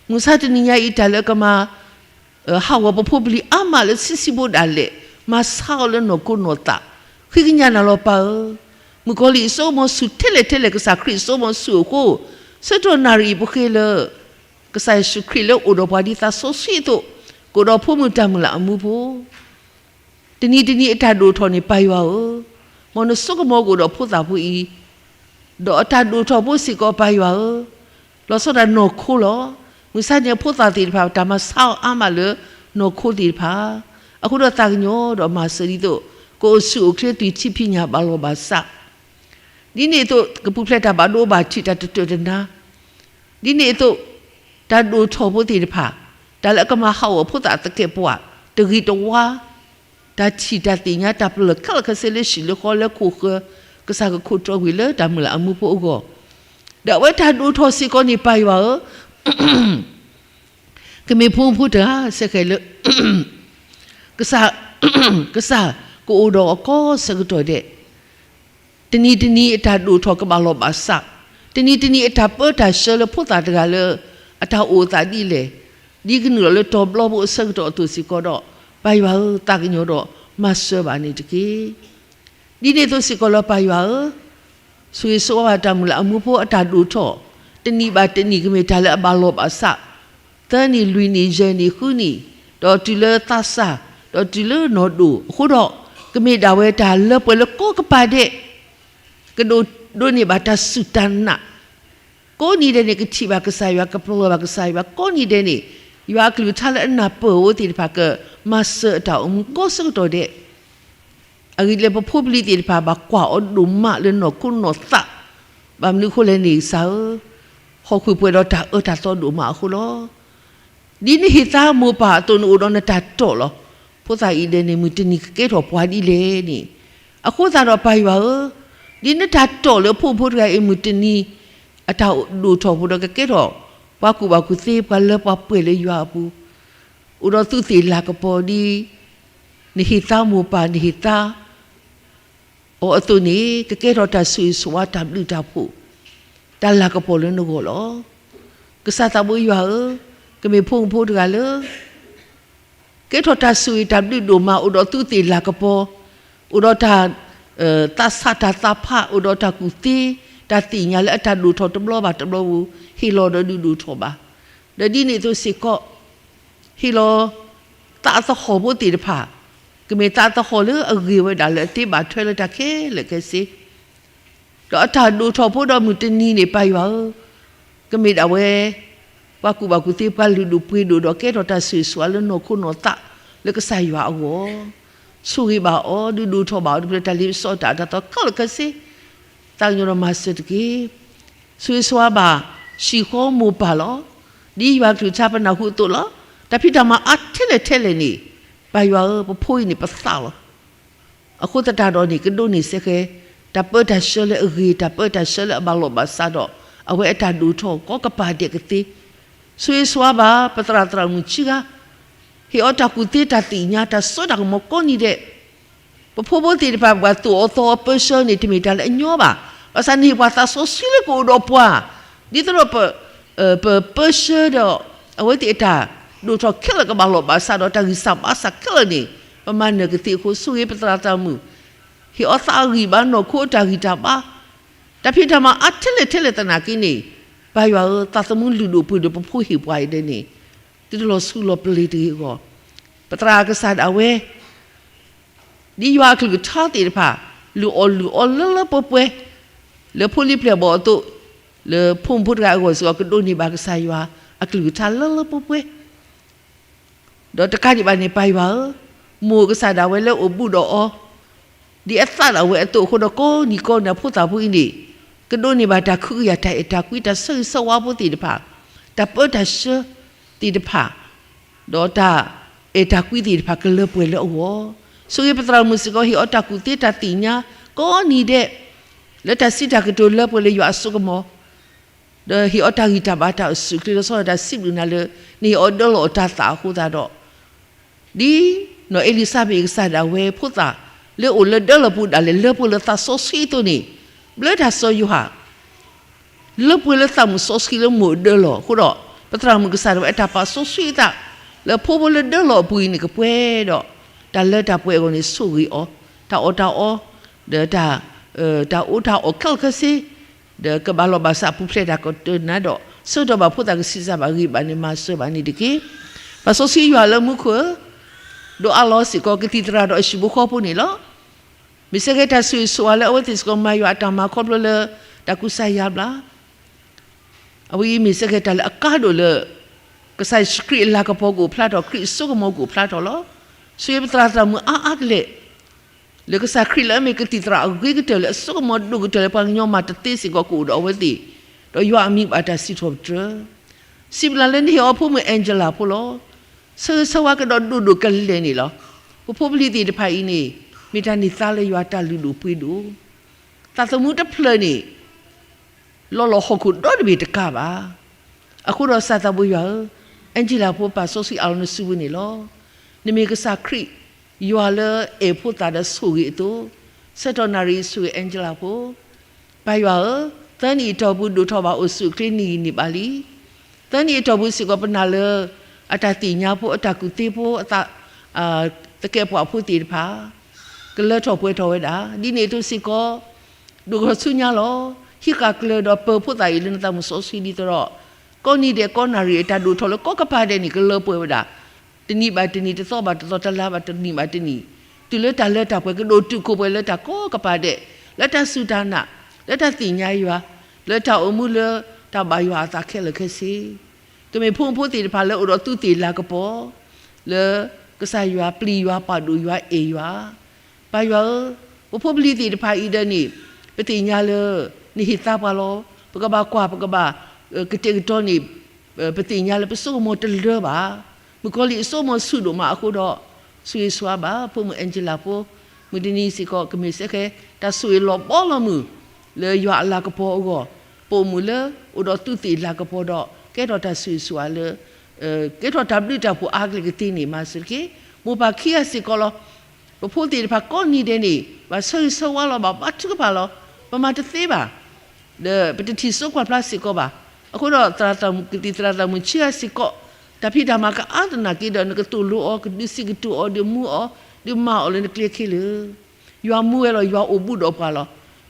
မုၢ်ဆါတနံၤညါအံၤ တၢ်လၢအကမၤ ဟးဂီၤပဖိပလံၤအါမးလၢဆံးဆံးဖိဒၣ်လဲာ်, မၤဆါအီၤလၢနီၢ်ခိနီၢ်သး, ဃ့ကညးနၤလီၤပၢ်ဧၢ. မုၣ်ကီၤလံၢ်အစိကမီၤဆူၣ်ထဲလဲၣ်ထဲလဲၣ် ကစၢ်ခရံာ်အစိကမီၤဆူၣ်အဃိ, ဆၢကတီၢ်နၣ်ရံၣ်အံၤ ပဃ့လၢ ကစၢ်ယ့ၣ်ၡူးခရံာ်လၢအိၣ်ဒီးပှၤဒ်သးစီဆှံအသိး, ကအိၣ်ဒီးဖိမုၣ်တၢ်မုၢ်လၢ်အမူဖိ တနံၤတနံၤအတၢ်ဒိၣ်ထီၣ်န့ၣ် ပၢ်ယွၤဧၢ, မ်နစိကမီၤကအိၣ်ဒီးဖိသၣ်ဖိအံၤ, ဒီးအတၢ်ဒိၣ်ထီၣ်ဖိစ့ၢ်ကီးပၢ်ယွၤဧၢ, လီၤဆီဒၣ်တၢ်နီၢ်ခိလီၤ. မုၢ်ဆါန့ၣ် ဖိသၣ်သ့ၣ်တဖၣ် တၢ်မၤဆါအီၤအါမးလၢနီၢ်ခိသ့ၣ်တဖၣ်, အဃိဒီးသးကညီၤဒီးမၤစၢၤဒ်သိး ကအိၣ်ဆူၣ်အိၣ်ချ့သွံၣ်ထံဖံးညၣ်ဘၣ်လီၤဘၣ်စး ဒ်န့ၣ်အသိး ကပူၤဖျဲးတၢ်ဘၣ်ဒိဘၣ်ထံးတၢ်တတၢၢ်တနါ, ဒ်န့ၣ်အသိး တၢ်ဒိၣ်ထီၣ်ဖိသ့ၣ်တဖၣ်, တၢ်လၢအကမၤဟးဂီၤဖိသၣ်သကဲးပဝး, တဂ့ၤတဝါ, တၢ်ထံၣ်တၢ်သ့ၣ်ညါ တၢ်ပလၢၢ်ခဲလၢာ်ခဲဆ့လၢဟံၣ်လၢဃီလၢခိၣ်ဃၢၤ, ကစၢ်ကခိၣ်တီကွံာ်လၢတၢ်မုၢ်လၢ်အမူဖိအဂီၢ်, ဒီးအဝဲတၢ်ဒိၣ်ထီၣ်စ့ၢ်ကီးန့ၣ် ပၢ်ယွၤဧၢ ကမ့ၢ်ဖိမုၣ်ဖိတဂၤစ့ၢ်ကီးလၢ ကစၢ်, ကစၢ်, ကအိၣ်ဒီးအီၤကိးဆၢကတီၢ်ဒဲး, တနံၤတနံၤအတၢ်ဒိၣ်ထီၣ်ကဘၣ်လီၤဘၣ်စး, တနံၤတနံၤအတၢ်ပၢတၢ်ဆှၢလၢဖိသၣ်တဂၤလၢ အတၢ်အိၣ်အသးဒ်လဲၣ်, ဒ်ကနုာ်လီၤလၢတီၤဘျီဖိအဆၢကတီၢ်အသိးစ့ၢ်ကီးဒီး, ပၢ်ယွၤဧၢ, သးကညီၤဒီးမၤစၢၤဘၣ်န့ၣ်တက့ၢ်. ဒ်န့ၣ်အသိးစ့ၢ်ကီးလီၤ ပၢ်ယွၤဧၢ, ဆိၣ်ဂ့ၤဆိၣ်ဝါဘၣ်တၢ်မုၢ်လၢ်အမူဖိအတၢ်ဒိၣ်ထီၣ်, တနံၣ်ဘၣ်တနံၣ်ကမ့ၢ်တၢ်လၢအဘၣ်လီၤဘၣ်စး, သၢနံၣ်လွံၢ်နံၣ်ယဲၢ်နံၣ်ဃုနံၣ်, ဒီးတုၤလၢသးစၢ်, ဒီးတုၤလၢနီၢ်ဒိၣ်အဃိဒီး, ကမ့ၢ်ဒၣ်ဝဲတၢ်လၢပှဲၤလၢကိးကပၤဒဲး, ကဒိး, ဒိးန့ၢ်ဘၣ်တၢ်စူၢ်တၢ်နာ် ကိးနံၤဒဲးန့ၣ် ကထံၣ်ဘၣ်ကစၢ်ယွၤ ကပလီၢ်ဘၣ်ကစၢ်ယွၤ ကိးနံၤဒဲးန့ၣ်, ယွၤအကလုၢ်ကထါလၢအနၢ်ပၢၢ်အဝဲသ့ၣ်တဖၣ်ကမၤစၢၤအတၢ်အိၣ်မူကိးဆၢကတီၢ်ဒဲး, အဂ့ၢ်ဒ်လဲၣ် ပဖိပလံၤသ့ၣ်တဖၣ်ဘၣ်ကွၢ်အီၤဒိၣ်မးလၢနီၢ်ခိနီၢ်သး, ဘၣ်မနုၤအဃိလဲၣ်န့ၣ် ကစၢ်ဧၢ, ဟီၣ်ခိၣ်ပှဲၤဒီးတၢ်အၢတၢ်သီဒိၣ်မးအဃိလီၤ. ဒ်နဟ့ၣ်သါမိၢ်ပၢ်အသိးန့ၣ်အိၣ်ဒီးနတၢ်တီၢ်လီၤ. ဖိသၣ်အံၤဒဲးန့ၣ် မုၢ်တနံၤကကဲထီၣ်ပှၤဒ်လဲၣ်န့ၣ်, အဃိသတးဒီးပၢ်ယွၤဧၢ, ဒ်နတၢ်တီၢ်လၢဖိမုၣ်ဖိတဂၤအံၤ မုၢ်တနံၤ အတၢ်ဒိၣ်ထီၣ်ဖိဒီးကကဲထီၣ် ပှၤကူၣ်ဘၣ်ကူၣ်သ့ ပှၤလၢပှၤပှဲၤလၢယွၤအပူၤ, အိၣ်ဒီးသူးသ့ၣ်လၤကပီၤဒ် နဟ့ၣ်သါမိၢ်ပၢ် နဟ့ၣ်သါ အီၤအသိးန့ၣ် ကကဲထီၣ်တၢ်ဆိၣ်ဂ့ၤဆိၣ်ဝါ တၢ်ဘျုးတၢ်ဖှိၣ် တၢ်လၤကပီၤလၢနဂီၢ်လီၤ. ကစၢ်သးဘိယွၤဧၢ, ကမ့ၢ်ဖိမုၣ်ဖိတဂၤလၢ ကဲထီၣ်တၢ်ဆိၣ်ဂ့ၤတၢ်ဘျုးဒိၣ်မး အိၣ်ဒီးသူးသ့ၣ်လၤကပီၤ, အိၣ်ဒီးတၢ် သးဆးတၢ်သးဖး အိၣ်ဒီးတၢ်ကူၣ်သ့ တၢ်သ့ၣ်ညါလၢအတၢ်ဒိၣ်ထီၣ်တဘျီဘၣ်တဘျီပူၤ ဟ့ၣ်လီၤဒီးဒုးဒိၣ်ထီၣ်ဘၣ်. ဒီးဒ်န့ၣ်အသိးစ့ၢ်ကီး ဟ့ၣ်လီၤ သးအသဟီၣ်ဖိသ့ၣ်တဖၣ်, ကမ့ၢ်သးအသဟီၣ်လၢအဂ့ၤဝဲဒၣ်လၢအသ့ဘၣ်ထွဲလၢတၢ်ခဲလၢာ်ခဲဆ့ ဒီးအတၢ်ဒိၣ်ထီၣ်ဖိဒီးမုၢ်တနံၤန့ၣ် ပၢ်ယွၤဧၢ, ကမ့ၢ်ဒၣ်ဝဲ ပှၤကူၣ်ဘၣ်ကူၣ်သ့ ပှၤလုၢ်ဒိၣ်ပှ့ၤဒိၣ်ဒီးကဲထီၣ်တၢ်ဆိၣ်ဂ့ၤဆိၣ်ဝါလၢနီၢ်ခိနီၢ်သး လၢကစၢ်ယွၤအဂီၢ်, ဆိၣ်ဂ့ၤဘၣ်အီၤ ဒုးဒိၣ်ထီၣ်ဘၣ်အီၤ တဖျၢၣ်တၢ်လ့ပစီတၢ် တၢ်သီခဲလၢာ်ခဲဆ့ သးကညီၤဒီးမၤစၢၤတက့ၢ်. ဆိၣ်ဂ့ၤဆိၣ်ဝါဘၣ် ဟံၣ်ဃီမိၢ်ပၢ်လီၤ. ဒ်ယွၤကလုၢ်ကထါပနၢ်ဟူအသိးလီၤ. တၢ်ဖံးတၢ်မၤအါထဲလဲၣ်ထဲလဲၣ်န့ၣ် ပၢ်ယွၤဧၢ ပဖိအံၤန့ၣ်ပသးလီၤ. အဃိသတးဒီးန့ၣ် ကဒိးန့ၢ်စ့ၢ်ကီး တၢ်ပၢတၢ်ဆှၢလၢအဂ့ၤ တၢ်ပၢတၢ်ဆှၢလၢအဘၣ်လီၤဘၣ်စးဒီး အဝဲအတၢ်ဒိၣ်ထီၣ်ကိးကပၤဒဲးကသ့ ဆိၣ်ဂ့ၤဆိၣ်ဝါဘၣ် ပသရၣ်သရၣ်မုၣ်ခံဂၤ, ဟ့ၣ်အီၤတၢ်ကူၣ်သ့တၢ်သ့ၣ်ညါ တၢ်စိတၢ်ကမီၤကိးနံၤဒဲး, ပဖိဖိသ့ၣ်တဖၣ် ပှၤသိၣ်အီၤသီအီၤပၢဆှၢန့ၣ် တမ့ၢ်တၢ်လၢအညီဘၣ်. ဘၣ်ဆၣ်န့ၣ် ပှၤသးစီဆှံလၢကအိၣ်ဒီးပှၤ, ဒ်သိးဒီး ပပၢဆှၢဒီး အဝဲသ့ၣ်အတၢ်ဒိၣ်ထီၣ်ခဲလၢာ်ကဘၣ်လီၤဘၣ်စးဒီး တၢ်ဂံၢ်စၢ်ဘါစၢ်ခဲလၢာ်န့ၣ် ပမၤနၢၤကသ့အဃိ ဆိၣ်ဂ့ၤပသရၣ်သရၣ်မုၣ်, ဟ့ၣ်အီၤသးအဂံၢ်ဘါ နီၢ်ခိအတၢ်ဂံၢ်တၢ်ဘါ, တၢ်ဖံးတၢ်မၤအါထဲလဲၣ်ထဲလဲၣ်သနာ်က့န့ၣ် ပၢ်ယွၤဧၢ သးသမူလုၢ်ဒိၣ်ပှ့ၤဒိၣ် ပဖိဟ့ၣ်ပှၤအံၤဒဲးန့ၣ် သုတလီၤဆူလီၤပလ့ၤတဂ့ၤအဂီၢ်, ပသရၣ်ကစၢ်ဒၣ်ဝဲ ဒ်ယွၤအကလုၢ်ကထါသ့ၣ်တဖၣ် လုၢ်အီၣ်လုၢ်အီလၢလၢပှဲၤပှဲၤ လၢဖိလံၤပျဲၢ်ဘီၣ်အသိး, လၢဖိမုၣ်ဖိတဂၤအဂီၢ်စ့ၢ်ကီး ကဒိးန့ၢ်ဘၣ်ကစၢ်ယွၤအကလုၢ်ကထါလၢလၢပှဲၤပှဲၤ ဒီးတကးဒံးဘၣ်န့ၣ် ပၢ်ယွၤဧၢ, မိၢ်ကစၢ်ဒၣ်ဝဲလၢအိၣ်ဘူးဒီးအီၤ ဒ်အသးဒၣ်ဝဲအသိးအဃိဒီး ကိးနံၤကိးနၤ ဖိသၣ်ဖိအံၤန့ၣ် ကဒိးန့ၢ်ဘၣ်တၢ်ခွဲးယာ် တၢ်အဲၣ်တၢ်ကွံ တၢ်ဆၢဂ့ၤဆၢဝါဖိသ့ၣ်တဖၣ်, တၢ်ပၢတၢ်ဆှၢသ့ၣ်တဖၣ် ဒီးတၢ်အဲၣ်တၢ်ကွံသ့ၣ်တဖၣ်ကလၢပှဲၤလၢအဂီၢ်, ဆိၣ်ဂ့ၤပသရၣ်မုၣ်စ့ၢ်ကီး ဟ့ၣ်အီၤတၢ်ကူၣ်သ့တၢ်သ့ၣ်ညါ ကိးနံၤဒဲး လၢတၢ်စံးတၢ်ကတိၤလၢပှဲၤလၢယွၤအစိကမီၤ ဒီးဟ့ၣ်အီၤတၢ်ဂံၢ်တၢ်ဘါတၢ်အိၣ်ဆူၣ်အိၣ်ချ့လီၤဆီဒၣ်တၢ်စံးဘျုးနၤလၢ နဟ့ၣ်အီၤဒၢလီၤအတၢ်သးအဃိသတးဒီး ဒ်နီၢ်အ့လံၤစါဘ့းကစၢ်ဒၣ်ဝဲဖိသၣ် လၢအိၣ်လၢဒၢလီၤပူၤဒၣ်လဲာ်လၢပှဲၤလၢသးစီဆှံအသိးန့ၣ် ဘျၢတၢ်စီၤယိၤဟၣ် လၢပှဲၤလၢသးမုၢ်စီဆှံလၢမိၢ်ဒၢလီၤအဃိဒီး, ပသရၣ်မုၣ်ကစၢ်ဒၣ်ဝဲအတၢ်ပာ်စီဆှံအသး လၢဖိဖိလၢဒၢလီၤအပူၤအံၤန့ၣ်ကပှဲၤဒီး, တၢ်လၢတၢ်ပှဲၤအဂီၢ်န့ၣ်ဆိၣ်ဂ့ၤအီၤ, တၢ်အီၣ်တၢ်အီ, ဒီးတၢ်, တၢ်အီၣ်တၢ်အီခဲလၢာ်ခဲဆ့, ဒီးကဘၣ်လီၤဘၣ်စးပူၤဖျဲးတၢ်ကတၢၢ်နၤဒီး ဆၢကတီၢ်ဘၣ်ဖိသၣ်ကဆံးစၢ်ဘၣ်ဂံၢ်ဘၣ်န့ၣ် မၤစၢၤဘၣ်န့ၣ်တက့ၢ်. ပာ်စီဆှံယွၤလၢမူခိၣ်ဧၢ, ဒိးအးလီၤစ့ၢ်ကီးကသံၣ်သရၣ်ဒီးအဟံၣ်ဖိဃီဖိန့ၣ်လီၤ. မ့ၢ်စ့ၢ်ကီးတၢ်ဆိၣ်ဂ့ၤဆိၣ်ဝါလၢအဝဲသ့ၣ်စ့ၢ်ကီးမၤယွၤအတၢ်မၤခီဖျိလၢ တၢ်ကူစါယါဘျါ အဝဲအံၤမ့ၢ်စ့ၢ်ကီးတၢ်လၢအကါဒိၣ်လၢ ကစၢ်ယ့ၣ်ၡူးခရံာ်အလၤကပီၤကအိၣ်ဖျါထီၣ် ခရံာ်အစိကမီၤကအိၣ်ဖျါထီၣ်လီၤ. ဆိၣ်ဂ့ၤပသရၣ်သရၣ်မုၣ်အါအါကလဲာ် လၢကစၢ်ခရံာ်လၢအမ့ၢ်ကသံၣ်သရၣ်အဂ့ၤကတၢၢ်လၢအစိကမီၤဒိၣ်ကတၢၢ်လၢပှၤကညီမၤတသ့စ့ၢ်ကီးကအိၣ်ဒီးအဝဲသ့ၣ်, ဒီးယွၤအမံၤဘၣ်တၢ်စံးထီၣ်ပတြၢၤ စံးဘျုးလၢနဟ့ၣ်အီၤဖိမုၣ် Angela ဖိလီၤ. ဆၢဂ့ၤဆၢဝါကဒီးဒိၣ်ဒိၣ်ကလဲာ်န့ၣ်လီၤ. ပဖိပလံၤသ့ၣ်တဖၣ်အံၤန့ၣ် မ့ၢ်တၢ်န့ၢ်သါလၢယွၤတၢ်လုၢ်ဒိၣ်ပှ့ၤဒိၣ်, သးသမူတဖျၢၣ်န့ၣ် လီၤလီၤဟီၣ်ခိၣ်ဒီတဘ့ၣ်တကးဘၣ်. အဃိဒီးစၢ်သးဘိယွၤဧၢ, Angela ဖိပာ်စီဆှံအးလီၤနစုပူၤန့ၣ်လီၤ. နမ့ၢ်ကစၢ်ခရံာ်, ယွၤလၢအဲၣ်ဖိသၣ်ဒီးဆိၣ်ဂ့ၤအသိး, ဆၢကတီၢ်နၣ်ရံၣ်ဆိၣ်ဂ့ၤ Angela ဖိ ပၢ်ယွၤဧၢ, သၢနံၣ်အတီၢ်ပူၤဒိၣ်ထီၣ်ဘၣ်အိၣ်ဆူၣ်အိၣ်ချ့နံၣ်ဂံၢ်နံၣ်ဘါလံ. သၢနံၣ်အတီၢ်ပူၤစ့ၢ်ကီးပနာ်လၢ အတၢ်သ့ၣ်ညါဖိ အတၢ်ကူၣ်သ့ဖိ အသး, သကဲးပှၢ်ဖိသ့ၣ်တဖၣ် ကလၢထီၣ်ပှဲၤထီၣ်ဝဲဒၣ် ဒ်န့ၣ်အသိးစ့ၢ်ကီး ဒိၣ်ထီၣ်ဆူညါလီၤ. ဟံးဃာ်ကျၢၤဒီးပၢၤဖိသၣ်အံၤလၢနသးမုၢ်စီဆှံဒ်သိးဒီး ကိးနံၤဒဲးကိးနၣ်ရံၣ်အတၢ်ဒိၣ်ထီၣ်လၢကိးကပၤဒဲးန့ၣ် ကလၢပှဲၤဝဲဒၣ် တနံၣ်ဘၣ်တနံၣ် တသီဘၣ်တသီ တလါဘၣ်တနံၣ်ဘၣ်တနံၣ်, တုၤလၢတၢ်လၢတၢ်ပှဲၤကဒိၣ်တုာ်ခိၣ်ပှဲၤလၢတၢ်ကိးကပၤဒဲး, လၢတၢ်စူၢ်တၢ်နာ်, လၢတၢ်သ့ၣ်ညါယွၤ, လၢတၢ်အိၣ်မူလၢတၢ်ဘၣ်ယွၤအသးခဲလၢာ်ခဲဆ့, ကမ့ၢ်ဖိမုၣ်ဖိသ့ၣ်တဖၣ်လၢအိၣ်ဒီးသူးသ့ၣ်လၤကပီၤ လၢကစၢ်ယွၤပျံၤယွၤပာ်ဒိၣ်ယွၤအဲၣ်ယွၤ, ပၢ်ယွၤဧၢ, ပဖိပလံၤသ့ၣ်တဖၣ်အံၤဒီးန့ၣ် ပသ့ၣ်ညါလၢ နဟ့ၣ်သါပှၤလီၤ. ပကဘၣ်ကွၢ် ပကဘၣ်ကတဲာ်ကတီၤန့ၣ် ပသ့ၣ်ညါလၢပစိကမီၤတလၢဘၣ်. မုၣ်ကီၤလံၢ်အစိကမီၤဆူၣ်ဒိၣ်မးအဃိဒီး ဆိၣ်ဂ့ၤဆိၣ်ဝါဘၣ် ဖိမုၣ် Angela ဖိ, မုၢ်တနံၤစ့ၢ်ကီး ကမ့ၢ်စ့ၢ်ကီး တၢ်ဆိၣ်ဂ့ၤလီၤဘီလီၤမုၢ် လၢယွၤအလၤကပီၤအဂီၢ်, ပအိၣ်မုာ်လၢ အိၣ်ဒီးသူးသ့ၣ်လၤကပီၤဒီး ကဲထီၣ်တၢ်ဆိၣ်ဂ့ၤဆိၣ်ဝါလၢ ကဲထီၣ်တၢ်ဘျုးတၢ်ဖှိၣ်အါကလဲာ်ကသ့န့ၣ် မၤစၢၤတက့ၢ်. မိၢ်ပၢ်ခံဂၤစ့ၢ်ကီးလီၤ. ပဖိသ့ၣ်တဖၣ်ကိးနံၤဒဲးန့ၣ် ဘၣ်ဆၢဂ့ၤဆၢဝါလီၤ ဘၣ်ဘါထုကဖၣ်လီၤ. ပမၤတသ့ဘၣ် ဒီးပတထံၣ်စိကွၢ်ဖျါစ့ၢ်ကီးဘၣ်. အဃိဒီးသရၣ်သရၣ်မုၣ် ကသံၣ်သရၣ်သရၣ်မုၣ်ဆံးအါစ့ၢ်ကီး, တၢ်ဖံးတၢ်မၤကအါသနာ်က့ဒီး နကသိၣ်လိအီၤ ကဒုးစံးကတိၤအီၤ ဒုးမူအီၤ ဒုးမၤအီၤလၢနကျဲခဲလၢာ်. ယွၤမူဝဲလီၤ ယွၤအိၣ်ဘူးဒီးပှၤလီၤ.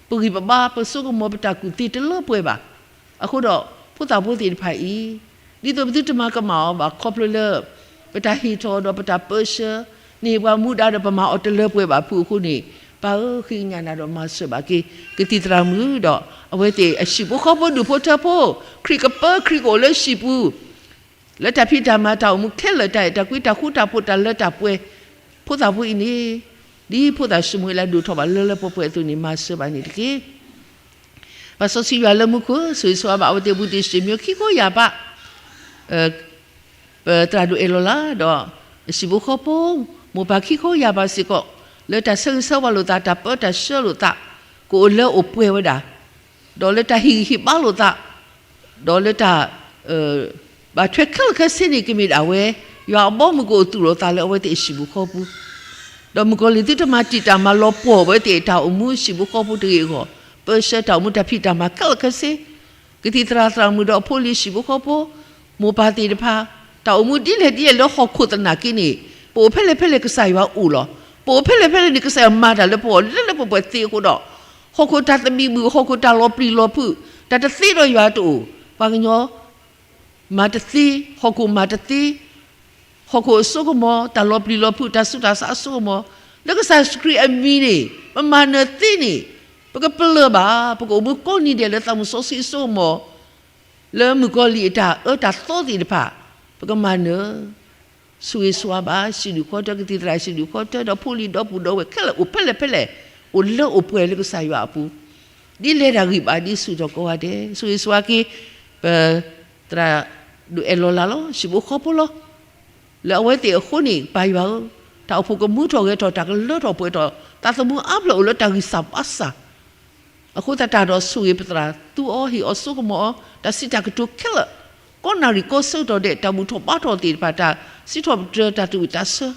ပဂံၢ်ပဘါ ပစိကမီၤ ပတၢ်ကူၣ်သ့တလၢပှဲၤဘၣ်. အဃိဒီး ဖိသၣ်ဖိသ့ၣ်တဖၣ်အံၤ ဒ်သိးပသုတမၤကမၣ်အီၤဘၣ် ခီဖျိလၢ ပတၢ်ဟ့ၣ်ထီၣ်ဒီးပတၢ်ပၢဆှၢ န့ၢ်ပှၤမူဒါဒီးပမၤအီၤတလၢပှဲၤဘၣ်ဖုအဃိန့ၣ်, ပၢ်ဧၢ ဃ့ကညးနၤဒီးမၤစၢၤဘၣ်က့ၤ ကသံၣ်သရၣ်မုၣ်ဒီး အဝဲသ့ၣ်အဟံၣ်ဖိဃီဖိဒူၣ်ဖိထၢဖိ, ခရံာ်ကပၢ ခရံာ်ကအိၣ်လၢဟံၣ်ပူၤ လၢတၢ်ဖံးတၢ်မၤတၢ်အိၣ်မူခဲလၢာ် တၢ်အဲၣ်တၢ်ကွံ တၢ်ဃူတၢ်ဖိး တၢ်လၢတၢ်ပှဲၤ ဖိသၣ်ဖိအံၤန့ၣ်, ဒ်ဖိသၣ်ၡမူၤအ့လးဒိၣ်ထီၣ်ဘၣ်လၢလၢပှဲၤပှဲၤအသိးန့ၣ် မၤစၢၤဘၣ်န့ၣ်တက့ၢ်. ပၢ်စီဆှံယွၤလၢမူခိၣ် ဆိၣ်ဂ့ၤဆိၣ်ဝါဘၣ်အဝဲသ့ၣ် ဘူးသ့ၣ်စံးမံခံခိၣ်ယာ်ပၢ် ပသရၣ်ဒိၣ်အဲၣ်လီၤလး ဒီးအဟံၣ်ဖိဃီဖိ မိၢ်ပၢ်ခံခိၣ်ယာ်ပၢ်စ့ၢ်ကီး လၢတၢ်ဆၢဂ့ၤဆၢဝါလိာ်သး တၢ်ပၢတၢ်ဆှၢလိာ်သး ကအိၣ်လၢအိၣ်ပှဲၤဝဲဒၣ်, ဒီးလၢတၢ်ဟ့ၣ်ဂံၢ်ဟ့ၣ်ဘါလိာ်သး ဒီးလၢတၢ် ဘၣ်ထွဲခဲလၢာ်ခဲဆ့န့ၣ် ကမ့ၢ်ဒၣ်ဝဲ ယွၤအဘီအမုၢ်ကအိၣ်သူၣ်လိာ်သးလၢအဝဲသ့ၣ်အဟံၣ်ပူၤဃီပူၤ, ဒီးမုၣ်ကီၤလံၢ်သုတမၤတံာ်တာ်မၤလီၤပှီၢ်ဝဲသ့ၣ် တၢ်အိၣ်မူဟံၣ်ပူၤဃီပူၤတဂ့ၤအဂီၢ်, ပၢဆှၢတၢ်အိၣ်မူတၢ်ဖံးတၢ်မၤခဲလၢာ်ခဲဆ့ ကသံၣ်သရၣ်သရၣ်မုၣ်ဒီးအဖိလံၤဟံၣ်ဖိဃီဖိ, မိၢ်ပၢ်သ့ၣ်တဖၣ် တၢ်အိၣ်မူဒ်လဲၣ်ဒ်လဲၣ်လၢဟီၣ်ခိၣ်သနာ်က့န့ၣ်, ပအိၣ်ဖဲလဲၣ်ဖဲလဲၣ်ကစၢ်ယွၤအိၣ်လီၤ. ပအိၣ်ဖဲလဲၣ်ဖဲလဲၣ်န့ၣ် ကစၢ်ယွၤမၤတၢ်လၢပဂီၢ်လၢလၢပှဲၤပှဲၤသ့အဃိဒီး, ဟီၣ်ခိၣ်တၢ်သဘံၣ်ဘုၣ် ဟီၣ်ခိၣ်တၢ်လီၤပျံၤလီၤဖုး တၢ်တသ့ဒီးယွၤတအိၣ်, ပှၤကညီ မၤတသ့, ဟီၣ်ခိၣ်မၤတသ့, ဟီၣ်ခိၣ်အစိကမီၤ တၢ်လီၤပျံၤလီၤဖုး တၢ်ဆူးတၢ်ဆါအစိကမီၤ, လၢကစၢ်ယ့ၣ်ၡူးခရံာ်အမံၤန့ၣ် ပမၤနၢၤသ့န့ၣ်, ပကပလၢၢ်ဘၣ်, ပကအိၣ်မူကိးနံၤဒဲးလၢသးမုၢ်စီဆှံအစိကမီၤ, လၢမုၣ်ကီၤလံၢ်အတၢ်အၢတၢ်သီသ့ၣ်တဖၣ်, ပကမၤနၢၤ ဆိၣ်ဂ့ၤဆိၣ်ဝါဘၣ် ဟံၣ်ဒူၣ်ဃီတၢ ကသံၣ်သရၣ်ဟံၣ်ဒူၣ်ဃီတၢ ဒီးဖိလံၤဒီပုၢ်ဒီဝဲၢ်ခဲလၢာ် အိၣ်ဖဲလဲၣ်ဖဲလဲၣ်, အိၣ်လၢအိၣ်ပှဲၤလၢကစၢ်ယွၤအပူၤ, ဒ်လဲၣ်တၢ်ဂံၢ်ဘါဒ်ဆူၣ်ထီၣ်ကိးဂၤဒဲး, ဆိၣ်ဂ့ၤဆိၣ်ဝါက့ၤ ပသရၣ်ဒိၣ်အဲၣ်လီၤလးလီၤ ဟံၣ်ဖိဃီဖိလီၤ. လၢအဝဲသ့ၣ်အဃိန့ၣ် ပၢ်ယွၤဧၢ, တၢ်အိၣ်ဖှိၣ်ကမူထီၣ်ဂဲၤထီၣ် တၢ်ကလၢထီၣ်ပှဲၤထီၣ် သးသမူအါဖျၢၣ်အိၣ်လၢတၢ်ဂံၢ်စၢ်ဘါစၢ် အဃိသတးဒီး ဆိၣ်ဂ့ၤပသရၣ် သူအီၤ ဟ့ၣ်အီၤစိကမီၤအီၤ တၢ်စံးတၢ်ကတိၤခဲလၢာ်, ကိးနၣ်ရံၣ်ကိးဆၢကတီၢ်ဒဲး တၢ်ဘူၣ်ထီၣ်ဘါထီၣ်သ့ၣ်တဖၣ် တၢ်စံးထီၣ်ပတြၢၤ တၢ်သူၣ်ဝံၣ်သးဆၢ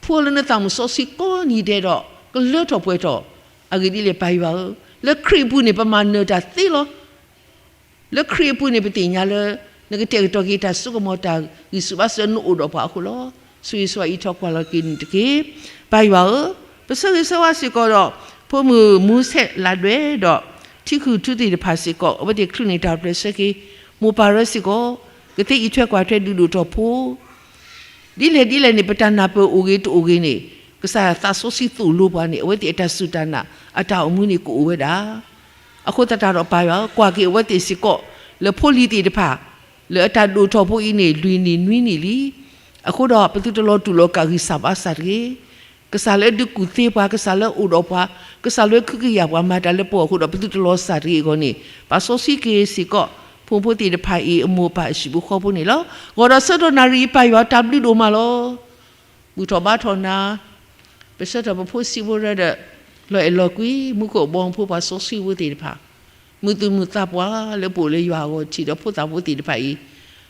ဖှူအီၤလၢနသးမုၢ်စီဆှံကိးနံၤဒဲးဒီး ကလၢထီၣ်ပှဲၤထီၣ်, အဂ့ၢ်ဒ်လဲၣ် ပၢ်ယွၤဧၢ, လၢခရံာ်အပူၤန့ၣ် ပမၤနၢၤတၢ်သ့လီၤ. လၢခရံာ်အပူၤန့ၣ် ပသ့ၣ်ညါလၢ နကတဲာ်ကတီၤက့ၤတၢ်စိကမီၤ တၢ်ဂံၢ်ဆူၣ်ဘါဆူၣ်လၢနအိၣ်ဒီးပှၤအဃိလီၤ. ဆိၣ်ဂ့ၤဆိၣ်ဝါအံးထွဲကွၢ်လီၤက့ၤန့ၣ်တက့ၢ်. ပၢ်ယွၤဧၢ, ပဆၢဂ့ၤဆၢဝါစ့ၢ်ကီးဒီး ဖိမုၣ်မူဆဲးလးဒွဲၣ်ဒီး ထံခုၣ်ထူသ့ၣ်တဖၣ်စ့ၢ်ကီး အဝဲသ့ၣ်ချုးန့ၢ်တၢ်ပျဲၢ်ဆၢက့ၤ မိၢ်ပၢ်ရၢစ့ၢ်ကီး ကသ့အံးထွဲကွၢ်ထွဲဒုးဒိၣ်ထီၣ်ဖိ ဒ်လဲၣ်ဒ်လဲၣ်န့ၣ် ပတၢ်နၢ်ပၢၢ်အိၣ်ဂ့ၤတအိၣ်ဂ့ၤန့ၣ် ကစၢ်သးစီဆှံသိၣ်လိပှၤန့ၣ် အဝဲသ့ၣ်အတၢ်စူၢ်တၢ်နာ် အတၢ်အိၣ်မူန့ၣ်ကအိၣ်ဝဲဒၣ်. အဃိသတးဒီးပၢ်ယွၤ ကွၢ်က့ၤအဝဲသ့ၣ်စ့ၢ်ကီး လၢဖိလံၤသ့ၣ်တဖၣ် လၢအတၢ်ဒိၣ်ထီၣ်ဖိအံၤန့ၣ် လွံၢ်နံၣ်နွံနံၣ်လံ. အဃိဒီးပသုတလီၤတူာ်လီၤကာ်ဂံၢ်စၢ်ဘါစၢ်တဂ့ၤ. ကစၢ်လၢဒုးကူၣ်သ့ပှၤ, ကစၢ်လၢအိၣ်ဒီးပှၤ, ကစၢ်လၢခုကယာ်ပှၤမၤတၢ်လၢပဂီၢ်အဃိဒီး ပသုတလီၤစၢ်တဂ့ၤအဂီၢ်န့ၣ် ပာ်စီဆှံက့ၤစ့ၢ်ကီး ဖိမုၣ်ဖိသ့ၣ်တဖၣ်အံၤ အမိၢ်အပၢ်အဟံၣ်ဖိဃီဖိန့ၣ်လီၤ. ဂီၤဒီးဆၢကတီၢ်နၣ်ရံၣ်အံၤ ပၢ်ယွၤ တၢ်ဘျုးဒိၣ်မးလီၤ. ဘူၣ်ထီၣ်ဘါထီၣ်နၤ, ပဆၢထၢၣ်ပဖိဆံးဖိရၢဒီး လီၤအဲၣ်လီၤကွံ မူခိၣ်အဘီမုၢ်ဖိ ပှၤစီဆှံဖိသ့ၣ်တဖၣ်, မုၢ်သူၣ်မုၢ်သးပှၢ်လၢပအိၣ်လၢယွၤအဂီၢ် ထံၣ်ဒီးဖိသၣ်ဖိသ့ၣ်တဖၣ်အံၤ,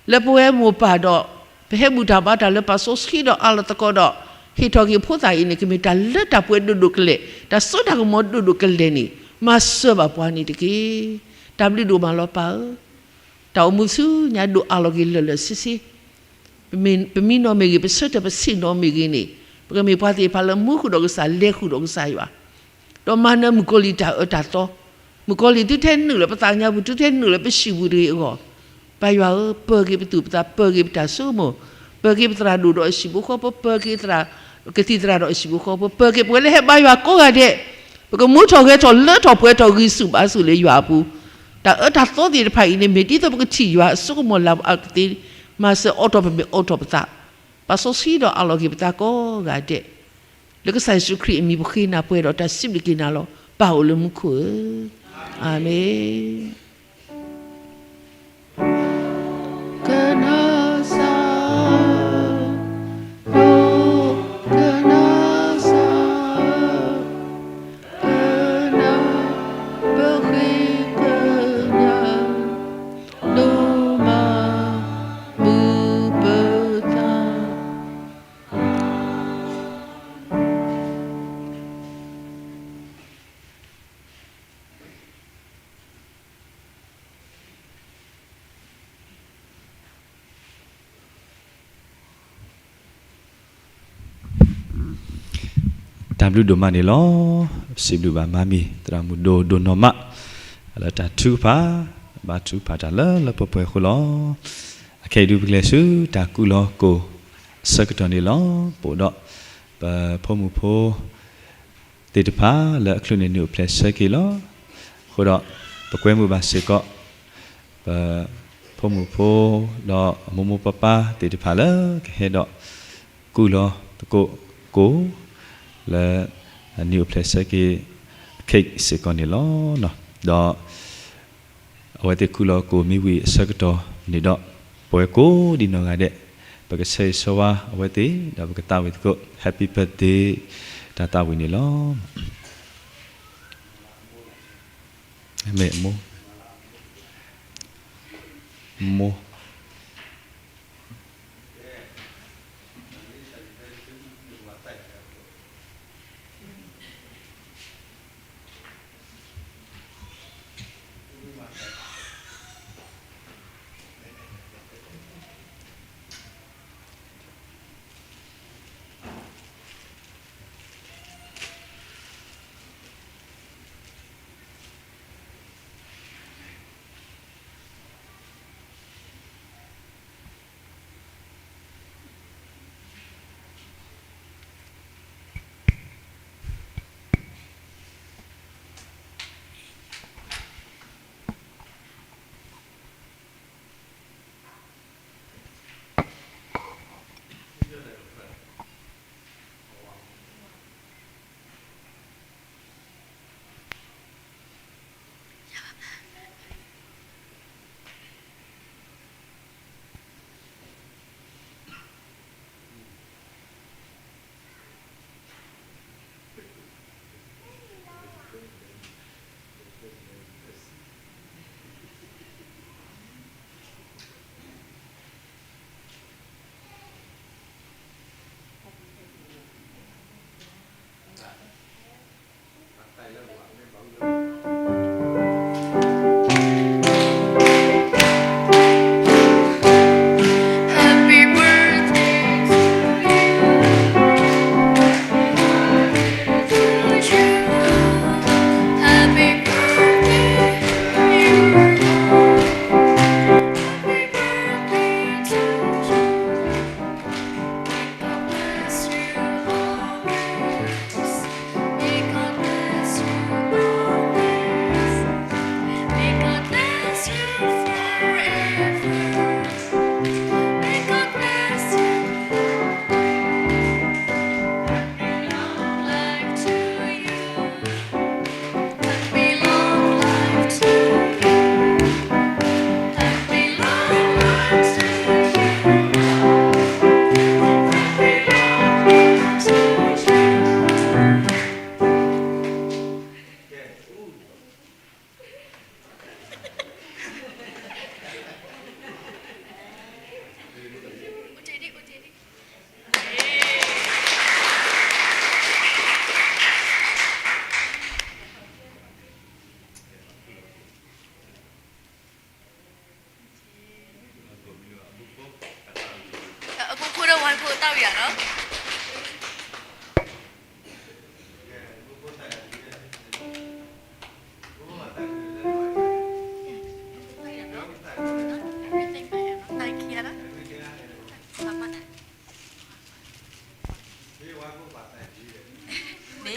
လၢပဝဲမိၢ်ပၢ်ဒီး ပဟဲဘူၣ်တၢ်ဘါတၢ်လၢပာ်စီဆှံဒီးအးလီၤသကိးဒီး ဟ့ၣ်ထီၣ်က့ၤဖိသၣ်အံၤန့ၣ် ကမ့ၢ်တၢ်လၢတၢ်ပှဲၤဒိၣ်ဒိၣ်ကလဲာ်, တၢ်စိတၢ်ကမီၤဒိၣ်ဒိၣ်ကလဲာ်န့ၣ် မၤစၢၤဘၣ်ပှၤန့ၣ်တက့ၢ်. တၢ်ဘျုးဒိၣ်မးလီၤပၢ်ဧၢ. တၢ်အိၣ်မူဆူညါဒိၣ်အးလီၤက့ၤလၢာ်လၢာ်ဆ့ဆ့ ပမံနီၤမ့ၢ်ဂ့ၤ, ပဆၢထၢၣ်ပဆ့ၣ်နီၤမ့ၢ်ဂ့ၤန့ၣ်, ပကမ့ၢ်ပှၤသ့ၣ်တဖၣ်လၢမူဃုာ်ဒီးကစၢ်, လဲၤဃုာ်ဒီးကစၢ်ယွၤ, ဒီးမၤနၢၤမုၣ်ကီၤလံၢ်တၢ်အၢတၢ်သီ, မုၣ်ကီၤလံၢ်သုထဲနုာ်လၢပသးကညီၤပူၤ, သုထဲနုာ်လၢပဟံၣ်ပူၤတဂ့ၤအဂီၢ်, ပၢ်ယွၤဧၢ, ပၢၤက့ၤပသူၣ်ပသး, ပၢၤက့ၤပတၢ်ဆိကမိၣ်, ပၢၤက့ၤပသရၣ်ဒိၣ်ဒီးအဟံၣ်ဖိဃီဖိ, ပၢၤက့ၤသရၣ်, ကသံၣ်သရၣ်ဒီးအဟံၣ်ဖိဃီဖိ, ပၢၤက့ၤပှၤလၢဟဲဘါယွၤကိးဂၤဒဲး, ပကမူထီၣ်ဂဲၤထီၣ်လၢထီၣ်ပှဲၤထီၣ်ဂံၢ်ဆူၣ်ဘါဆူၣ်လၢယွၤအပူၤ, တၢ်အၢတၢ်သီသ့ၣ်တဖၣ်အံၤန့ၣ် မ့ၢ်ဒ်သိးပကထံၣ်ယွၤအစိကမီၤလၤအကသ့, မၤစၢၤအိးထီၣ်ပမ့ၢ်အိးထီၣ်ပသး, ပာ်စီဆှံဒီးအးလီၤက့ၤပသးကိးဂၤဒဲး, လၢကစၢ်ယ့ၣ်ၡူးခရံာ်အမံၤပဃ့နၤပှဲၤဒီးတၢ်စံးဘျုးက့ၤနၤလီၤ. ပၢ်အိၣ်လၢမူခိၣ်ဧၢ, အၤမ့ၣ်. တၢ်ဘျုးဒိၣ်မးန့ၣ်လီၤ. စံးဘျုးဘၣ်မါမံၤ သရၣ်မုၣ်ဒိၣ်ဒိၣ်နီၢ်မး လၢတၢ်ထုကဖၣ်, ဘါထုကဖၣ်တၢ်လၢလၢပှဲၤပှဲၤအဃိလီၤ. အခဲအံၤဒုးပကလဲၤဆူ တၢ်ကူၣ်လီၤကိၢ်အဆၢကတီၢ်န့ၣ်လီၤ. ပအိၣ်ဒီး ပဖိမုၣ်ဖိ သ့ၣ်တဖၣ်လၢအချုးန့ၢ်နံၣ်အိၣ်ဖျဲၣ်ဆၢက့ၤလီၤ. အဃိဒီး ပကွဲမုာ်ဘၣ်စ့ၢ်ကီး ပဖိမုၣ်ဖိ ဒီးအမိၢ်မိၢ်ပၢ်ပၢ်သ့ၣ်တဖၣ်လၢကဟဲဒီး ကူၣ်လီၤသကိးကိၢ် လၢ နံၣ်အိၣ်ဖျဲၣ်ဆၢက့ၤ အခဲအံၤစ့ၢ်ကီးန့ၣ်လီၤ. ဒီး အဝဲသ့ၣ်ကူၣ်လီၤကိၢ်မ့ၢ်ဝံၤအဆၢကတီၢ်န့ၣ်ဒီး ပဝဲကိးဒံနီၢ်ဂၤဒဲး ပကဆၢဂ့ၤဆၢဝါအဝဲသ့ၣ် ဒီးပကသးဝံၣ်သကိး Happy Birthday တၢ်သးဝံၣ်န့ၣ်လီၤ. မ့ၢ်မိၢ်, မိၢ်.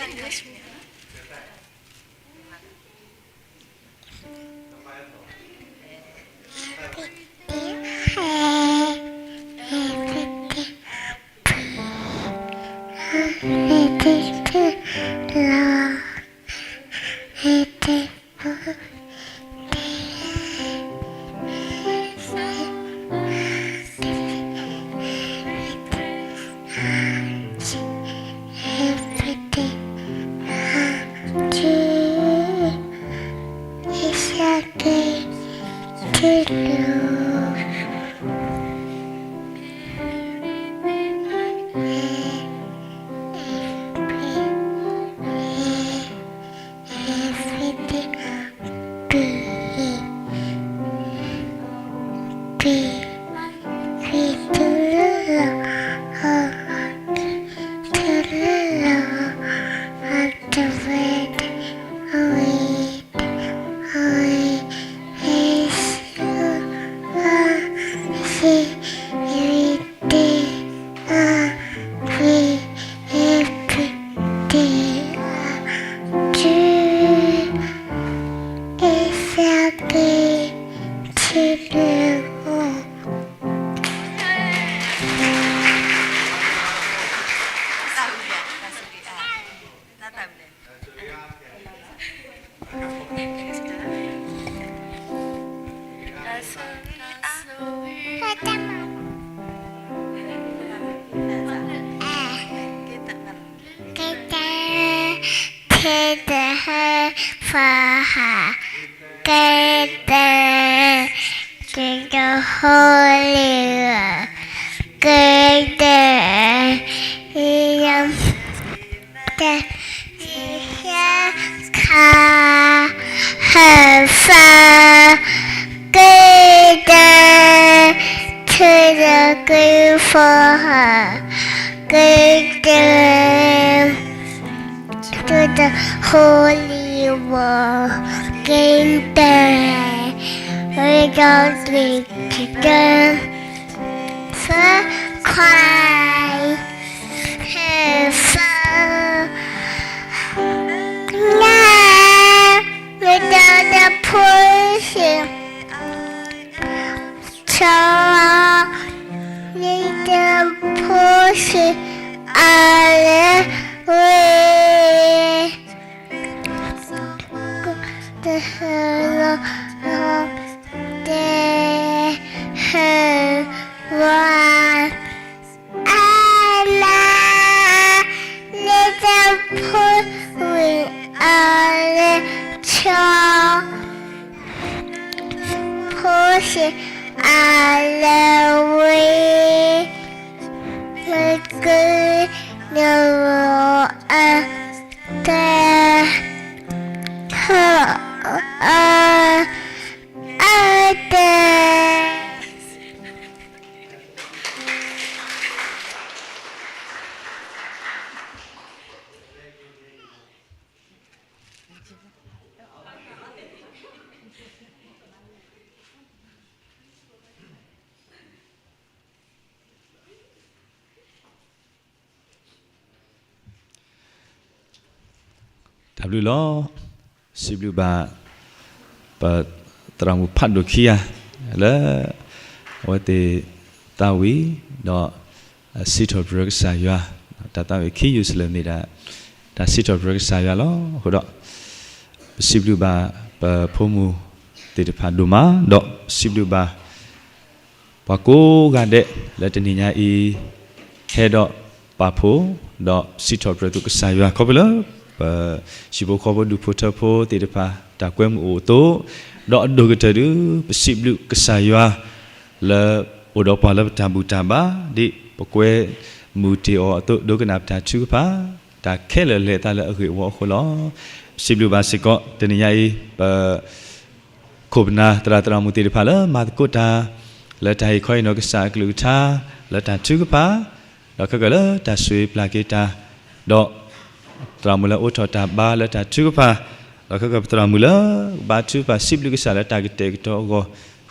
Good day to the whole for her. Good day to the Holy One. Good day, young the teacher call her phone. Good day to the good for her. Good day to the Holy One. Good day, we don't drink today. For Christ, her phone. Now, without the portion. Cho, without the portion, all the way. The hello, the hello, Anna, little put we are the child. Push it all the way. We're good, no, uh, the, uh, uh, uh, the. တၢ်ဘျုးလီၤ. စံးဘျုးဘၣ် ပသရၣ်မုၣ်ဖးဒိၣ်ခံဂၤ လၢ အဝဲသ့ၣ်သးဝံၣ် ဒီး စံးထီၣ်ပတြၢၤကစၢ်ယွၤ, တၢ်သးဝံၣ်ခံယုၢ်စလဲၣ်မ့ၢ်ဒၣ် တၢ်စံးထီၣ်ပတြၢၤကစၢ်ယွၤလီၤ. အဃိဒီး ပစံးဘျုးဘၣ်ပဖိမုၣ်သ့ၣ်တဖၣ်ဒိၣ်မး, ဒီးပစံးဘျုးဘၣ် ပှၤကိးဂၤဒဲး လၢတနံၤညါအံၤ ဟဲဒီးပာ်ဖှိၣ် ဒီးစံးထီၣ်ပတြၢၤသုကစၢ်ယွၤ ခီဖျိလၢ ပဟံၣ်ဖိဃီဖိဒူၣ်ဖိထၢဖိသ့ၣ်တဖၣ် တၢ်ကွဲမုာ်အိၣ်အသိး, ဒီးအဒိၣ်ကတၢၢ်ဒုး ပစံးဘျုးကစၢ်ယွၤ လၢအိၣ်ဒီးပှၤလၢပတၢ်ဘူၣ်တၢ်ဘါ ဒ်ပကွဲမုာ်တ့ၢ်အီၤအသိး ဒိကနၣ်ပတၢ်ထုကဖၣ် တၢ်ခဲလၢာ်လဲၤသးလၢအဂ့ၢ်အဝီအဃိလီၤ. ပစံးဘျုးဘၣ်စ့ၢ်ကီး တနံၤညါအံၤ ပ ခိၣ်ပနၢ်သရၣ်သရၣ်မုၣ်သ့ၣ်တဖၣ်လၢမၤသကိးတၢ် လၢတၢ်ဟ့ၣ်ခီဟ့ၣ်နီၤကစၢ်အကလုၢ်ကထါ လၢတၢ်ထုကဖၣ်, ဒီးခဲကၢၣ်လၢတၢ်ဆိၣ်ဂ့ၤပျၢ်က့ၤတၢ်, ဒီး သရၣ်မုၣ်လၢအိးထီၣ်တၢ်ဘါလၢတၢ်ထုကဖၣ်, ဒီးခဲကၢၣ်ပသရၣ်မုၣ်လၢ ဘါထုကဖၣ်စံးဘျုးကစၢ်လၢတၢ်ကတဲာ်ကတီၤအဂီၢ်,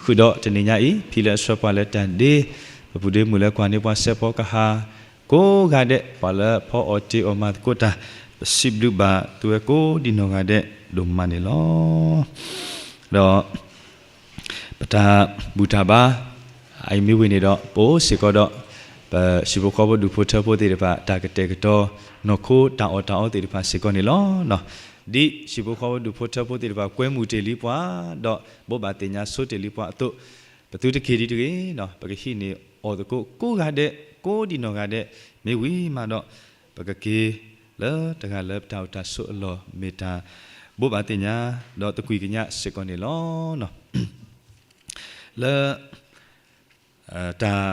ဃုာ်ဒီးတနံၤညါအံၤ ဖံလၢအဆှၢပှၤလၢတၢ်ဒ့, ပပုၢ်ဒ့မုၣ်လၢကွၢ်န့ၢ်ပှၤစဲးဖီကဟၣ် ကိးဂၤဒဲး ပှၤလၢဖီအီၣ်တ့အီၣ်မၤသကိးတၢ်, ပစံးဘျုးဘၣ်သုဝဲကိးဒံနီၢ်ဂၤဒဲးဒိၣ်မးန့ၣ်လီၤ. ဒီး ပတၢ်ဘူၣ်တၢ်ဘါ အအံၤမ့ၢ်ဝံၤန့ၣ်ဒီး ပအိၣ်စ့ၢ်ကီးဒီး ပဟံၣ်ဖိဃီဖိဒူၣ်ဖိထၢဖိသ့ၣ်တဖၣ် တၢ်ကတဲာ်ကတီၤ နီၢ်ခိတၢ်အီၣ်တၢ်အီသ့ၣ်တဖၣ်စ့ၢ်ကီးန့ၣ်လီၤ. ဒ်ဟံၣ်ဖိဃီဖိဒူၣ်ဖိထၢဖိသ့ၣ်တဖၣ် ကွဲမုာ်တ့ၢ်လံပှၤ ဒီးဘိးဘၣ်သ့ၣ်ညါဆိတ့ၢ်လံပှၤအသိး, ပသုတက့ၤဒံးတဂ့ၤ, ပကဟံးန့ၢ်အီၣ်သကိးကိးဂၤဒဲး ကိးဒံနီၢ်ဂၤဒဲး, မ့ၢ်ဝံၤမးဒီး ပကက့ၤလၢတဂၤလၢပတၢ်အိၣ်တၢ်ဆိးအလီၢ် မ့ၢ်တၢ်ဘိးဘၣ်သ့ၣ်ညါ ဒီးသကွံၢ်ကညးစ့ၢ်ကီးန့ၣ်လီၤ. လၢ တၢ်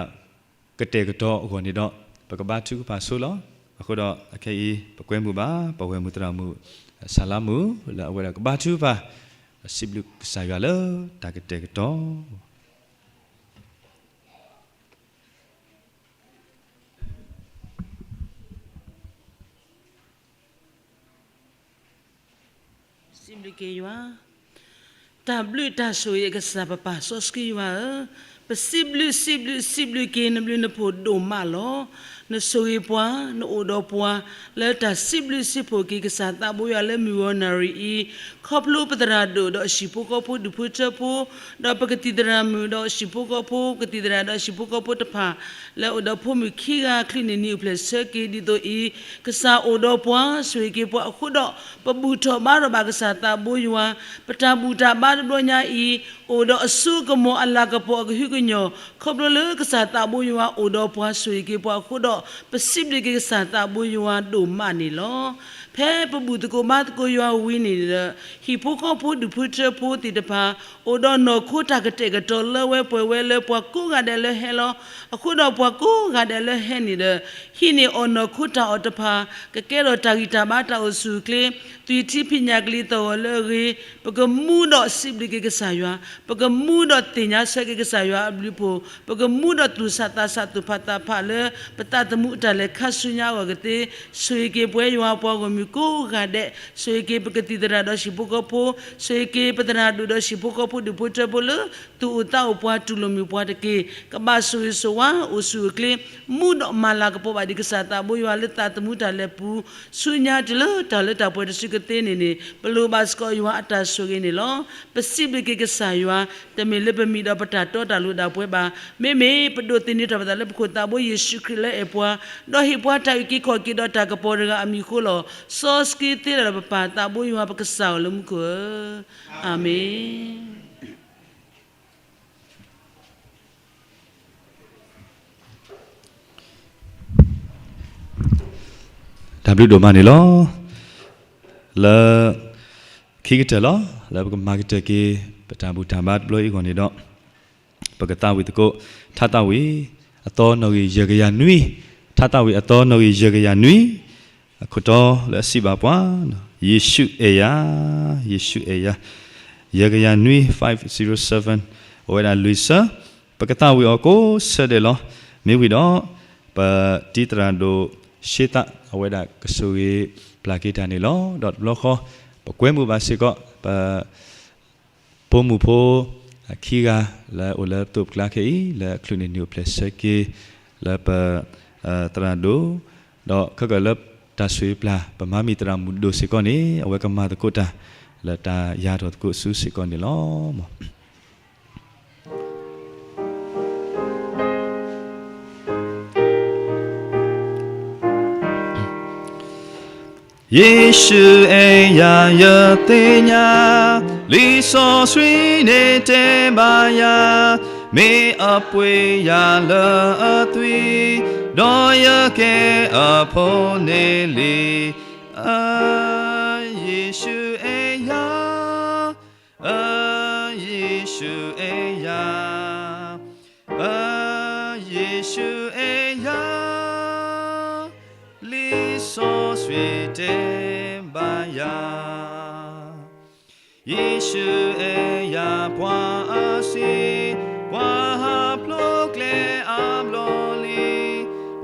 ကတဲာ်ကတီၤအဂီၢ်န့ၣ်ဒီး ပကဘါထုကဖၣ်ဆိလီၤ. အဃိဒီးအခဲအံၤ ပကွဲမုာ်ဘၣ် ပဝဲၢ်မုၢ်သရၣ်မုၣ် ဆၣ်လါမုၣ် လၢအဝဲဒၣ်ကဘါထုကဖၣ် စံးဘျုးကစၢ်ယွၤလၢတၢ်ကတဲာ်ကတီၤ စံးဘျုးက့ၤယွၤ, တၢ်ဘျုးတၢ်ဆိၣ်ဂ့ၤအကစၢ်ပပၢ်စီဆှံယွၤဧၢ, ပစံးဘျုး စံးဘျုး စံးဘျုးက့ၤနဘျုးနဖှိၣ်ဒိၣ်မးလီၤ. နဆိၣ်ဂ့ၤပှၤ, နအိၣ်ဒီးပှၤ, လၢတၢ်စံးဘျုးစံးဖှိၣ်က့ၤကစၢ်သးဘိယွၤလၢမုၢ်ဂီၤနၣ်ရံၣ်အံၤ, ခီဖျိပသရၣ်ဒိၣ်ဒီးဟံၣ်ဖိဃီဖိဒူၣ်ဖိထၢဖိ, ဒီးပကသံၣ်သရၣ်မုၣ်ဒီးဟံၣ်ဖိဃီဖိ, ကသံၣ်သရၣ်ဒီးဟံၣ်ဖိဃီဖိတဖၣ်, လၢအိၣ်ဒီးဖိမုၣ်ခံဂၤ ချုးန့ၢ်နံၣ်အိၣ်ဖျဲၣ်ဆၢက့ၤဒ်သိးအံၤ, ကစၢ်အိၣ်ဒီးပှၤ ဆိၣ်ဂ့ၤက့ၤပှၤအဃိဒီး, ပဘူၣ်ထီၣ်ဘါထီၣ်ဘၣ်ကစၢ်သးဘိယွၤ, ပတၢ်ဘူၣ်တၢ်ဘါတဘျီညါအံၤ, အိၣ်ဒီးအစိကမီၤအလၤကပီၤအကဟုကညီၢ်, ခီဖျိလၢကစၢ်သးဘိယွၤအိၣ်ဒီးပှၤ ဆိၣ်ဂ့ၤက့ၤပှၤအဃိဒီး, ပစံးဘျုးက့ၤကစၢ်သးဘိယွၤဒိၣ်မးန့ၣ်လီၤ. ဖဲပဘူၣ်သကိးဘါသကိးယွၤဝံၤန့ၣ်ဒီး, ဟံၣ်ဖိဃီဖိဒူၣ်ဖိထၢဖိသ့ၣ်တဖၣ်, အိၣ်ဒီးနီၢ်ခိတၢ်ကတဲာ်ကတီၤလၢဝဲပှဲၤဝဲလၢပှၤကိးဂၤဒဲးလၢဟဲလီၤ. အဃိဒီးပှၤကိးဂၤဒဲးလၢဟဲန့ၣ်ဒီး, ဟံးန့ၢ်အီၣ်နီၢ်ခိတၢ်အီၣ်တဖၣ်, ကကဲထီၣ်တၢ်ဂံၢ်တၢ်ဘါတၢ်အိၣ်ဆူၣ်အိၣ်ချ့, သွံၣ်ထံဖံးညၣ်ကလံၤသီၣ်ဂီၤလၢအဂ့ၤ, ပကမူဒီးစံးဘျုးက့ၤကစၢ်ယွၤ, ပကမူဒီးသ့ၣ်ညါဆၢက့ၤကစၢ်ယွၤအဘျုးအဖှိၣ်, ပကမူဒီးသူၣ်ဆးသးဆးသူၣ်ဖးသးဖးလၢ ပသးသမူအတၢ်လဲၤခါဆူညါအဂီၢ်ကသ့, ဆိၣ်ဂ့ၤက့ၤပဝဲယွၤပှၤဂီၢ်မုၢ်ကိးဂၤဒဲး, ဆိၣ်ဂ့ၤက့ၤပကသံၣ်သရၣ်ဒီးဟံၣ်ဖိဃီဖိ, ဆိၣ်ဂ့ၤက့ၤပသရၣ်ဒိၣ်ဒီးဟံၣ်ဖိဃီဖိဒူၣ်ဖိထၢဖိလၢ သူၣ်အိၣ်သးအိၣ်ပှၤတူၢ်လိာ်မုာ်ပှၤတက့ၢ်, ကဘၣ်ဆိၣ်ဂ့ၤဆိၣ်ဝါအိၣ်ဆူၣ်အိၣ်ချ့, မူဒီးမၤလၤကပီၤဘၣ်ဒံးကစၢ်သးဘိယွၤလၢသးသမူတၢ်လဲၤပူၤ, ဆူညါတုၤလၢတၢ်လၢတၢ်ပှဲၤတစုကသ့န့ၣ်န့ၣ် ပလိၣ်ဘၣ်စ့ၢ်ကီးယွၤအတၢ်ဆိၣ်ဂ့ၤန့ၣ်လီၤ. ပစံးဘျုးက့ၤကစၢ်ယွၤ, တမ့ၢ်လၢပမံၤဒီးပတၢ်တီတၢ်လိၤဒၣ်ပှဲၤဘၣ်, မ့မ့ၢ်ပဒိးသန့ၤထီၣ်ပသးလၢပခိၣ်သးဘိယ့ၣ်ၡူးခရံာ်လၢအဲၣ်ပှၤ, ဒီးဟ့ၣ်ပှၤတၢ်အုၣ်က့ၤခီၣ်က့ၤဒီးတၢ်ကပီၤတဂၤအမံၤအဃိလီၤ. စီဆှံသ့လၢပပၢ်သးဘိယွၤပကစၢ်ဧၢလၢမူခိၣ်ဧၢ, အၤမ့ၣ်. တၢ်ဘျုးဒိၣ်မးန့ၣ်လီၤ. လၢ ခံကတၢၢ်လီၤ, လၢပကမၤကတၢၢ်က့ၤ ပတၢ်ဘူၣ်တၢ်ဘါတဘျီအံၤအဂီၢ်န့ၣ်ဒီး, ပကသးဝံၣ်သကိး, ထါသးဝံၣ်, အသီနီၣ်ဂံၢ်ယဲၢ်ကယၤနွံ, ထါသးဝံၣ်အသီနီၣ်ဂံၢ်ယဲၢ်ကယၤနွံ, အခိၣ်တီလၢအစံးဘၣ်ပှၤ, ယ့ၣ်ၡူးအဲၣ်ယၤ, ယ့ၣ်ၡူးအဲၣ်ယၤ, ယဲၢ်ကယၤနွံ five zero seven, အဝဲဒၣ်လွံၢ်ဆၢ, ပကသးဝံၣ်အီၤကိးဆၢဒဲးလီၤ. မ့ၢ်ဝံၤဒီး ပတံၤသရၣ်ဒိၣ် ရှ့သး အဝဲဒၣ်ကဆိၣ်ဂ့ၤပျၢ်က့ၤတၢ်န့ၣ်လီၤ. ဒီးတဘျီဃီ ပကွဲမုာ်ဘၣ်စ့ၢ်ကီး ပ ဖိမုၣ်ဖိ ခံဂၤ လၢအအိၣ်လၢပသိးပကျါခဲအံၤ လၢအချုးန့ၢ်နံၣ်အိၣ်ဖျဲၣ်ဆၢက့ၤ လၢပ သရၣ်ဒိၣ်, ဒီးခဲကၢၣ်လၢတၢ်ဆိၣ်ဂ့ၤပျၢ် ပမၤမံၤသရၣ်မုၣ်ဒိၣ်စ့ၢ်ကီးန့ၣ် အဝဲကမၤသကိးတၢ် လၢတၢ်ယါထီၣ်သကိးဆူစ့ၢ်ကီးန့ၣ်လီၤ. ယ့ၣ်ၡူးအဲၣ်ယၤယသ့ၣ်ညါ, လံာ်စီဆှံန့ၣ်တဲဘၣ်ယၤ, မ့ၢ်အပှ့ၤယၤလၢအသွံၣ်, ဒီးယကဲအဖိန့ၣ်လံ. အၢ, ယ့ၣ်ၡူးအဲၣ်ယၤ, အၢ, ယ့ၣ်ၡူးအဲၣ်ယၤ, အၢ, ယ့ၣ်ၡူးအဲၣ်ယၤ, လံာ်စီဆှံတဲဘၣ်ယၤ. ယ့ၣ်ၡူးအဲၣ်ယၤပှၤအဆံး, ပှၤဟးဖျိးကျဲအါဘျီလံ,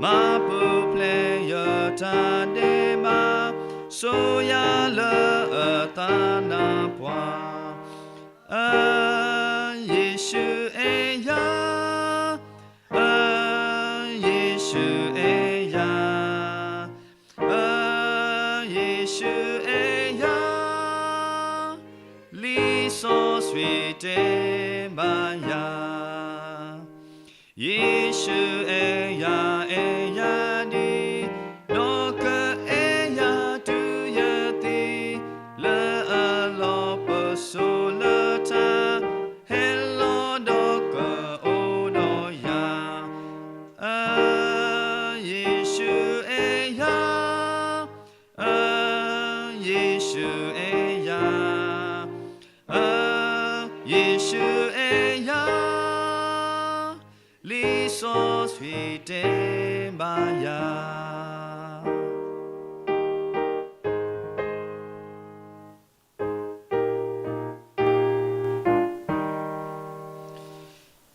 မၤပူၤဖျဲးယတၢ်ဒဲးဘး, စိာ်ယၤလၢအသးနါပှၢ်. အၢ, ယ့ၣ်ၡူးအဲၣ်ယၤ, အၢ, ယ့ၣ်ၡူးအဲၣ်ယၤ, အၢ, ယ့ၣ် ယ့ၣ်ၡူးအဲၣ်ယၤ, အဲၣ်ယၤဒ် ဒီးကအဲၣ်ယၤတုၤယသံ, လၢအလီၢ်ပစိာ်လၢထါ, ဟဲလီၤဒီးကအိၣ်ဒီးယၤ. ယ့ၣ်ၡူးအဲၣ်ယၤ, ယ့ၣ်ၡူးအဲၣ်ယၤ, ယ့ၣ်ၡူးအဲၣ်ယၤ, လံာ်စီဆှံတဲဘၣ်ယၤ.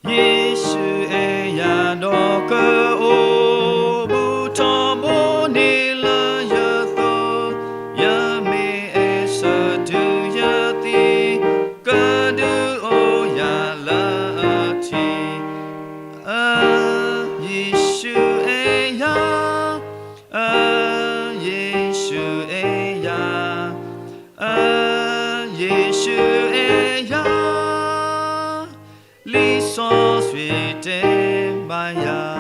ယ့ၣ်ၡူးအဲၣ်ယၤဒီးကအိၣ်ဘူးထီဘိန့ၣ်လၢယသီ, ယမ့ၢ်အဲၣ်ဆၢတုၤယသံ, ကဒုးအိၣ်ယၤလၢအထံ. ယ့ၣ်ၡူးအဲၣ်ယၤ, ယ့ၣ်ၡူးအဲၣ်ယၤ, ယ့ၣ်ၡူးအဲၣ်ယၤ, လံာ်စီဆှံတဲဘၣ်ယၤ.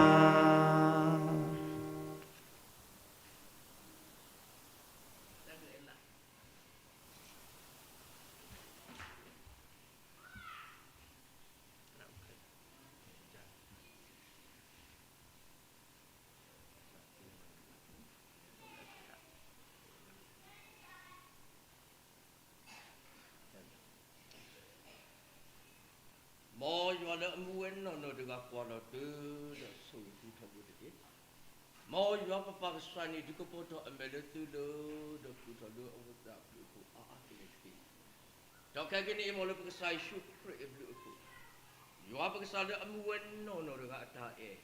မ်ယွၤလၢအမူဝဲနီၢ်နီၢ်တဂၤ ကွၢ်လီၤတုၤဒီးဆိၣ်ဂ့ၤဘျုးထီၣ်ဘိတက့ၢ်. မ်ယွၤပပၢ်ကစၢ်န့ၣ် ဒုးကပီၤထီၣ်အမဲာ်လၢသုလၢ ဒီးဃုထီၣ်လၢအဝဲသ့ၣ်အဘျုးအဖှိၣ်အါအါကလဲာ်တက့ၢ်. ဒီးခဲကနံၣ်အံၤ မ်လၢပကစၢ်ယ့ၣ်ၡူးခရံာ်အဘျုးအဖှိၣ်, ယွၤပကစၢ်လၢအမူဝဲနီၢ်နီၢ်တဂၤအတၢ်အဲၣ်,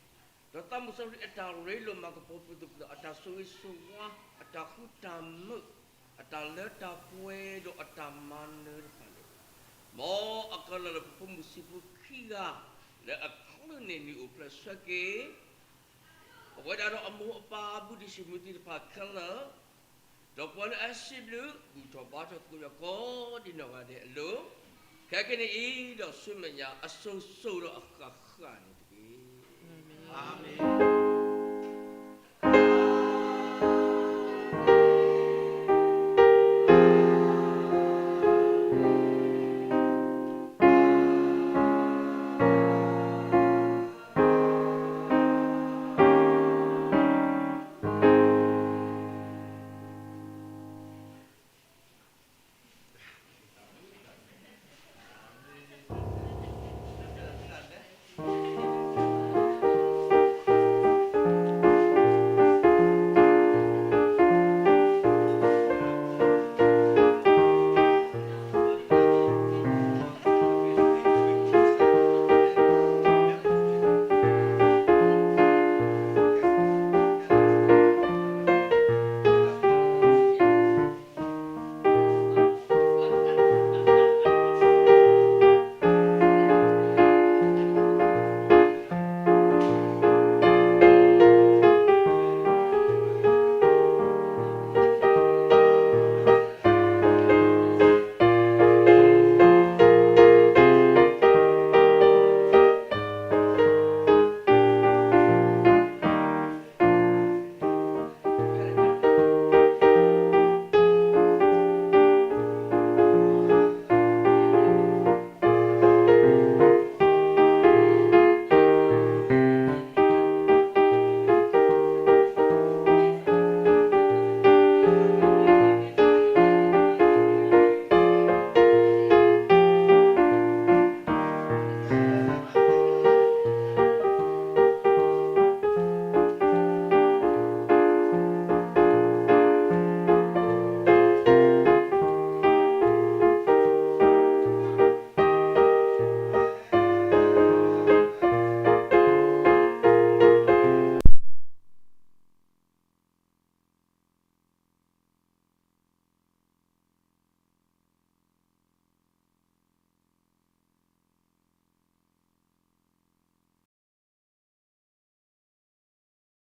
ဒီးသးစီဆှံအတၢ်ရ့လိာ်မၤကပီၤပသူၣ်ပသး, အတၢ်ဆိၣ်ဂ့ၤဆိၣ်ဝါ, အတၢ်ဃူတၢ်မုာ်, အတၢ်လၢတၢ်ပှဲၤဒီးအတၢ်မၤနၢၤတဖၣ်န့ၣ်, မ်အကလီၤလၢပဖိမုၣ်ဆံးဖိခံဂၤ လၢအချုးန့ၢ်နံၣ်အိၣ်ဖျဲၣ်ဆၢက့ၤ ပဝဲဒၣ်ဒီးအမိၢ်အပၢ်အဘူးတံၢ်ဆံးမုၢ်သ့ၣ်တဖၣ်ခဲလၢာ်, ဒီးပှၤလၢအစံးဘျုးဘူၣ်ထီၣ်ဘါထီၣ်သကိးယွၤကိးဒံနီၢ်ဂၤဒဲးအလိၤ, ခဲကနံၣ်အံၤဒီးဆူမဲာ်ညါအစိၤစိၤဒီးအဃၣ်ဃၣ်န့ၣ်တက့ၢ်. အၤမ့ၣ်.